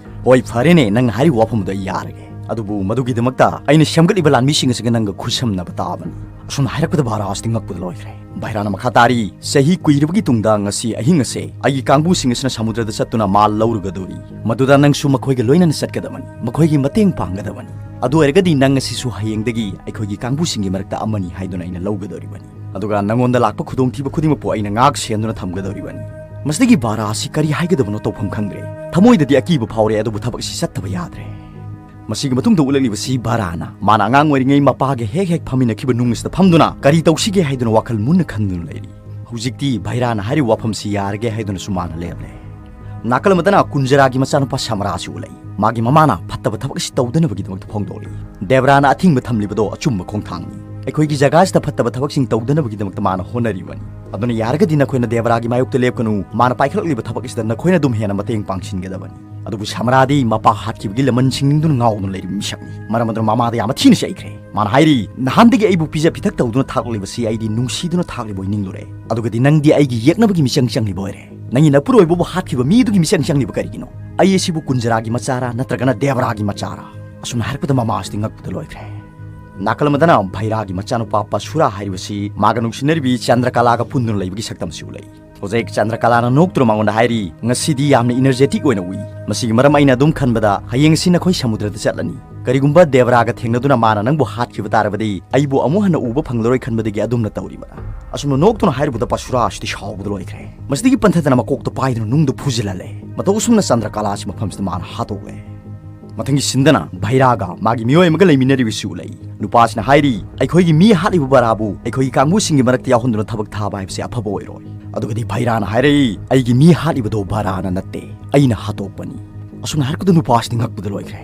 ꯍꯣꯏ, ꯐꯔꯦꯅꯦ, ꯅꯪꯅ ꯍꯥꯏꯔꯤꯕ ꯋꯥꯐꯝꯗꯨ ꯑꯩ ꯌꯥꯔꯒꯦ꯫ ꯑꯗꯨꯕꯨ ꯃꯗꯨꯒꯤꯗꯃꯛꯇ ꯑꯩꯅ ꯁꯦꯝꯒꯠꯂꯤꯕ ꯂꯥꯟꯃꯤꯁꯤꯡ ꯑꯁꯤꯒ ꯅꯪꯒ ꯈꯨꯠꯁꯝꯅꯕ ꯇꯥꯕꯅꯤ꯫" ꯑꯁꯨꯝꯅ ꯍꯥꯏꯔꯛꯄꯗ ꯚꯥꯔꯥ ꯑꯁꯤꯗꯤ ꯉꯛꯄꯗ ꯂꯣꯏꯈ꯭ꯔꯦ꯫ ꯚꯩꯔꯥꯅ ꯃꯈꯥ ꯇꯥꯔꯤ, "ꯆꯍꯤ ꯀꯨꯏꯔꯕꯒꯤ ꯇꯨꯡꯗ ꯉꯁꯤ ꯑꯍꯤꯡ ꯑꯁꯦ ꯑꯩꯒꯤ ꯀꯥꯡꯕꯨꯁꯤꯡ ꯑꯁꯤꯅ ꯁꯃꯨꯗ꯭ꯔꯗ ꯆꯠꯇꯨꯅ ꯃꯥꯜ ꯂꯧꯔꯨꯒꯗꯧꯔꯤ꯫ ꯃꯗꯨꯗ ꯅꯪꯁꯨ ꯃꯈꯣꯏꯒ ꯂꯣꯏꯅꯅ ꯆꯠꯀꯗꯕꯅꯤ, ꯃꯈꯣꯏꯒꯤ ꯃꯇꯦꯡ ꯄꯥꯡꯒꯗꯕꯅꯤ꯫ ꯑꯗꯨ ꯑꯣꯏꯔꯒꯗꯤ ꯅꯪ ꯑꯁꯤꯁꯨ ꯍꯌꯦꯡꯗꯒꯤ ꯑꯩꯈꯣꯏꯒꯤ ꯀꯥꯡꯕꯨꯁꯤꯡꯒꯤ ꯃꯔꯛꯇ ꯑꯃꯅꯤ ꯍꯥꯏꯗꯨꯅ ꯑꯩꯅ ꯂꯧꯒꯗꯧꯔꯤꯕꯅꯤ꯫ ꯑꯗꯨꯒ ꯅꯪꯉꯣꯟꯗ ꯂꯥꯛꯄ ꯈꯨꯗꯣꯡꯊꯤꯕ ꯈꯨꯗꯤꯡꯃꯛꯄꯨ ꯑꯩꯅ ꯉꯥꯛ ꯁꯦꯟꯗꯨꯅ ꯊꯝꯒꯗꯧꯔꯤꯕꯅꯤ꯫" ꯃꯁꯤꯗꯒꯤ ꯚꯥꯔꯥ ꯑꯁꯤ ꯀꯔꯤ ꯍꯥꯏꯒꯗꯕꯅꯣ ꯇꯧꯐꯝ ꯈꯪꯗ꯭ꯔꯦ꯫ ꯊꯃꯣꯏꯗꯗꯤ ꯑꯀꯤꯕ ꯐꯥꯎꯔꯦ, ꯑꯗꯨꯕꯨ ꯊꯕꯛꯁꯤ ꯆꯠꯇꯕ ꯌꯥꯗ꯭ꯔꯦ꯫ ꯃꯁꯤꯒꯤ ꯃꯇꯨꯡꯗ ꯎꯠꯂꯛꯂꯤꯕꯁꯤ ꯚꯥꯔꯥꯅ ꯃꯥꯅ ꯑꯉꯥꯡ ꯑꯣꯏꯔꯤꯉꯩ ꯃꯄꯥꯒ ꯍꯦꯛ ꯍꯦꯛ ꯐꯝꯃꯤꯟꯅꯈꯤꯕ ꯅꯨꯡ ꯑꯁꯤꯗ ꯐꯝꯗꯨꯅ ꯀꯔꯤ ꯇꯧꯁꯤꯒꯦ ꯍꯥꯏꯗꯨꯅ ꯋꯥꯈꯜ ꯃꯨꯟꯅ ꯈꯟꯗꯨꯅ ꯂꯩꯔꯤ꯫ ꯍꯧꯖꯤꯛꯇꯤ ꯚꯩꯔꯥꯅ ꯍꯥꯏꯔꯤꯕ ꯋꯥꯐꯝꯁꯤ ꯌꯥꯔꯒꯦ ꯍꯥꯏꯗꯨꯅꯁꯨ ꯃꯥꯅ ꯂꯦꯞꯂꯦ꯫ ꯅꯥꯀꯜ ꯑꯃꯗꯅ ꯀꯨꯟꯖꯔꯥꯒꯤ ꯃꯆꯥꯅꯨꯄꯥ ꯁꯃꯔꯥꯁꯤ ꯎꯠꯂꯛꯏ꯫ ꯃꯥꯒꯤ ꯃꯃꯥꯅ ꯐꯠꯇꯕ ꯊꯕꯛ ꯑꯁꯤ ꯇꯧꯗꯅꯕꯒꯤꯗꯃꯛꯇ ꯐꯣꯡꯗꯣꯛꯂꯤ꯫ ꯗꯦꯕ꯭ꯔꯥꯅ ꯑꯊꯤꯡꯕ ꯊꯝꯂꯤꯕꯗꯣ ꯑꯆꯨꯝꯕ ꯈꯣꯡꯊꯥꯡꯅꯤ꯫ ꯑꯩꯈꯣꯏꯒꯤ ꯖꯒꯥꯁꯤꯗ ꯐꯠꯇꯕ ꯊꯕꯛꯁꯤꯡ ꯇꯧꯗꯅꯕꯒꯤꯗꯃꯛꯇ ꯃꯥꯅ ꯍꯣꯠꯅꯔꯤꯕꯅꯤ꯫ ꯑꯗꯨꯅ ꯌꯥꯔꯒꯗꯤ ꯅꯈꯣꯏꯅ ꯗꯦꯕ꯭ꯔꯥꯒꯤ ꯃꯥꯌꯣꯛꯇ ꯂꯦꯞꯀꯅꯨ꯫ ꯃꯥꯅ ꯄꯥꯏꯈꯠꯂꯛꯂꯤꯕ ꯊꯕꯛ ꯑꯁꯤꯗ ꯅꯈꯣꯏꯅ ꯑꯗꯨꯝ ꯍꯦꯟꯅ ꯃꯇꯦꯡ ꯄꯥꯡꯁꯤꯟꯒꯗꯕꯅꯤ꯫ ꯑꯗꯨꯕꯨ ꯁꯃꯔꯥꯗꯤ ꯃꯄꯥ ꯍꯥꯠꯈꯤꯕꯒꯤ ꯂꯃꯟ ꯁꯤꯡꯅꯤꯡꯗꯨꯅ ꯉꯥꯎꯗꯨꯅ ꯂꯩꯔꯤꯕ ꯃꯤꯁꯛꯅꯤ꯫ ꯃꯔꯝ ꯑꯗꯨꯅ ꯃꯃꯥꯗ ꯌꯥꯝꯅ ꯊꯤꯅ ꯆꯩꯈ꯭ꯔꯦ꯫ ꯃꯥꯅ ꯍꯥꯏꯔꯤ, "ꯅꯍꯥꯟꯗꯒꯤ ꯑꯩꯕꯨ ꯄꯤꯖ ꯄꯤꯊꯛ ꯇꯧꯗꯨꯅ ꯊꯥꯛꯂꯛꯂꯤꯕꯁꯤ ꯑꯩꯗꯤ ꯅꯨꯡꯁꯤꯗꯨꯅ ꯊꯥꯛꯂꯤꯕ ꯑꯣꯏ ꯅꯤꯡꯂꯨꯔꯦ꯫ ꯑꯗꯨꯒꯗꯤ ꯅꯪꯗꯤ ꯑꯩꯒꯤ ꯌꯦꯛꯅꯕꯒꯤ ꯃꯤꯆꯪ ꯆꯪꯂꯤꯕ ꯑꯣꯏꯔꯦ꯫ ꯅꯪꯒꯤ ꯅꯄꯨꯔꯣꯏꯕꯕꯨ ꯍꯥꯠꯈꯤꯕ ꯃꯤꯗꯨꯒꯤ ꯃꯤꯆꯪ ꯆꯪꯂꯤꯕ ꯀꯔꯤꯒꯤꯅꯣ? ꯑꯩ ꯑꯁꯤꯕꯨ ꯀꯨꯟꯖꯔꯥꯒꯤ ꯃꯆꯥꯔꯥ ꯅꯠꯇ꯭ꯔꯒꯅ ꯗꯦꯕꯔꯥꯒꯤ ꯃꯆꯥꯔꯥ?" ꯑꯁꯨꯝꯅ ꯍꯥꯏꯔꯛꯄꯗ ꯃꯃꯥ ꯑꯁꯤꯗꯤ ꯉꯛꯄꯗ ꯂꯣꯏꯈ꯭ꯔꯦ꯫ ꯅꯥꯀꯜ ꯑꯃꯗꯅ ꯚꯩꯔꯥꯒꯤ ꯃꯆꯥꯅꯨꯄꯥ ꯄꯁꯨꯔꯥ ꯍꯥꯏꯔꯤꯕꯁꯤ ꯃꯥꯒ ꯅꯨꯡꯁꯤꯅꯔꯤꯕꯤ ꯆꯟꯗ꯭ꯔꯀꯂꯥꯒ ꯄꯨꯟꯗꯨꯅ ꯂꯩꯕꯒꯤ ꯁꯛꯇꯝꯁꯤ ꯎꯠꯂꯛꯏ꯫ ꯍꯧꯖꯤꯛ ꯆꯟꯗ꯭ꯔꯀꯂꯥꯅ ꯅꯣꯛꯇꯨꯅ ꯃꯉꯣꯟꯗ ꯍꯥꯏꯔꯤ, "ꯉꯁꯤꯗꯤ ꯌꯥꯝꯅ ꯏꯅꯔꯖꯦꯇꯤꯛ ꯑꯣꯏꯅ ꯎꯏ꯫ ꯃꯁꯤꯒꯤ ꯃꯔꯝ ꯑꯩꯅ ꯑꯗꯨꯝ ꯈꯟꯕꯗ ꯍꯌꯦꯡꯁꯤ ꯅꯈꯣꯏ ꯁꯃꯨꯗ꯭ꯔꯗ ꯆꯠꯂꯅꯤ꯫ ꯀꯔꯤꯒꯨꯝꯕ ꯗꯦꯕꯔꯥꯒ ꯊꯦꯡꯅꯗꯨꯅ ꯃꯥꯅ ꯅꯪꯕꯨ ꯍꯥꯠꯈꯤꯕ ꯇꯥꯔꯕꯗꯤ ꯑꯩꯕꯨ ꯑꯃꯨꯛ ꯍꯟꯅ ꯎꯕ ꯐꯪꯂꯔꯣꯏ ꯈꯟꯕꯗꯒꯤ ꯑꯗꯨꯝꯅ ꯇꯧꯔꯤꯕ꯫" ꯑꯁꯨꯝꯅ ꯅꯣꯛꯇꯨꯅ ꯍꯥꯏꯔꯨꯕꯗ ꯄꯁꯨꯔꯥ ꯑꯁꯤꯗꯤ ꯁꯥꯎꯕꯗ ꯂꯣꯏꯈ꯭ꯔꯦ꯫ ꯃꯁꯤꯗꯒꯤ ꯄꯟꯊꯗꯅ ꯃꯀꯣꯛꯇ ꯄꯥꯏꯗꯨꯅ ꯅꯨꯡꯗ ꯐꯨꯖꯤꯜꯍꯜꯂꯦ꯫ ꯃꯇꯧ ꯑꯁꯨꯝꯅ ꯆꯟꯗ꯭ꯔꯀꯂꯥ ꯑꯁꯤ ꯃꯐꯝꯁꯤꯗ ꯃꯥꯅ ꯍꯥꯠꯇꯣꯛꯂꯦ꯫ ꯃꯊꯪꯒꯤ ꯁꯤꯟꯗꯅ ꯚꯩꯔꯥꯒ ꯃꯥꯒꯤ ꯃꯤꯑꯣꯏ ꯑꯃꯒ ꯂꯩꯃꯤꯟꯅꯔꯤꯕꯁꯤ ꯎꯠꯂꯛꯏ꯫ ꯅꯨꯄꯥꯁꯤꯅ ꯍꯥꯏꯔꯤ, "ꯑꯩꯈꯣꯏꯒꯤ ꯃꯤ ꯍꯥꯠꯂꯤꯕ ꯕꯔꯥꯕꯨ ꯑꯩꯈꯣꯏꯒꯤ ꯀꯥꯡꯕꯨꯁꯤꯡꯒꯤ ꯃꯔꯛꯇ ꯌꯥꯎꯍꯟꯗꯨꯅ ꯊꯕꯛ ꯊꯥꯕ ꯍꯥꯏꯕꯁꯤ ꯑꯐꯕ ꯑꯣꯏꯔꯣꯏ"꯫ ꯑꯗꯨꯒꯗꯤ ꯚꯩꯔꯥꯅ ꯍꯥꯏꯔꯛꯏ, "ꯑꯩꯒꯤ ꯃꯤ ꯍꯥꯠꯂꯤꯕꯗꯣ ꯕꯔꯥꯅ ꯅꯠꯇꯦ, ꯑꯩꯅ ꯍꯥꯠꯇꯣꯛꯄꯅꯤ"꯫ ꯑꯁꯨꯝꯅ ꯍꯥꯏꯔꯛꯄꯗ ꯅꯨꯄꯥꯁꯤꯗꯤ ꯉꯛꯄꯗ ꯂꯣꯏꯈ꯭ꯔꯦ꯫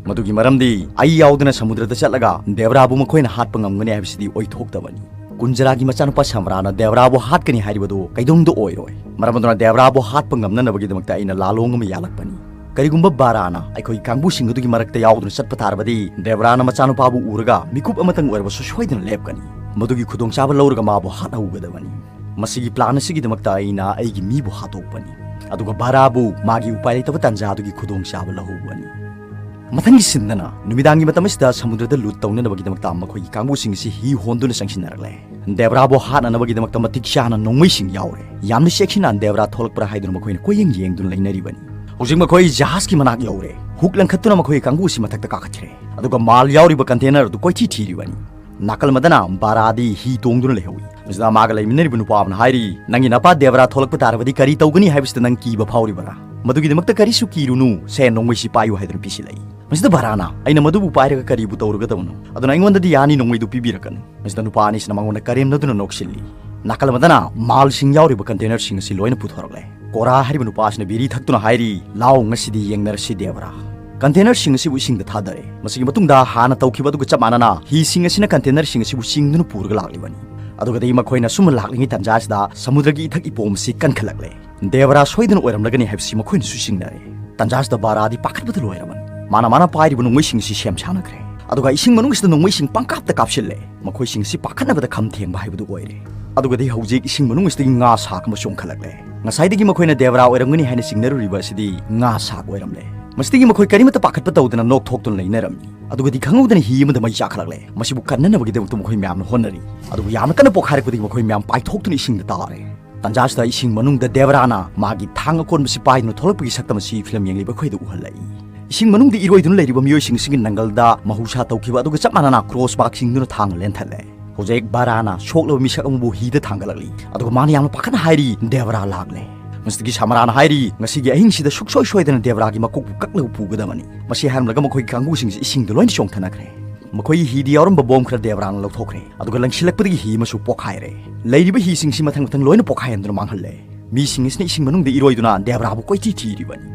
ꯃꯗꯨꯒꯤ ꯃꯔꯝꯗꯤ ꯑꯩ ꯌꯥꯎꯗꯅ ꯁꯃꯨꯗ꯭ꯔꯗ ꯆꯠꯂꯒ ꯗꯦꯕ꯭ꯔꯥꯕꯨ ꯃꯈꯣꯏꯅ ꯍꯥꯠꯄ ꯉꯝꯒꯅꯤ ꯍꯥꯏꯕꯁꯤꯗꯤ ꯑꯣꯏꯊꯣꯛꯇꯕꯅꯤ꯫ ꯀꯨꯟꯖꯔꯥꯒꯤ ꯃꯆꯥꯅꯨꯄꯥ ꯁꯝꯔꯥꯅ ꯗꯦꯕ꯭ꯔꯥꯕꯨ ꯍꯥꯠꯀꯅꯤ ꯍꯥꯏꯔꯤꯕꯗꯨ ꯀꯩꯗꯧꯅꯨꯡꯗ ꯑꯣꯏꯔꯣꯏ꯫ ꯃꯔꯝ ꯑꯗꯨꯅ ꯗꯦꯕ꯭ꯔꯥꯕꯨ ꯍꯥꯠꯄ ꯉꯝꯅꯅꯕꯒꯤꯗꯃꯛꯇ ꯑꯩꯅ ꯂꯥꯂꯣꯡ ꯑꯃ ꯌꯥꯜꯂꯛꯄꯅꯤ꯫ ꯀꯔꯤꯒꯨꯝꯕ ꯕꯔꯥꯅ ꯑꯩꯈꯣꯏꯒꯤ ꯀꯥꯡꯕꯨꯁꯤꯡ ꯑꯗꯨꯒꯤ ꯃꯔꯛꯇ ꯌꯥꯎꯗꯨꯅ ꯆꯠꯄ ꯇꯥꯔꯕꯗꯤ, ꯗꯦꯕ꯭ꯔꯥꯅ ꯃꯆꯥꯅꯨꯄꯥꯕꯨ ꯎꯔꯒ ꯃꯤꯀꯨꯞ ꯑꯃꯇꯪ ꯑꯣꯏꯔꯕꯁꯨ ꯁꯣꯏꯗꯅ ꯂꯦꯞꯀꯅꯤ꯫ ꯃꯗꯨꯒꯤ ꯈꯨꯗꯣꯡꯆꯥꯕ ꯂꯧꯔꯒ ꯃꯥꯕꯨ ꯍꯥꯠꯍꯧꯒꯗꯕꯅꯤ꯫ ꯃꯁꯤꯒꯤ ꯄ꯭ꯂꯥꯟ ꯑꯁꯤꯒꯤꯗꯃꯛꯇ ꯑꯩꯅ ꯑꯩꯒꯤ ꯃꯤꯕꯨ ꯍꯥꯠꯇꯣꯛꯄꯅꯤ, ꯑꯗꯨꯒ ꯕꯔꯥꯕꯨ ꯃꯥꯒꯤ ꯎꯄꯥꯏ ꯂꯩꯇꯕ ꯇꯥꯟꯖꯥ ꯑꯗꯨꯒꯤ ꯈꯨꯗꯣꯡꯆꯥꯕ ꯂꯧꯍꯧꯕꯅꯤ꯫ ꯃꯊꯪꯒꯤ ꯁꯤꯟꯗꯅ ꯅꯨꯃꯤꯗꯥꯡꯒꯤ ꯃꯇꯝ ꯑꯁꯤꯗ ꯁꯃꯨꯗ꯭ꯔꯗ ꯂꯨꯠ ꯇꯧꯅꯅꯕꯒꯤꯗꯃꯛꯇ ꯃꯈꯣꯏꯒꯤ ꯀꯥꯡꯕꯨꯁꯤꯡ ꯑꯁꯤ ꯍꯤ ꯍꯣꯟꯗꯨꯅ ꯆꯪꯁꯤꯟꯅꯔꯛꯂꯦ꯫ ꯗꯦꯕ꯭ꯔꯥꯕꯨ ꯍꯥꯠꯅꯅꯕꯒꯤꯗꯃꯛꯇ ꯃꯇꯤꯛ ꯆꯥꯅ ꯅꯣꯡꯃꯩꯁꯤꯡ ꯌꯥꯎꯔꯦ꯫ ꯌꯥꯝꯅ ꯆꯦꯛꯁꯤꯟꯅ ꯗꯦꯕ꯭ꯔꯥ ꯊꯣꯛꯂꯛꯄ꯭ꯔꯥ ꯍꯥꯏꯗꯨꯅ ꯃꯈꯣꯏꯅ ꯀꯣꯏꯌꯦꯡ ꯌꯦꯡꯗꯨꯅ ꯂꯩꯅꯔꯤꯕꯅꯤ꯫ ꯍꯧꯖꯤꯛ ꯃꯈꯣꯏ ꯖꯍꯥꯖꯀꯤ ꯃꯅꯥꯛ ꯌꯧꯔꯦ꯫ ꯍꯨꯛ ꯂꯪꯈꯠꯇꯨꯅ ꯃꯈꯣꯏꯒꯤ ꯀꯥꯡꯕꯨ ꯑꯁꯤ ꯃꯊꯛꯇ ꯀꯥꯈꯠꯈ꯭ꯔꯦ, ꯑꯗꯨꯒ ꯃꯥꯜ ꯌꯥꯎꯔꯤꯕ ꯀꯟꯇꯦꯅꯔ ꯑꯗꯨ ꯀꯣꯏꯊꯤ ꯊꯤꯔꯤꯕꯅꯤ꯫ ꯅꯥꯀꯜ ꯑꯃꯗꯅ ꯕꯥꯔꯥꯗꯤ ꯍꯤ ꯇꯣꯡꯗꯨꯅ ꯂꯩꯍꯧꯏ꯫ ꯃꯁꯤꯗ ꯃꯥꯒ ꯂꯩꯃꯤꯟꯅꯔꯤꯕ ꯅꯨꯄꯥ ꯑꯃꯅ ꯍꯥꯏꯔꯤ, "ꯅꯪꯒꯤ ꯅꯄꯥ ꯗꯦꯕ꯭ꯔꯥ ꯊꯣꯛꯂꯛꯄ ꯇꯥꯔꯕꯗꯤ ꯀꯔꯤ ꯇꯧꯒꯅꯤ ꯍꯥꯏꯕꯁꯤꯗ ꯅꯪ ꯀꯤꯕ ꯐꯥꯎꯔꯤꯕꯔꯥ? ꯃꯗꯨꯒꯤꯗꯃꯛꯇ ꯀꯔꯤꯁꯨ ꯀꯤꯔꯨꯅꯨ, ꯁꯦ, ꯅꯣꯡꯃꯩꯁꯤ ꯄꯥꯏꯌꯨ" ꯍꯥꯏꯗꯨꯅ ꯄꯤꯁꯤꯜꯂꯛꯏ꯫ ꯃꯁꯤꯗ ꯕꯥꯔꯥꯅ, "ꯑꯩꯅ ꯃꯗꯨꯕꯨ ꯄꯥꯏꯔꯒ ꯀꯔꯤꯕꯨ ꯇꯧꯔꯨꯒꯗꯕꯅꯣ? ꯑꯗꯨꯅ ꯑꯩꯉꯣꯟꯗꯗꯤ ꯌꯥꯅꯤ, ꯅꯣꯡꯃꯩꯗꯨ ꯄꯤꯕꯤꯔꯛꯀꯅꯨ"꯫ ꯃꯁꯤꯗ ꯅꯨꯄꯥ ꯑꯅꯤꯁꯤꯅ ꯃꯉꯣꯟꯗ ꯀꯔꯦꯝꯅꯗꯨꯅ ꯅꯣꯛꯁꯤꯜꯂꯤ꯫ ꯅꯥꯀꯜ ꯑꯃꯗꯅ ꯃꯥꯜꯁꯤꯡ ꯌꯥꯎꯔꯤꯕ ꯀꯟꯇꯦꯅꯔꯁꯤꯡ ꯑꯁꯤ ꯂꯣꯏꯅ ꯄꯨꯊꯣꯔꯛꯂꯦ꯫ ꯀꯣꯔꯥ ꯍꯥꯏꯔꯤꯕ ꯅꯨꯄꯥ ꯑꯁꯤꯅ ꯕꯤꯔꯤ ꯊꯛꯇꯨꯅ ꯍꯥꯏꯔꯤ, "ꯂꯥꯎ, ꯉꯁꯤꯗꯤ ꯌꯦꯡꯅꯔꯁꯤ ꯗꯦꯕ꯭ꯔꯥ꯫ ꯀꯟꯇꯦꯅꯔꯁꯤꯡ ꯑꯁꯤꯕꯨ ꯏꯁꯤꯡꯗ ꯊꯥꯗꯔꯦ꯫ ꯃꯁꯤꯒꯤ ꯃꯇꯨꯡꯗ ꯍꯥꯟꯅ ꯇꯧꯈꯤꯕ ꯑꯗꯨꯒ ꯆꯞ ꯃꯥꯟꯅꯅ ꯍꯤꯁꯤꯡ ꯑꯁꯤꯅ ꯀꯟꯇꯦꯅꯔꯁꯤꯡ ꯑꯁꯤꯕꯨ ꯆꯤꯡꯗꯨꯅ ꯄꯨꯔꯒ ꯂꯥꯛꯂꯤꯕꯅꯤ"꯫ ꯑꯗꯨꯒꯗꯤ ꯃꯈꯣꯏꯅ ꯁꯨꯝ ꯂꯥꯛꯂꯤꯉꯩ ꯇꯥꯟꯖꯥ ꯑꯁꯤꯗ ꯁꯃꯨꯗ꯭ꯔꯒꯤ ꯏꯊꯛ ꯏꯄꯣꯝ ꯑꯁꯤ ꯀꯟꯈꯠꯂꯛꯂꯦ꯫ ꯗꯦꯕ꯭ꯔꯥ ꯁꯣꯏꯗꯅ ꯑꯣꯏꯔꯝꯂꯒꯅꯤ ꯍꯥꯏꯕꯁꯤ ꯃꯈꯣꯏꯅꯁꯨ ꯆꯤꯡꯅꯔꯦ꯫ ꯇꯥꯟꯖꯥ ꯑꯁꯤꯗ ꯕꯥꯔꯥꯗꯤ ꯄꯥꯈꯠꯄꯗ ꯂꯣꯏꯔꯕꯅꯤ꯫ ꯃꯥꯅ ꯃꯥꯅ ꯄꯥꯏꯔꯤꯕ ꯅꯣꯡꯃꯩꯁꯤꯡ ꯑꯁꯤ ꯁꯦꯝ ꯁꯥꯅꯈ꯭ꯔꯦ꯫ ꯑꯗꯨꯒ ꯏꯁꯤꯡ ꯃꯅꯨꯡꯁꯤꯗ ꯅꯣꯡꯃꯩꯁꯤꯡ ꯄꯪꯀꯥꯞꯇ ꯀꯥꯞꯁꯤꯜꯂꯦ꯫ ꯃꯈꯣꯏꯁꯤꯡ ꯑꯁꯤ ꯄꯥꯈꯠꯅꯕꯗ ꯈꯝ ꯊꯦꯡꯕ ꯍꯥꯏꯕꯗꯨ ꯑꯣꯏꯔꯦ꯫ ꯑꯗꯨꯒꯗꯤ ꯍꯧꯖꯤꯛ ꯏꯁꯤꯡ ꯃꯅꯨꯡ ꯑꯁꯤꯗꯒꯤ ꯉꯥ ꯁꯥꯛ ꯑꯃ ꯆꯣꯡꯈꯠꯂꯛꯂꯦ꯫ ꯉꯁꯥꯏꯗꯒꯤ ꯃꯈꯣꯏꯅ ꯗꯦꯕ꯭ꯔꯥ ꯑꯣꯏꯔꯝꯒꯅꯤ ꯍꯥꯏꯅ ꯆꯤꯡꯅꯔꯨꯔꯤꯕ ꯑꯁꯤꯗꯤ ꯉꯥ ꯁꯥꯛ ꯑꯣꯏꯔꯝꯂꯦ꯫ ꯃꯁꯤꯗꯒꯤ ꯃꯈꯣꯏ ꯀꯔꯤꯃꯠꯇ ꯄꯥꯈꯠꯄ ꯇꯧꯗꯅ ꯅꯣꯛꯊꯣꯛꯇꯨꯅ ꯂꯩꯅꯔꯝꯃꯤ꯫ ꯑꯗꯨꯒꯗꯤ ꯈꯪꯍꯧꯗꯅ ꯍꯤ ꯑꯃꯗ ꯃꯩ ꯆꯥꯛꯈꯠꯂꯛꯂꯦ꯫ ꯃꯁꯤꯕꯨ ꯀꯟꯅꯅꯕꯒꯤꯗꯃꯛꯇ ꯃꯈꯣꯏ ꯃꯌꯥꯝꯅ ꯍꯣꯠꯅꯔꯤ꯫ ꯑꯗꯨꯕꯨ ꯌꯥꯝꯅ ꯀꯟꯅ ꯄꯣꯛꯈꯥꯏꯔꯛꯄꯗꯒꯤ ꯃꯈꯣꯏ ꯃꯌꯥꯝ ꯄꯥꯏꯊꯣꯛꯇꯨꯅ ꯏꯁꯤꯡꯗ ꯇꯥꯔꯦ꯫ ꯇꯥꯟꯖꯥꯁꯤꯗ ꯏꯁꯤꯡ ꯃꯅꯨꯡꯗ ꯗꯦꯕ꯭ꯔꯥꯅ ꯃꯥꯒꯤ ꯊꯥꯡ ꯑꯀꯣꯟꯕꯁꯤ ꯄꯥꯏꯗꯨꯅ ꯊꯣꯛꯂꯛꯄꯒꯤ ꯁꯛꯇꯝ ꯑꯁꯤ ꯐꯤꯂꯝ ꯌꯦꯡꯂꯤꯕ ꯑꯩꯈꯣꯏꯗ ꯎꯍꯜꯂꯛꯏ꯫ ꯏꯁꯤꯡ ꯃꯅꯨꯡꯗ ꯏꯔꯣꯏꯗꯨꯅ ꯂꯩꯔꯤꯕ ꯃꯤꯑꯣꯏꯁꯤꯡ ꯑꯁꯤꯒꯤ ꯅꯪꯒꯜꯗ ꯃꯍꯧꯁꯥ ꯇꯧꯈꯤꯕ ꯑꯗꯨꯒ ꯆꯞ ꯃꯥꯟꯅꯅ ꯀ꯭ꯔꯣꯁ ꯃꯥꯔꯛꯁꯤꯡꯗꯨꯅ ꯊꯥꯡꯅ ꯂꯦꯟꯊꯠꯂꯦ꯫ ꯍꯧꯖꯤꯛ ꯕꯥꯔꯥꯅ ꯁꯣꯛꯂꯕ ꯃꯤꯁꯛ ꯑꯃꯕꯨ ꯍꯤꯗ ꯊꯥꯡꯒꯠꯂꯛꯂꯤ, ꯑꯗꯨꯒ ꯃꯥꯅ ꯌꯥꯝꯅ ꯄꯥꯈꯠꯅ ꯍꯥꯏꯔꯤ, "ꯗꯦꯕ꯭ꯔꯥ ꯂꯥꯛꯂꯦ"꯫ ꯃꯁꯤꯗꯒꯤ ꯁꯃꯔꯥꯅ ꯍꯥꯏꯔꯤ, ꯉꯁꯤꯒꯤ ꯑꯍꯤꯡꯁꯤꯗ ꯁꯨꯛꯁꯣꯏ ꯁꯣꯏꯗꯅ ꯗꯦꯕ꯭ꯔꯥꯒꯤ ꯃꯀꯣꯛꯄꯨ ꯀꯛꯂꯒ ꯄꯨꯒꯗꯕꯅꯤ꯫ ꯃꯁꯤ ꯍꯥꯏꯔꯝꯂꯒ ꯃꯈꯣꯏꯒꯤ ꯀꯥꯡꯕꯨꯁꯤꯡꯁꯤ ꯏꯁꯤꯡꯗ ꯂꯣꯏꯅ ꯆꯣꯡꯊꯅꯈ꯭ꯔꯦ꯫ ꯃꯈꯣꯏꯒꯤ ꯍꯤꯗ ꯌꯥꯎꯔꯝꯕ ꯕꯣꯝ ꯈꯔ ꯗꯦꯕ꯭ꯔꯥꯅ ꯂꯧꯊꯣꯛꯈ꯭ꯔꯦ, ꯑꯗꯨꯒ ꯂꯪꯁꯤꯜꯂꯛꯄꯗꯒꯤ ꯍꯤ ꯑꯃꯁꯨ ꯄꯣꯈꯥꯏꯔꯦ꯫ ꯂꯩꯔꯤꯕ ꯍꯤꯁꯤꯡꯁꯤ ꯃꯊꯪ ꯃꯊꯪ ꯂꯣꯏꯅ ꯄꯣꯈꯥꯏꯍꯟꯗꯨꯅ ꯃꯥꯡꯍꯜꯂꯦ꯫ ꯃꯤꯁꯤꯡ ꯑꯁꯤꯅ ꯏꯁꯤꯡ ꯃꯅꯨꯡꯗ ꯏꯔꯣꯏꯗꯨꯅ ꯗꯦꯕ꯭ꯔꯥꯕꯨ ꯀꯣꯏꯊꯤ ꯊꯤꯔꯤꯕꯅꯤ꯫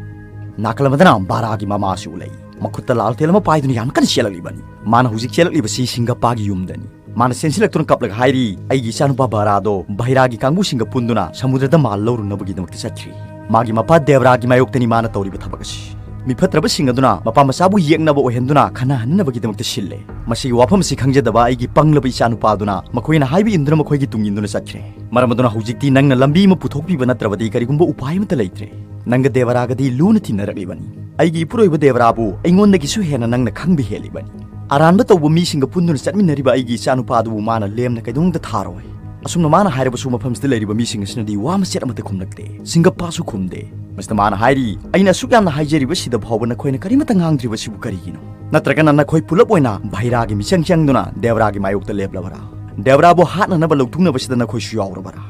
ꯅꯥꯀꯜ ꯑꯃꯗꯅ ꯕꯥꯔꯥꯒꯤ ꯃꯃꯥꯁꯨ ꯂꯩ꯫ ꯃꯈꯨꯠꯇ ꯂꯥꯜꯇꯦꯜ ꯑꯃ ꯄꯥꯏꯗꯨꯅ ꯌꯥꯝ ꯀꯟꯅ ꯆꯦꯜꯂꯛꯂꯤꯕꯅꯤ꯫ ꯃꯥꯅ ꯍꯧꯖꯤꯛ ꯆꯦꯜꯂꯛꯂꯤꯕꯁꯤ ꯁꯤꯡꯒꯞꯄꯥꯒꯤ ꯌꯨꯝꯗꯅꯤ꯫ ꯃꯥꯅ ꯆꯦꯟꯁꯤꯜꯂꯛꯇꯨꯅ ꯀꯞꯂꯒ ꯍꯥꯏꯔꯤ, "ꯑꯩꯒꯤ ꯏꯆꯥꯅꯨꯄꯥ ꯕꯥꯔꯥꯗꯣ ꯚꯩꯔꯥꯒꯤ ꯀꯥꯡꯕꯨꯁꯤꯡꯒ ꯄꯨꯟꯗꯨꯅ ꯁꯃꯨꯗ꯭ꯔꯗ ꯃꯥꯜ ꯂꯧꯔꯨꯅꯕꯒꯤꯗꯃꯛꯇ ꯆꯠꯈ꯭ꯔꯦ꯫ ꯃꯥꯒꯤ ꯃꯄꯥ ꯗꯦꯕ꯭ꯔꯥꯒꯤ ꯃꯥꯌꯣꯛꯇꯅꯤ ꯃꯥꯅ ꯇꯧꯔꯤꯕ ꯊꯕꯛ ꯑꯁꯤ꯫ ꯃꯤꯐꯠꯇ꯭ꯔꯕꯁꯤꯡ ꯑꯗꯨꯅ ꯃꯄꯥ ꯃꯆꯥꯕꯨ ꯌꯦꯛꯅꯕ ꯑꯣꯏꯍꯟꯗꯨꯅ ꯈꯟꯅꯍꯟꯅꯅꯕꯒꯤꯗꯃꯛꯇ ꯁꯤꯜꯂꯦ꯫ ꯃꯁꯤꯒꯤ ꯋꯥꯐꯝ ꯑꯁꯤ ꯈꯪꯖꯗꯕ ꯑꯩꯒꯤ ꯄꯪꯂꯕ ꯏꯆꯥꯅꯨꯄꯥꯗꯨꯅ ꯃꯈꯣꯏꯅ ꯍꯥꯏꯕ ꯏꯟꯗꯨꯅ ꯃꯈꯣꯏꯒꯤ ꯇꯨꯡ ꯏꯟꯗꯨꯅ ꯆꯠꯈ꯭ꯔꯦ꯫ ꯃꯔꯝ ꯑꯗꯨꯅ ꯍꯧꯖꯤꯛꯇꯤ ꯅꯪꯅ ꯂꯝꯕꯤ ꯑꯃ ꯄꯨꯊꯣꯛꯄꯤꯕ ꯅꯠꯇ꯭ꯔꯕꯗꯤ ꯀꯔꯤꯒꯨꯝꯕ ꯎꯄꯥꯏ ꯑꯃꯠꯇ ꯂꯩꯇ꯭ꯔꯦ꯫ ꯅꯪꯒ ꯗꯦꯕꯔꯥꯒꯗꯤ ꯂꯨꯅ ꯇꯤꯟꯅꯔꯛꯂꯤꯕꯅꯤ꯫ ꯑꯩꯒꯤ ꯏꯄꯨꯔꯣꯏꯕ ꯗꯦꯕꯔꯥꯕꯨ ꯑꯩꯉꯣꯟꯗꯒꯤꯁꯨ ꯍꯦꯟꯅ ꯅꯪꯅ ꯈꯪꯕ ꯍꯦꯜꯂꯤꯕꯅꯤ꯫ ꯑꯔꯥꯟꯕ ꯇꯧꯕ ꯃꯤꯁꯤꯡꯒ ꯄꯨꯟꯗꯨꯅ ꯆꯠꯃꯤꯟꯅꯔꯤꯕ ꯑꯩꯒꯤ ꯏꯆꯥꯅꯨꯄꯥꯗꯨꯕꯨ ꯃꯥꯅ ꯂꯦꯝꯅ ꯀꯩꯗꯧꯅꯨꯡꯗ ꯊꯥꯔꯣꯏ꯫" ꯑꯁꯨꯝꯅ ꯃꯥꯅ ꯍꯥꯏꯔꯕꯁꯨ ꯃꯐꯝꯁꯤꯗ ꯂꯩꯔꯤꯕ ꯃꯤꯁꯤꯡ ꯑꯁꯤꯅꯗꯤ ꯋꯥ ꯃꯆꯦꯠ ꯑꯃꯠꯇ ꯈꯨꯝꯂꯛꯇꯦ꯫ ꯁꯤꯡꯒꯞꯄꯥꯁꯨ ꯈꯨꯝꯗꯦ꯫ ꯃꯁꯤꯗ ꯃꯥꯅ ꯍꯥꯏꯔꯤ, "ꯑꯩꯅ ꯑꯁꯨꯛ ꯌꯥꯝꯅ ꯍꯥꯏꯖꯔꯤꯕꯁꯤꯗ ꯐꯥꯎꯕ ꯅꯈꯣꯏꯅ ꯀꯔꯤꯃꯠꯇ ꯉꯥꯡꯗ꯭ꯔꯤꯕꯁꯤꯕꯨ ꯀꯔꯤꯒꯤꯅꯣ? ꯅꯠꯇ꯭ꯔꯒꯅ ꯅꯈꯣꯏ ꯄꯨꯂꯞ ꯑꯣꯏꯅ ꯚꯩꯔꯥꯒꯤ ꯃꯤꯆꯪ ꯆꯪꯗꯨꯅ ꯗꯦꯕ꯭ꯔꯥꯒꯤ ꯃꯥꯌꯣꯛꯇ ꯂꯦꯞꯂꯕꯔꯥ? ꯗꯦꯕ꯭ꯔꯥꯕꯨ ꯍꯥꯠꯅꯅꯕ ꯂꯧꯊꯨꯡꯅꯕꯁꯤꯗ ꯅꯈꯣꯏꯁꯨ ꯌꯥꯎꯔꯕꯔꯥ?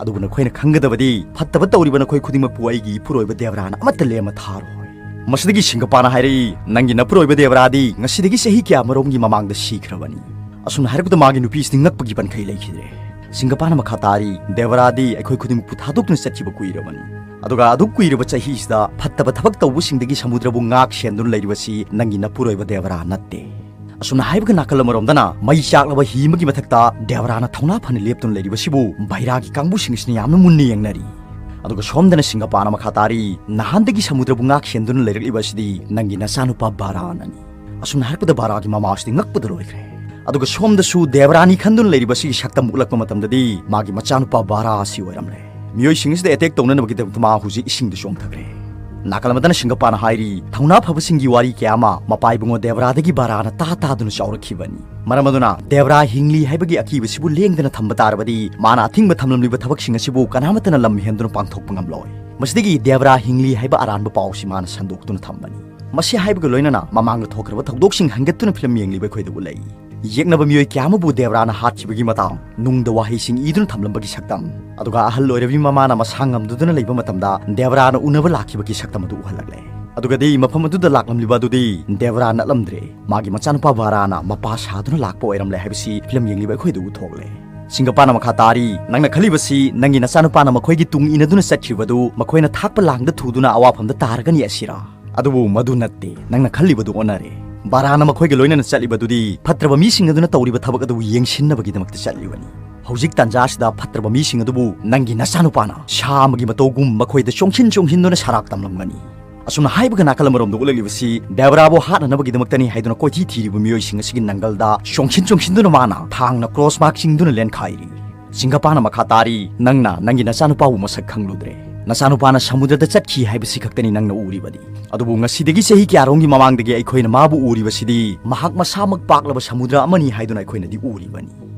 ꯑꯗꯨꯕꯨ ꯅꯈꯣꯏꯅ ꯈꯪꯒꯗꯕꯗꯤ, ꯐꯠꯇꯕ ꯇꯧꯔꯤꯕ ꯅꯈꯣꯏ ꯈꯨꯗꯤꯡꯃꯛꯄꯨ ꯑꯩꯒꯤ ꯏꯄꯨꯔꯣꯏꯕ ꯗꯦꯕ꯭ꯔꯥꯅ ꯑꯃꯠꯇ ꯂꯦꯝꯃ ꯊꯥꯔꯣꯏ꯫" ꯃꯁꯤꯗꯒꯤ ꯁꯤꯡꯒꯞꯄꯥꯅ ꯍꯥꯏꯔꯛꯏ, "ꯅꯪꯒꯤ ꯅꯄꯨꯔꯣꯏꯕ ꯗꯦꯕ꯭ꯔꯥꯗꯤ ꯉꯁꯤꯗꯒꯤ ꯆꯍꯤ ꯀꯌꯥꯃꯔꯣꯝꯒꯤ ꯃꯃꯥꯡꯗ ꯁꯤꯈ꯭ꯔꯕꯅꯤ꯫" ꯑꯁꯨꯝꯅ ꯍꯥꯏꯔꯛꯄꯗ ꯃꯥꯒꯤ ꯅꯨꯄꯤꯁꯤꯗꯤ ꯉꯛꯄꯒꯤ ꯄꯟꯈꯩ ꯂꯩꯈꯤꯗ꯭ꯔꯦ꯫ ꯁꯤꯡꯒꯄꯥꯅ ꯃꯈꯥ ꯇꯥꯔꯤ, "ꯗꯦꯕꯔꯥꯗꯤ ꯑꯩꯈꯣꯏ ꯈꯨꯗꯤꯡꯃꯛꯄꯨ ꯊꯥꯗꯣꯛꯇꯨꯅ ꯆꯠꯈꯤꯕ ꯀꯨꯏꯔꯕꯅꯤ꯫ ꯑꯗꯨꯒ ꯑꯗꯨꯛ ꯀꯨꯏꯔꯕ ꯆꯍꯤꯁꯤꯗ ꯐꯠꯇꯕ ꯊꯕꯛ ꯇꯧꯕꯁꯤꯡꯗꯒꯤ ꯁꯃꯨꯗ꯭ꯔꯕꯨ ꯉꯥꯛ ꯁꯦꯟꯗꯨꯅ ꯂꯩꯔꯤꯕꯁꯤ ꯅꯪꯒꯤ ꯅꯄꯨꯔꯣꯏꯕ ꯗꯦꯕꯔꯥ ꯅꯠꯇꯦ꯫" ꯑꯁꯨꯝꯅ ꯍꯥꯏꯕꯒ ꯅꯥꯀꯜ ꯑꯃꯔꯣꯝꯗꯅ ꯃꯩ ꯆꯥꯛꯂꯕ ꯍꯤ ꯑꯃꯒꯤ ꯃꯊꯛꯇ ꯗꯦꯕꯔꯥꯅ ꯊꯧꯅꯥ ꯐꯅ ꯂꯦꯞꯇꯨꯅ ꯂꯩꯔꯤꯕꯁꯤꯕꯨ ꯚꯩꯔꯥꯒꯤ ꯀꯥꯡꯕꯨꯁꯤꯡ ꯑꯁꯤꯅ ꯌꯥꯝꯅ ꯃꯨꯟꯅ ꯌꯦꯡꯅꯔꯤ꯫ ꯑꯗꯨꯒ ꯁꯣꯝꯗꯅ ꯁꯤꯡꯒꯄꯥꯅ ꯃꯈꯥ ꯇꯥꯔꯤ, "ꯅꯍꯥꯟꯗꯒꯤ ꯁꯃꯨꯗ꯭ꯔꯕꯨ ꯉꯥꯛ ꯁꯦꯟꯗꯨꯅ ꯂꯩꯔꯛꯂꯤꯕ ꯑꯁꯤꯗꯤ ꯅꯪꯒꯤ ꯅꯆꯥꯅꯨꯄꯥ ꯕꯥꯔꯥꯅꯅꯤ꯫" ꯑꯁꯨꯝꯅ ꯍꯥꯏꯔꯛꯄꯗ ꯕꯥꯔꯥꯒꯤ ꯃꯃꯥ ꯑꯁꯤꯗꯤ ꯉꯛꯄꯗ ꯂꯣꯏꯈ꯭ꯔꯦ꯫ ꯑꯗꯨꯒ ꯁꯣꯝꯗꯁꯨ ꯗꯦꯕꯔꯥꯅꯤ ꯈꯟꯗꯨꯅ ꯂꯩꯔꯤꯕ ꯑꯁꯤꯒꯤ ꯁꯛꯇꯝ ꯎꯠꯂꯛꯄ ꯃꯇꯝꯗꯗꯤ ꯃꯥꯒꯤ ꯃꯆꯥꯅꯨꯄꯥ ꯕꯥꯔꯥ ꯑꯁꯤ ꯑꯣꯏꯔꯝꯂꯦ꯫ ꯃꯤꯑꯣꯏꯁꯤꯡ ꯑꯁꯤꯗ ꯑꯦꯇꯦꯛ ꯇꯧꯅꯅꯕꯒꯤꯗꯃꯛꯇ ꯃꯥ ꯍꯧꯖꯤꯛ ꯏꯁꯤꯡꯗ ꯆꯣꯡꯊꯈ꯭ꯔꯦ꯫ ꯅꯥꯀꯜ ꯑꯃꯗꯅ ꯁꯤꯡꯒꯄꯥꯅ ꯍꯥꯏꯔꯤ, "ꯊꯧꯅꯥ ꯐꯕꯁꯤꯡꯒꯤ ꯋꯥꯔꯤ ꯀꯌꯥ ꯑꯃ ꯃꯄꯥ ꯏꯕꯨꯡꯉꯣ ꯗꯦꯕꯔꯥꯗꯒꯤ ꯕꯥꯔꯥꯅ ꯇꯥ ꯇꯥꯗꯨꯅ ꯆꯥꯎꯔꯛꯈꯤꯕꯅꯤ꯫ ꯃꯔꯝ ꯑꯗꯨꯅ ꯗꯦꯕꯔꯥ ꯍꯤꯡꯂꯤ ꯍꯥꯏꯕꯒꯤ ꯑꯀꯤꯕꯁꯤꯕꯨ ꯂꯦꯡꯗꯅ ꯊꯝꯕ ꯇꯥꯔꯕꯗꯤ ꯃꯥꯅ ꯑꯊꯤꯡꯕ ꯊꯝꯂꯝꯂꯤꯕ ꯊꯕꯛꯁꯤꯡ ꯑꯁꯤꯕꯨ ꯀꯅꯥꯃꯠꯇꯅ ꯂꯝ ꯍꯦꯟꯗꯨꯅ ꯄꯥꯡꯊꯣꯛꯄ ꯉꯝꯂꯣꯏ꯫" ꯃꯁꯤꯗꯒꯤ ꯗꯦꯕꯔꯥ ꯍꯤꯡꯂꯤ ꯍꯥꯏꯕ ꯑꯔꯥꯟꯕ ꯄꯥꯎꯁꯤ ꯃꯥꯅ ꯁꯟꯗꯣꯛꯇꯨꯅ ꯊꯝꯕꯅꯤ꯫ ꯃꯁꯤ ꯍꯥꯏꯕꯒ ꯂꯣꯏꯅꯅ ꯃꯃꯥꯡꯗ ꯊꯣꯛꯈ꯭ꯔꯕ ꯊꯧꯗꯣꯛꯁꯤꯡ ꯍꯟꯒꯠꯇꯨꯅ ꯐꯤꯂꯝ ꯌꯦꯡꯂꯤꯕ ꯑꯩꯈꯣꯏꯗ ꯎꯠꯂꯛꯏ꯫ ꯌꯦꯛꯅꯕ ꯃꯤꯑꯣꯏ ꯀꯌꯥ ꯑꯃꯕꯨ ꯗꯦꯕꯔꯥꯅ ꯍꯥꯠꯈꯤꯕꯒꯤ ꯃꯇꯥꯡ, ꯅꯨꯡꯗ ꯋꯥꯍꯩꯁꯤꯡ ꯏꯗꯨꯅ ꯊꯝꯂꯝꯕꯒꯤ ꯁꯛꯇꯝ, ꯑꯗꯨꯒ ꯑꯍꯜ ꯑꯣꯏꯔꯕꯤ ꯃꯃꯥꯅ ꯃꯁꯥ ꯉꯝꯗꯨꯗꯨꯅ ꯂꯩꯕ ꯃꯇꯝꯗ ꯗꯦꯕꯔꯥꯅ ꯎꯅꯕ ꯂꯥꯛꯈꯤꯕꯒꯤ ꯁꯛꯇꯝ ꯑꯗꯨ ꯎꯍꯜꯂꯛꯂꯦ꯫ ꯑꯗꯨꯒꯗꯤ ꯃꯐꯝ ꯑꯗꯨꯗ ꯂꯥꯛꯂꯝꯂꯤꯕ ꯑꯗꯨꯗꯤ ꯗꯦꯕꯔꯥ ꯅꯠꯂꯝꯗ꯭ꯔꯦ꯫ ꯃꯥꯒꯤ ꯃꯆꯥꯅꯨꯄꯥ ꯕꯥꯔꯥꯅ ꯃꯄꯥ ꯁꯥꯗꯨꯅ ꯂꯥꯛꯄ ꯑꯣꯏꯔꯝꯂꯦ ꯍꯥꯏꯕꯁꯤ ꯐꯤꯂꯝ ꯌꯦꯡꯂꯤꯕ ꯑꯩꯈꯣꯏꯗ ꯎꯊꯣꯛꯂꯦ꯫ ꯁꯤꯡꯒꯄꯥꯅ ꯃꯈꯥ ꯇꯥꯔꯤ, "ꯅꯪꯅ ꯈꯜꯂꯤꯕꯁꯤ ꯅꯪꯒꯤ ꯅꯆꯥꯅꯨꯄꯥꯅ ꯃꯈꯣꯏꯒꯤ ꯇꯨꯡ ꯏꯟꯅꯗꯨꯅ ꯆꯠꯈꯤꯕꯗꯨ ꯃꯈꯣꯏꯅ ꯊꯥꯛꯄ ꯂꯥꯡꯗ ꯊꯨꯗꯨꯅ ꯑꯋꯥꯐꯝꯗ ꯇꯥꯔꯒꯅꯤ ꯑꯁꯤꯔꯥ? ꯑꯗꯨꯕꯨ ꯃꯗꯨ ꯅꯠꯇꯦ, ꯅꯪꯅ ꯈꯜꯂꯤꯕꯗꯨ ꯑꯣꯟꯅꯔꯦ꯫ ꯕꯥꯔꯥꯅ ꯃꯈꯣꯏꯒ ꯂꯣꯏꯅꯅ ꯆꯠꯂꯤꯕꯗꯨꯗꯤ ꯐꯠꯇ꯭ꯔꯕ ꯃꯤꯁꯤꯡ ꯑꯗꯨꯅ ꯇꯧꯔꯤꯕ ꯊꯕꯛ ꯑꯗꯨꯕꯨ ꯌꯦꯡꯁꯤꯟꯅꯕꯒꯤꯗꯃꯛꯇ ꯆꯠꯂꯤꯕꯅꯤ꯫ ꯍꯧꯖꯤꯛ ꯇꯥꯟꯖꯥꯁꯤꯗ ꯐꯠꯇ꯭ꯔꯕ ꯃꯤꯁꯤꯡ ꯑꯗꯨꯕꯨ ꯅꯪꯒꯤ ꯅꯆꯥꯅꯨꯄꯥꯅ ꯁꯥ ꯑꯃꯒꯤ ꯃꯇꯧꯒꯨꯝ ꯃꯈꯣꯏꯗ ꯆꯣꯡꯁꯤꯟ ꯆꯣꯡꯁꯤꯟꯗꯨꯅ ꯁꯔꯥꯛ ꯇꯝꯂꯝꯒꯅꯤ꯫" ꯑꯁꯨꯝꯅ ꯍꯥꯏꯕꯒ ꯅꯥꯀꯜ ꯑꯃꯔꯣꯝꯗ ꯎꯠꯂꯛꯂꯤꯕꯁꯤ ꯗꯦꯕꯔꯥꯕꯨ ꯍꯥꯠꯅꯅꯕꯒꯤꯗꯃꯛꯇꯅꯤ ꯍꯥꯏꯗꯨꯅ ꯀꯣꯏꯊꯤ ꯊꯤꯔꯤꯕ ꯃꯤꯑꯣꯏꯁꯤꯡ ꯑꯁꯤꯒꯤ ꯅꯪꯒꯜꯗ ꯆꯣꯡꯁꯤꯟ ꯆꯣꯡꯁꯤꯟꯗꯨꯅ ꯃꯥꯅ ꯊꯥꯡꯅ ꯀ꯭ꯔꯣꯁ ꯃꯥꯔꯛ ꯆꯤꯡꯗꯨꯅ ꯂꯦꯟꯈꯥꯏꯔꯤ꯫ ꯁꯤꯡꯒꯄꯥꯅ ꯃꯈꯥ ꯇꯥꯔꯤ, "ꯅꯪꯅ ꯅꯪꯒꯤ ꯅꯆꯥꯅꯨꯄꯥꯕꯨ ꯃꯁꯛ ꯈꯪꯂꯨꯗ꯭ꯔꯦ꯫ ꯅꯆꯥꯅꯨꯄꯥꯅ ꯁꯃꯨꯗ꯭ꯔꯗ ꯆꯠꯈꯤ ꯍꯥꯏꯕꯁꯤ ꯈꯛꯇꯅꯤ ꯅꯪꯅ ꯎꯔꯤꯕꯗꯤ꯫ ꯑꯗꯨꯕꯨ ꯉꯁꯤꯗꯒꯤ ꯆꯍꯤ ꯀꯌꯥꯔꯣꯝꯒꯤ ꯃꯃꯥꯡꯗꯒꯤ ꯑꯩꯈꯣꯏꯅ ꯃꯥꯕꯨ ꯎꯔꯤꯕꯁꯤꯗꯤ ꯃꯍꯥꯛ ꯃꯁꯥꯃꯛ ꯄꯥꯛꯂꯕ ꯁꯃꯨꯗ꯭ꯔ ꯑꯃꯅꯤ ꯍꯥꯏꯗꯨꯅ ꯑꯩꯈꯣꯏꯅꯗꯤ ꯎꯔꯤꯕꯅꯤ꯫"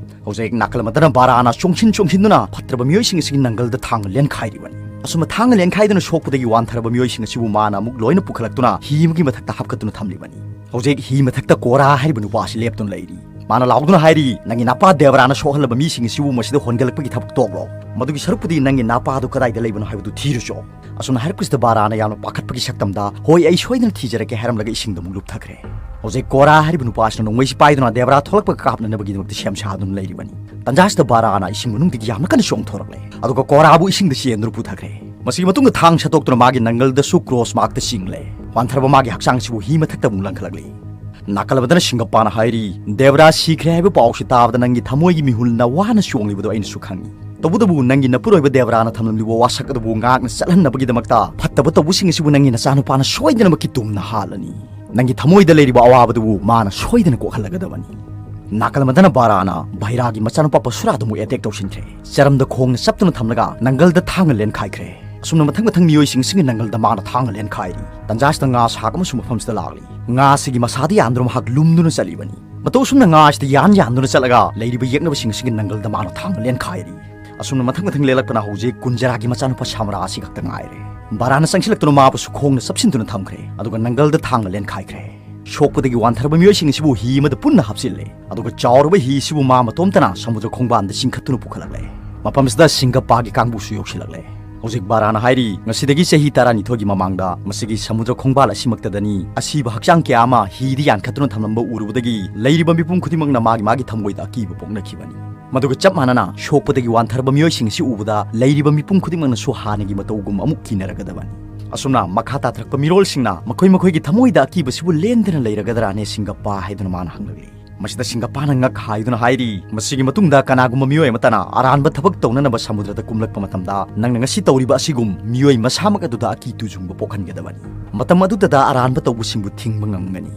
ꯍꯧꯖꯤꯛ ꯅꯥꯀꯜ ꯑꯃꯗꯅ ꯕꯥꯔꯥꯅ ꯆꯣꯡꯁꯤꯟ ꯆꯣꯡꯁꯤꯟꯗꯨꯅ ꯐꯠꯇ꯭ꯔꯕ ꯃꯤꯑꯣꯏꯁꯤꯡ ꯑꯁꯤꯒꯤ ꯅꯪꯒꯜꯗ ꯊꯥꯡꯅ ꯂꯦꯟꯈꯥꯏꯔꯤꯕꯅꯤ꯫ ꯑꯁꯨꯝꯅ ꯊꯥꯡꯅ ꯂꯦꯟꯈꯥꯏꯗꯨꯅ ꯁꯣꯛꯄꯗꯒꯤ ꯋꯥꯟꯊꯔꯕ ꯃꯤꯑꯣꯏꯁꯤꯡ ꯑꯁꯤꯕꯨ ꯃꯥꯅ ꯑꯃꯨꯛ ꯂꯣꯏꯅ ꯄꯨꯈꯠꯂꯛꯇꯨꯅ ꯍꯤ ꯑꯃꯒꯤ ꯃꯊꯛꯇ ꯍꯥꯞꯀꯠꯇꯨꯅ ꯊꯝꯂꯤꯕꯅꯤ꯫ ꯍꯧꯖꯤꯛ ꯍꯤ ꯃꯊꯛꯇ ꯀꯣꯔꯥ ꯍꯥꯏꯔꯤꯕ ꯅꯨꯄꯥ ꯑꯁꯤ ꯂꯦꯞꯇꯨꯅ ꯂꯩꯔꯤ꯫ ꯃꯥꯅ ꯂꯥꯎꯗꯨꯅ ꯍꯥꯏꯔꯤ, "ꯅꯪꯒꯤ ꯅꯄꯥ ꯗꯦꯕꯔꯥꯅ ꯁꯣꯛꯍꯜꯂꯕ ꯃꯤꯁꯤꯡ ꯑꯁꯤꯕꯨ ꯃꯁꯤꯗ ꯍꯣꯟꯒꯠꯂꯛꯄꯒꯤ ꯊꯕꯛ ꯇꯣꯛꯂꯣ꯫ ꯃꯗꯨꯒꯤ ꯁꯔꯨꯛꯄꯨꯗꯤ ꯅꯪꯒꯤ ꯅꯄꯥꯗꯨ ꯀꯗꯥꯏꯗ ꯂꯩꯕꯅꯣ ꯍꯥꯏꯕꯗꯨ ꯊꯤꯔꯨꯆꯣ꯫" ꯑꯁꯨꯝꯅ ꯍꯥꯏꯔꯛꯄꯁꯤꯗ ꯕꯥꯔꯥꯅ ꯌꯥꯝꯅ ꯄꯥꯈꯠꯄꯒꯤ ꯁꯛꯇꯝꯗ, "ꯍꯣꯏ, ꯑꯩ ꯁꯣꯏꯗꯅ ꯊꯤꯖꯔꯛꯀꯦ" ꯍꯥꯏꯔꯝꯂꯒ ꯏꯁꯤꯡꯗ ꯑꯃꯨꯛ ꯂꯨꯞꯊꯈ꯭ꯔꯦ꯫ ꯍꯧꯖꯤꯛ ꯀꯣꯔꯥ ꯍꯥꯏꯔꯤꯕ ꯅꯨꯄꯥ ꯑꯁꯤꯅ ꯅꯣꯡꯃꯩꯁꯤ ꯄꯥꯏꯗꯨꯅ ꯗꯦꯕꯔꯥ ꯊꯣꯛꯂꯛꯄꯒ ꯀꯥꯞꯅꯅꯕꯒꯤꯗꯃꯛꯇ ꯁꯦꯝ ꯁꯥꯗꯨꯅ ꯂꯩꯔꯤꯕꯅꯤ꯫ ꯇꯟꯖꯥꯁꯤꯗ ꯕꯥꯔꯥꯅ ꯏꯁꯤꯡ ꯃꯅꯨꯡꯗꯒꯤ ꯌꯥꯝꯅ ꯀꯟꯅ ꯆꯣꯡꯊꯣꯔꯛꯂꯦ, ꯑꯗꯨꯒ ꯀꯣꯔꯥꯕꯨ ꯏꯁꯤꯡꯗ ꯆꯦꯟꯗꯨꯅ ꯄꯨꯊꯈ꯭ꯔꯦ꯫ ꯃꯁꯤꯒꯤ ꯃꯇꯨꯡꯗ ꯊꯥꯡ ꯁꯠꯇꯣꯛꯇꯨꯅ ꯃꯥꯒꯤ ꯅꯪꯒꯜꯗꯁꯨ ꯀ꯭ꯔꯣꯁ ꯃꯥꯔꯛꯇ ꯆꯤꯡꯂꯦ꯫ ꯋꯥꯟꯊꯔꯕ ꯃꯥꯒꯤ ꯍꯛꯆꯥꯡꯁꯤꯕꯨ ꯍꯤ ꯃꯊꯛꯇ ꯑꯃꯨꯛ ꯂꯪꯈꯠꯂꯛꯂꯤ꯫ ꯅꯥꯀꯜ ꯑꯃꯗꯅ ꯁꯤꯡꯒꯞꯄꯥꯅ ꯍꯥꯏꯔꯤ, "ꯗꯦꯕꯔꯥ ꯁꯤꯈ꯭ꯔꯦ ꯍꯥꯏꯕ ꯄꯥꯎꯁꯤ ꯇꯥꯕꯗ ꯅꯪꯒꯤ ꯊꯃꯣꯏꯒꯤ ꯃꯤꯍꯨꯜꯅ ꯋꯥꯅ ꯆꯣꯡꯂꯤꯕꯗꯨ ꯑꯩꯅꯁꯨ ꯈꯪꯏ꯫ ꯇꯧꯕꯇꯕꯨ ꯅꯪꯒꯤ ꯅꯄꯨꯔꯣꯏꯕ ꯗꯦꯕꯔꯥꯅ ꯊꯝꯂꯝꯂꯤꯕ ꯋꯥꯁꯛ ꯑꯗꯨꯕꯨ ꯉꯥꯛꯅ ꯆꯠꯍꯟꯅꯕꯒꯤꯗꯃꯛꯇ ꯐꯠꯇꯕ ꯇꯧꯕꯁꯤꯡ ꯑꯁꯤꯕꯨ ꯅꯪꯒꯤ ꯅꯆꯥꯅꯨꯄꯥꯅ ꯁꯣꯏꯗꯅꯃꯛꯀꯤ ꯇꯨꯝꯅ ꯍꯥꯜꯂꯅꯤ꯫ ꯅꯪꯒꯤ ꯊꯃꯣꯏꯗ ꯂꯩꯔꯤꯕ ꯑꯋꯥꯕꯗꯨꯕꯨ ꯃꯥꯅ ꯁꯣꯏꯗꯅ ꯀꯣꯛꯍꯜꯂꯒꯗꯕꯅꯤ꯫" ꯅꯥꯀꯜ ꯑꯃꯗꯅ ꯕꯥꯔꯥꯅ ꯚꯩꯔꯥꯒꯤ ꯃꯆꯥꯅꯨꯄꯥ ꯄꯁꯨꯔꯥꯗ ꯑꯃꯨꯛ ꯑꯦꯇꯦꯛ ꯇꯧꯁꯤꯟꯈ꯭ꯔꯦ꯫ ꯆꯔꯝꯗ ꯈꯣꯡꯅ ꯆꯞꯇꯨꯅ ꯊꯝꯂꯒ ꯅꯪꯒꯜꯗ ꯊꯥꯡꯅ ꯂꯦꯟꯈꯥꯏꯈ꯭ꯔꯦ꯫ ꯑꯁꯨꯝꯅ ꯃꯊꯪ ꯃꯊꯪ ꯃꯤꯑꯣꯏꯁꯤꯡ ꯑꯁꯤꯒꯤ ꯅꯪꯒꯜꯗ ꯃꯥꯅ ꯊꯥꯡꯅ ꯂꯦꯟꯈꯥꯏꯔꯤ꯫ ꯇꯟꯖꯥꯁꯤꯗ ꯉꯥ ꯁꯥꯛ ꯑꯃꯁꯨ ꯃꯐꯝꯁꯤꯗ ꯂꯥꯛꯂꯤ꯫ ꯉꯥ ꯑꯁꯤꯒꯤ ꯃꯁꯥꯗ ꯌꯥꯟꯗꯨꯅ ꯃꯍꯥꯛ ꯂꯨꯝꯗꯨꯅ ꯆꯠꯂꯤꯕꯅꯤ꯫ ꯃꯇꯧ ꯑꯁꯨꯝꯅ ꯉꯥ ꯑꯁꯤꯗ ꯌꯥꯟ ꯌꯥꯟꯗꯨꯅ ꯆꯠꯂꯒ ꯂꯩꯔꯤꯕ ꯌꯦꯛꯅꯕꯁꯤꯡ ꯑꯁꯤꯒꯤ ꯅꯪꯒꯜꯗ ꯃꯥꯅ ꯊꯥꯡꯅ ꯂꯦꯟꯈꯥꯏꯔꯤ꯫ ꯑꯁꯨꯝꯅ ꯃꯊꯪ ꯃꯊꯪ ꯂꯦꯜꯂꯛꯄꯅ ꯍꯧꯖꯤꯛ ꯀꯨꯟꯖꯔꯥꯒꯤ ꯃꯆꯥꯅꯨꯄꯥ ꯁꯥꯃꯔꯥ ꯑꯁꯤ ꯈꯛꯇ ꯉꯥꯏꯔꯦ꯫ ꯕꯥꯔꯥꯅ ꯆꯪꯁꯤꯜꯂꯛꯇꯨꯅ ꯃꯥꯕꯨꯁꯨ ꯈꯣꯡꯅ ꯆꯞꯁꯤꯟꯗꯨꯅ ꯊꯝꯈ꯭ꯔꯦ, ꯑꯗꯨꯒ ꯅꯪꯒꯜꯗ ꯊꯥꯡꯅ ꯂꯦꯟꯈꯥꯏꯈ꯭ꯔꯦ꯫ ꯁꯣꯛꯄꯗꯒꯤ ꯋꯥꯟꯊꯔꯕ ꯃꯤꯑꯣꯏꯁꯤꯡ ꯑꯁꯤꯕꯨ ꯍꯤ ꯑꯃꯗ ꯄꯨꯟꯅ ꯍꯥꯞꯆꯤꯜꯂꯦ꯫ ꯑꯗꯨꯒ ꯆꯥꯎꯔꯕ ꯍꯤ ꯑꯁꯤꯕꯨ ꯃꯥ ꯃꯇꯣꯝꯇꯅ ꯁꯃꯨꯗ꯭ꯔ ꯈꯣꯡꯕꯥꯟꯗ ꯆꯤꯡꯈꯠꯇꯨꯅ ꯄꯨꯈꯠꯂꯛꯂꯦ꯫ ꯃꯐꯝꯁꯤꯗ ꯁꯤꯡꯒꯞꯄꯥꯒꯤ ꯀꯥꯡꯕꯨꯁꯨ ꯌꯧꯁꯤꯜꯂꯛꯂꯦ꯫ ꯍꯧꯖꯤꯛ ꯕꯥꯔꯥꯅ ꯍꯥꯏꯔꯤ, ꯉꯁꯤꯗꯒꯤ ꯆꯍꯤ ꯇꯔꯥꯅꯤꯊꯣꯏꯒꯤ ꯃꯃꯥꯡꯗ ꯃꯁꯤꯒꯤ ꯁꯃꯨꯗ꯭ꯔ ꯈꯣꯡꯕꯥꯜ ꯑꯁꯤꯃꯛꯇꯗꯅꯤ ꯑꯁꯤꯕ ꯍꯛꯆꯥꯡ ꯀꯌꯥ ꯑꯃ ꯍꯤꯗ ꯌꯥꯟꯈꯠꯇꯨꯅ ꯊꯝꯂꯝꯕ ꯎꯔꯨꯕꯗꯒꯤ ꯂꯩꯔꯤꯕ ꯃꯤꯄꯨꯝ ꯈꯨꯗꯤꯡꯃꯛꯅ ꯃꯥꯒꯤ ꯃꯥꯒꯤ ꯊꯃꯣꯏꯗ ꯑꯀꯤꯕ ꯄꯣꯛꯅꯈꯤꯕꯅꯤ꯫ ꯃꯗꯨꯒ ꯆꯞ ꯃꯥꯟꯅꯅ ꯁꯣꯛꯄꯗꯒꯤ ꯋꯥꯟꯊꯔꯕ ꯃꯤꯑꯣꯏꯁꯤꯡ ꯑꯁꯤ ꯎꯕꯗ ꯂꯩꯔꯤꯕ ꯃꯤꯄꯨꯝ ꯈꯨꯗꯤꯡꯃꯛꯅꯁꯨ ꯍꯥꯟꯅꯒꯤ ꯃꯇꯧꯒꯨꯝ ꯑꯃꯨꯛ ꯀꯤꯅꯔꯒꯗꯕꯅꯤ꯫ ꯑꯁꯨꯝꯅ ꯃꯈꯥ ꯇꯥꯊꯔꯛꯄ ꯃꯤꯔꯣꯜꯁꯤꯡꯅ ꯃꯈꯣꯏ ꯃꯈꯣꯏꯒꯤ ꯊꯃꯣꯏꯗ ꯑꯀꯤꯕꯁꯤꯕꯨ ꯂꯦꯟꯗꯅ ꯂꯩꯔꯒꯗ꯭ꯔꯥꯅꯦ ꯁꯤꯡꯒꯞꯄꯥ ꯍꯥꯏꯗꯨꯅ ꯃꯥꯅ ꯍꯪꯂꯛꯂꯤ꯫ ꯃꯁꯤꯗ ꯁꯤꯡꯒꯞꯄꯥꯅ ꯉꯛ ꯍꯥꯏꯗꯨꯅ ꯍꯥꯏꯔꯤ, ꯃꯁꯤꯒꯤ ꯃꯇꯨꯡꯗ ꯀꯅꯥꯒꯨꯝꯕ ꯃꯤꯑꯣꯏ ꯑꯃꯠꯇꯅ ꯑꯔꯥꯟꯕ ꯊꯕꯛ ꯇꯧꯅꯅꯕ ꯁꯃꯨꯗ꯭ꯔꯗ ꯀꯨꯝꯂꯛꯄ ꯃꯇꯝꯗ ꯅꯪꯅ ꯉꯁꯤ ꯇꯧꯔꯤꯕ ꯑꯁꯤꯒꯨꯝ ꯃꯤꯑꯣꯏ ꯃꯁꯥꯃꯛ ꯑꯗꯨꯗ ꯑꯀꯤ ꯇꯨꯖꯨꯡꯕ ꯄꯣꯛꯍꯟꯒꯗꯕꯅꯤ꯫ ꯃꯇꯝ ꯑꯗꯨꯗꯇ ꯑꯔꯥꯟꯕ ꯇꯧꯕꯁꯤꯡꯕꯨ ꯊꯤꯡꯕ ꯉꯝꯒꯅꯤ꯫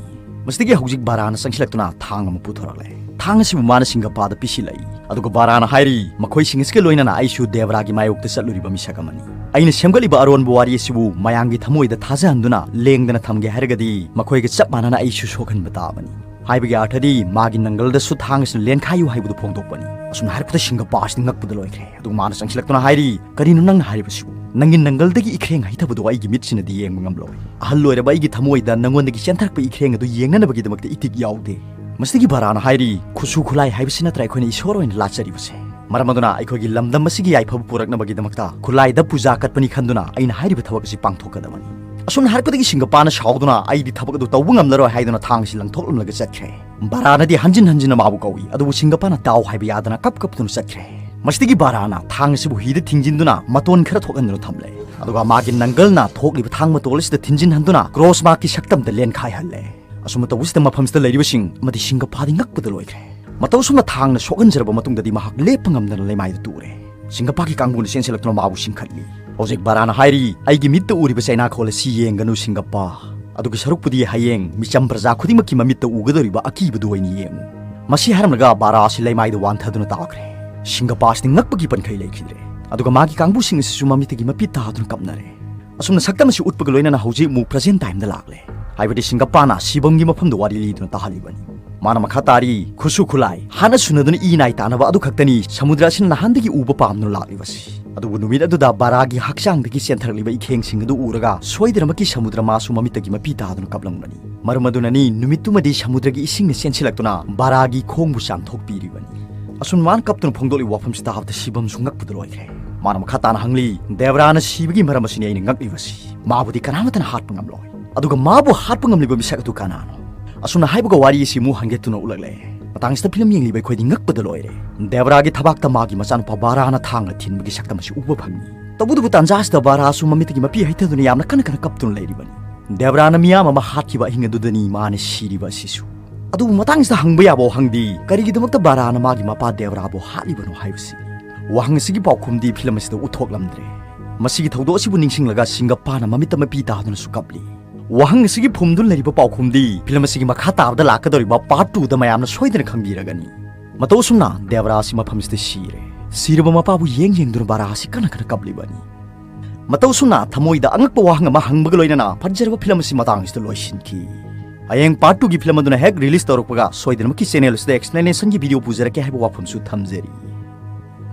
ꯃꯁꯤꯗꯒꯤ ꯍꯧꯖꯤꯛ ꯕꯥꯔꯥꯅ ꯆꯪꯁꯤꯜꯂꯛꯇꯨꯅ ꯊꯥꯡ ꯑꯃ ꯄꯨꯊꯣꯔꯛꯂꯦ꯫ ꯊꯥꯡ ꯑꯁꯤꯕꯨ ꯃꯥꯅ ꯁꯤꯡꯒꯞꯄꯥꯗ ꯄꯤꯁꯤꯜꯂꯛꯏ꯫ ꯑꯗꯨꯒ ꯕꯥꯔꯥꯅ ꯍꯥꯏꯔꯤ, ꯃꯈꯣꯏꯁꯤꯡ ꯑꯁꯤꯒ ꯂꯣꯏꯅꯅ ꯑꯩꯁꯨ ꯗꯦꯕꯔꯥꯒꯤ ꯃꯥꯌꯣꯛꯇ ꯆꯠꯂꯨꯔꯤꯕ ꯃꯤꯁꯛ ꯑꯃꯅꯤ꯫ ꯑꯩꯅ ꯁꯦꯝꯒꯠꯂꯤꯕ ꯑꯔꯣꯟꯕ ꯋꯥꯔꯤ ꯑꯁꯤꯕꯨ ꯃꯌꯥꯝꯒꯤ ꯊꯃꯣꯏꯗ ꯊꯥꯖꯍꯟꯗꯨꯅ ꯂꯦꯡꯗꯅ ꯊꯝꯒꯦ ꯍꯥꯏꯔꯒꯗꯤ ꯃꯈꯣꯏꯒ ꯆꯞ ꯃꯥꯟꯅꯅ ꯑꯩꯁꯨ ꯁꯣꯛꯍꯟꯕ ꯇꯥꯕꯅꯤ꯫ ꯍꯥꯏꯕꯒꯤ ꯑꯔꯊꯗꯤ ꯃꯥꯒꯤ ꯅꯪꯒꯜꯗꯁꯨ ꯊꯥꯡ ꯑꯁꯤꯅ ꯂꯦꯟꯈꯥꯏꯌꯨ ꯍꯥꯏꯕꯗꯨ ꯐꯣꯡꯗꯣꯛꯄꯅꯤ꯫ ꯑꯁꯨꯝꯅ ꯍꯥꯏꯔꯛꯄꯗ ꯁꯤꯡꯒꯞꯄꯥ ꯑꯁꯤꯗꯤ ꯉꯛꯄꯗ ꯂꯣꯏꯈ꯭ꯔꯦ꯫ ꯑꯗꯨꯒ ꯃꯥꯅ ꯆꯪꯁꯤꯜꯂꯛꯇꯨꯅ ꯍꯥꯏꯔꯤ, "ꯀꯔꯤꯅꯣ ꯅꯪꯅ ꯍꯥꯏꯔꯤꯕꯁꯤꯕꯨ? ꯅꯪꯒꯤ ꯅꯪꯒꯜꯗꯒꯤ ꯏꯈ꯭ꯔꯦꯡ ꯍꯩꯊꯕꯗꯨ ꯑꯩꯒꯤ ꯃꯤꯠꯁꯤꯅꯗꯤ ꯌꯦꯡꯕ ꯉꯝꯂꯣꯏ꯫ ꯑꯍꯜ ꯑꯣꯏꯔꯕ ꯑꯩꯒꯤ ꯊꯃꯣꯏꯗ ꯅꯪꯉꯣꯟꯗꯒꯤ ꯆꯦꯟꯊꯔꯛꯄ ꯏꯈ꯭ꯔꯦꯡ ꯑꯗꯨ ꯌꯦꯡꯅꯅꯕꯒꯤꯗꯃꯛꯇ ꯏꯇꯤꯛ ꯌꯥꯎꯗꯦ꯫" ꯃꯁꯤꯗꯒꯤ ꯕꯥꯔꯥꯅ ꯍꯥꯏꯔꯤ, "ꯈꯨꯠꯁꯨ ꯈꯨꯠꯂꯥꯏ ꯍꯥꯏꯕꯁꯤ ꯅꯠꯇ꯭ꯔ ꯑꯩꯈꯣꯏꯅ ꯏꯁꯣꯔ ꯑꯣꯏꯅ ꯂꯥꯠꯆꯔꯤꯕꯁꯦ? ꯃꯔꯝ ꯑꯗꯨꯅ ꯑꯩꯈꯣꯏꯒꯤ ꯂꯝꯗꯝ ꯑꯁꯤꯒꯤ ꯌꯥꯏꯐꯕ ꯄꯨꯔꯛꯅꯕꯒꯤꯗꯃꯛꯇ ꯈꯨꯠꯂꯥꯏꯗ ꯄꯨꯖꯥ ꯀꯠꯄꯅꯤ ꯈꯟꯗꯨꯅ ꯑꯩꯅ ꯍꯥꯏꯔꯤꯕ ꯊꯕꯛ ꯑꯁꯤ ꯄꯥꯡꯊꯣꯛꯀꯗꯕꯅꯤ꯫" ꯑꯁꯨꯝꯅ ꯍꯥꯏꯔꯛꯄꯗꯒꯤ ꯁꯤꯡꯒꯞꯄꯥꯅ ꯁꯥꯎꯗꯨꯅ, "ꯑꯩꯗꯤ ꯊꯕꯛ ꯑꯗꯨ ꯇꯧꯕ ꯉꯝꯂꯔꯣꯏ" ꯍꯥꯏꯗꯨꯅ ꯊꯥꯡ ꯑꯁꯤ ꯂꯪꯊꯣꯛꯂꯝꯂꯒ ꯆꯠꯈ꯭ꯔꯦ꯫ ꯕꯥꯔꯥꯅꯗꯤ ꯍꯟꯖꯤꯟ ꯍꯟꯖꯤꯟꯅ ꯃꯥꯕꯨ ꯀꯧꯏ, ꯑꯗꯨꯕꯨ ꯁꯤꯡꯒꯞꯄꯥꯅ ꯇꯥꯎ ꯍꯥꯏꯕ ꯌꯥꯗꯅ ꯀꯞ ꯀꯞꯇꯨꯅ ꯆꯠꯈ꯭ꯔꯦ꯫ ꯃꯁꯤꯗꯒꯤ ꯕꯥꯔꯥꯅ ꯊꯥꯡ ꯑꯁꯤꯕꯨ ꯍꯤꯗ ꯊꯤꯡꯖꯤꯟꯗꯨꯅ ꯃꯇꯣꯟ ꯈꯔ ꯊꯣꯛꯍꯟꯗꯨꯅ ꯊꯝꯂꯦ꯫ ꯑꯗꯨꯒ ꯃꯥꯒꯤ ꯅꯪꯒꯜꯅ ꯊꯣꯛꯂꯤꯕ ꯊꯥꯡ ꯃꯇꯣꯜ ꯑꯁꯤꯗ ꯊꯤꯡꯖꯤꯟꯍꯟꯗꯨꯅ ꯀ꯭ꯔꯣꯁ ꯃꯥꯔꯛꯀꯤ ꯁꯛꯇꯝꯗ ꯂꯦꯟꯈꯥꯏꯍꯜꯂꯦ꯫ ꯑꯁꯨꯝꯅ ꯇꯧꯕꯁꯤꯗ ꯃꯐꯝꯁꯤꯗ ꯂꯩꯔꯤꯕꯁꯤꯡ ꯑꯃꯗꯤ ꯁꯤꯡꯒꯞꯄꯥꯗꯤ ꯉꯛꯄꯗ ꯂꯣꯏꯈ꯭ꯔꯦ꯫ ꯃꯇꯧ ꯑꯁꯨꯝꯅ ꯊꯥꯡꯅ ꯁꯣꯛꯍꯟꯖꯔꯕ ꯃꯇꯨꯡꯗꯗꯤ ꯃꯍꯥꯛ ꯂꯦꯞꯄ ꯉꯝꯗꯅ ꯂꯩꯃꯥꯏꯗ ꯇꯨꯔꯦ꯫ ꯁꯤꯡꯒꯞꯄꯥꯒꯤ ꯀꯥꯡꯕꯨꯅ ꯆꯦꯟꯁꯤꯜꯂꯛꯇꯨꯅ ꯃꯥꯕꯨ ꯆꯤꯡꯈꯠꯂꯤ꯫ ꯍꯧꯖꯤꯛ ꯕꯥꯔꯥꯅ ꯍꯥꯏꯔꯤ, "ꯑꯩꯒꯤ ꯃꯤꯠꯇ ꯎꯔꯤꯕ ꯆꯩꯅꯥꯈꯣꯜ ꯑꯁꯤ ꯌꯦꯡꯒꯅꯨ ꯁꯤꯡꯒꯞꯄꯥ꯫ ꯑꯗꯨꯒꯤ ꯁꯔꯨꯛꯄꯨꯗꯤ ꯍꯌꯦꯡ ꯃꯤꯆꯝ ꯄ꯭ꯔꯖꯥ ꯈꯨꯗꯤꯡꯃꯛꯀꯤ ꯃꯃꯤꯠꯇ ꯎꯒꯗꯧꯔꯤꯕ ꯑꯀꯤꯕꯗꯨ ꯑꯣꯏꯅ ꯌꯦꯡꯉꯨ꯫" ꯃꯁꯤ ꯍꯥꯏꯔꯝꯂꯒ ꯕꯥꯔꯥ ꯑꯁꯤ ꯂꯩꯃꯥꯏꯗ ꯋꯥꯟꯊꯗꯨꯅ ꯇꯥꯈ꯭ꯔꯦ꯫ ꯁꯤꯡꯒꯞꯄꯥ ꯑꯁꯤꯗꯤ ꯉꯛꯄꯒꯤ ꯄꯟꯈꯩ ꯂꯩꯈꯤꯗ꯭ꯔꯦ꯫ ꯑꯗꯨꯒ ꯃꯥꯒꯤ ꯀꯥꯡꯕꯨꯁꯤꯡ ꯑꯁꯤꯁꯨ ꯃꯃꯤꯠꯇꯒꯤ ꯃꯄꯤ ꯇꯥꯗꯨꯅ ꯀꯞꯅꯔꯦ꯫ ꯑꯁꯨꯝꯅ ꯁꯛꯇꯝ ꯑꯁꯤ ꯎꯠꯄꯒ ꯂꯣꯏꯅꯅ ꯍꯧꯖꯤꯛ ꯑꯃꯨꯛ ꯄ꯭ꯔꯖꯦꯟ ꯇꯥꯏꯝꯗ ꯂꯥꯛꯂꯦ꯫ ꯍꯥꯏꯕꯗꯤ ꯁꯤꯡꯒꯞꯄꯥꯅ ꯁꯤꯕꯝꯒꯤ ꯃꯐꯝꯗ ꯋꯥꯔꯤ ꯂꯤꯗꯨꯅ ꯇꯥꯍꯜꯂꯤꯕꯅꯤ꯫ ꯃꯥꯅ ꯃꯈꯥ ꯇꯥꯔꯤ, ꯈꯨꯠꯁꯨ ꯈꯨꯠꯂꯥꯏ ꯍꯥꯠꯅ ꯁꯨꯅꯗꯨꯅ ꯏ ꯅꯥꯏ ꯇꯥꯅꯕ ꯑꯗꯨ ꯈꯛꯇꯅꯤ ꯁꯃꯨꯗ꯭ꯔ ꯑꯁꯤꯅ ꯅꯍꯥꯟꯗꯒꯤ ꯎꯕ ꯄꯥꯝꯗꯨꯅ ꯂꯥꯛꯂꯤꯕꯁꯤ꯫ ꯑꯗꯨꯕꯨ ꯅꯨꯃꯤꯠ ꯑꯗꯨꯗ ꯕꯥꯔꯥꯒꯤ ꯍꯛꯆꯥꯡꯗꯒꯤ ꯆꯦꯟꯊꯔꯛꯂꯤꯕ ꯏꯈꯦꯡꯁꯤꯡ ꯑꯗꯨ ꯎꯔꯒ ꯁꯣꯏꯗꯅꯃꯛꯀꯤ ꯁꯃꯨꯗ꯭ꯔ ꯃꯥꯁꯨ ꯃꯃꯤꯠꯇꯒꯤ ꯃꯄꯤ ꯇꯥꯗꯨꯅ ꯀꯞꯂꯝꯒꯅꯤ꯫ ꯃꯔꯝ ꯑꯗꯨꯅꯅꯤ ꯅꯨꯃꯤꯠꯇꯨꯃꯗꯤ ꯁꯃꯨꯗ꯭ꯔꯒꯤ ꯏꯁꯤꯡꯅ ꯆꯦꯟꯁꯤꯜꯂꯛꯇꯨꯅ ꯕꯥꯔꯥꯒꯤ ꯈꯣꯡꯕꯨ ꯆꯥꯝꯊꯣꯛꯄꯤꯔꯤꯕꯅꯤ꯫ ꯑꯁꯨꯝ ꯃꯥꯅ ꯀꯞꯇꯨꯅ ꯐꯣꯡꯗꯣꯛꯂꯤꯕ ꯋꯥꯐꯝꯁꯤ ꯇꯥꯕꯗ ꯁꯤꯕꯝꯁꯨ ꯉꯛꯄꯗ ꯂꯣꯏꯈ꯭ꯔꯦ꯫ ꯃꯥꯅ ꯃꯈꯥ ꯇꯥꯅ ꯍꯪꯂꯤ, "ꯗꯦꯕꯔꯥꯅ ꯁꯤꯕꯒꯤ ꯃꯔꯝ ꯑꯁꯤꯅꯤ ꯑꯩꯅ ꯉꯛꯂꯤꯕꯁꯤ꯫ ꯃꯥꯕꯨꯗꯤ ꯀꯅꯥꯃꯠꯇꯅ ꯍꯥꯠꯄ ꯉꯝꯂꯣꯏ꯫ ꯑꯗꯨꯒ ꯃꯥꯕꯨ ꯍꯥꯠꯄ ꯉꯝꯂꯤꯕ ꯃꯤꯁꯛ ꯑꯗꯨ ꯀꯅꯥꯅꯣ?" ꯑꯁꯨꯝꯅ ꯍꯥꯏꯕꯒ ꯋꯥꯔꯤ ꯑꯁꯤ ꯑꯃꯨꯛ ꯍꯟꯒꯠꯇꯨꯅ ꯎꯠꯂꯛꯂꯦ꯫ ꯃꯇꯥꯡꯁꯤꯗ ꯐꯤꯂꯝ ꯌꯦꯡꯂꯤꯕ ꯑꯩꯈꯣꯏꯗꯤ ꯉꯛꯄꯗ ꯂꯣꯏꯔꯦ꯫ ꯗꯦꯕꯔꯥꯒꯤ ꯊꯕꯥꯛꯇ ꯃꯥꯒꯤ ꯃꯆꯥꯅꯨꯄꯥ ꯕꯥꯔꯥꯅ ꯊꯥꯡꯅ ꯊꯤꯟꯕꯒꯤ ꯁꯛꯇꯝ ꯑꯁꯤ ꯎꯕ ꯐꯪꯉꯤ꯫ ꯇꯧꯕꯇꯕꯨ ꯇꯥꯟꯖꯥ ꯑꯁꯤꯗ ꯕꯥꯔꯥꯁꯨ ꯃꯃꯤꯠꯇꯒꯤ ꯃꯄꯤ ꯍꯩꯊꯗꯨꯅ ꯌꯥꯝꯅ ꯀꯟꯅ ꯀꯟꯅ ꯀꯞꯇꯨꯅ ꯂꯩꯔꯤꯕꯅꯤ꯫ ꯗꯦꯕꯔꯥꯅ ꯃꯤꯌꯥꯝ ꯑꯃ ꯍꯥꯠꯈꯤꯕ ꯑꯍꯤꯡ ꯑꯗꯨꯗꯅꯤ ꯃꯥꯅ ꯁꯤꯔꯤꯕ ꯑꯁꯤꯁꯨ꯫ ꯑꯗꯨꯕꯨ ꯃꯇꯥꯡꯁꯤꯗ ꯍꯪꯕ ꯌꯥꯕ ꯋꯥꯍꯪꯗꯤ, ꯀꯔꯤꯒꯤꯗꯃꯛꯇ ꯕꯥꯔꯥꯅ ꯃꯥꯒꯤ ꯃꯄꯥ ꯗꯦꯕꯔꯥꯕꯨ ꯍꯥꯠꯂꯤꯕꯅꯣ ꯍꯥꯏꯕꯁꯤ? ꯋꯥꯍꯪ ꯑꯁꯤꯒꯤ ꯄꯥꯎꯈꯨꯝꯗꯤ ꯐꯤꯂꯝ ꯑꯁꯤꯗ ꯎꯠꯊꯣꯛꯂꯝꯗ꯭ꯔꯦ꯫ ꯃꯁꯤꯒꯤ ꯊꯧꯗꯣꯛ ꯑꯁꯤꯕꯨ ꯅꯤꯡꯁꯤꯡꯂꯒ ꯁꯤꯡꯒꯞꯄꯥꯅ ꯃꯃꯤꯠꯇ ꯃꯄꯤ ꯇꯥꯗꯨꯅꯁꯨ ꯀꯞꯂꯤ꯫ ꯋꯥꯍꯪ ꯑꯁꯤꯒꯤ ꯐꯨꯝꯗꯨꯅ ꯂꯩꯔꯤꯕ ꯄꯥꯎꯈꯨꯝꯗꯤ ꯐꯤꯂꯝ ꯑꯁꯤꯒꯤ ꯃꯈꯥ ꯇꯥꯕꯗ ꯂꯥꯛꯀꯗꯧꯔꯤꯕ part two ꯗ ꯃꯌꯥꯝꯅ ꯁꯣꯏꯗꯅ ꯈꯪꯕꯤꯔꯒꯅꯤ꯫ ꯃꯇꯧ ꯑꯁꯨꯝꯅ ꯗꯦꯕꯔꯥ ꯑꯁꯤ ꯃꯐꯝꯁꯤꯗ ꯁꯤꯔꯦ꯫ ꯁꯤꯔꯕ ꯃꯄꯥꯕꯨ ꯌꯦꯡ ꯌꯦꯡꯗꯨꯅ ꯕꯥꯔꯥ ꯑꯁꯤ ꯀꯟꯅ ꯀꯟꯅ ꯀꯞꯂꯤꯕꯅꯤ꯫ ꯃꯇꯧ ꯑꯁꯨꯝꯅ ꯊꯃꯣꯏꯗ ꯑꯉꯛꯄ ꯋꯥꯍꯪ ꯑꯃ ꯍꯪꯕꯒ ꯂꯣꯏꯅꯅ ꯐꯖꯔꯕ ꯐꯤꯂꯝ ꯑꯁꯤ ꯃꯇꯥꯡ ꯑꯁꯤꯗ ꯂꯣꯏꯁꯤꯟꯈꯤ꯫ ꯍꯌꯦꯡ part two ꯒꯤ ꯐꯤꯂꯝ ꯑꯗꯨꯅ ꯍꯦꯛ release ꯇꯧꯔꯛꯄꯒ ꯁꯣꯏꯗꯅꯃꯛꯀꯤ channel ꯑꯁꯤꯗ explanation ꯒꯤ video ꯄꯨꯖꯔꯛꯀꯦ ꯍꯥꯏꯕ ꯋꯥꯐꯝꯁꯨ ꯊꯝꯖꯔꯤ꯫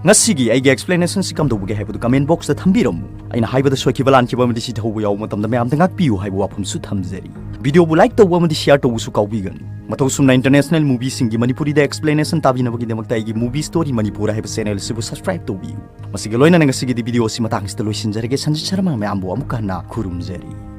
ꯉꯁꯤꯒꯤ ꯑꯩꯒꯤ explanation ꯁꯤ ꯀꯝꯗꯧꯕꯒꯦ ꯍꯥꯏꯕꯗꯨ comment box ꯇ ꯊꯝꯕꯤꯔꯝꯃꯨ꯫ ꯑꯩꯅ ꯍꯥꯏꯕꯗ ꯁꯣꯏꯈꯤꯕ ꯂꯥꯟꯈꯤꯕ ꯑꯃꯗꯤ ꯁꯤ ꯊꯧꯕ ꯌꯥꯎꯕ ꯃꯇꯝꯗ ꯃꯌꯥꯝꯗ ꯉꯥꯛꯄꯤꯌꯨ ꯍꯥꯏꯕ ꯋꯥꯐꯝꯁꯨ ꯊꯝꯖꯔꯤ꯫ Video ꯕꯨ like ꯇꯧꯕ ꯑꯃꯗꯤ share ꯇꯧꯕꯁꯨ ꯀꯥꯎꯕꯤꯒꯅꯨ꯫ ꯃꯇꯧ ꯁꯨꯝꯅ international movie ꯁꯤꯡꯒꯤ ꯃꯅꯤꯄꯨꯔꯤꯗ explanation ꯇꯥꯕꯤꯅꯕꯒꯤꯗꯃꯛꯇ ꯑꯩꯒꯤ Movie Story Manipur ꯍꯥꯏꯕ channel ꯑꯁꯤꯕꯨ subscribe ꯇꯧꯕꯤꯌꯨ꯫ ꯃꯁꯤꯒ ꯂꯣꯏꯅꯅ ꯉꯁꯤꯒꯤꯗꯤ video ꯑꯁꯤ ꯃꯇꯥꯡ ꯑꯁꯤꯗ ꯂꯣꯏꯁꯤꯟꯖꯔꯒꯦ꯫ ꯁꯟꯖꯤꯠ ꯁꯔꯃ ꯃꯌꯥꯝꯕꯨ ꯑꯃꯨꯛꯀ ꯍꯟꯅ ꯈꯨꯔꯨꯝꯖꯔꯤ꯫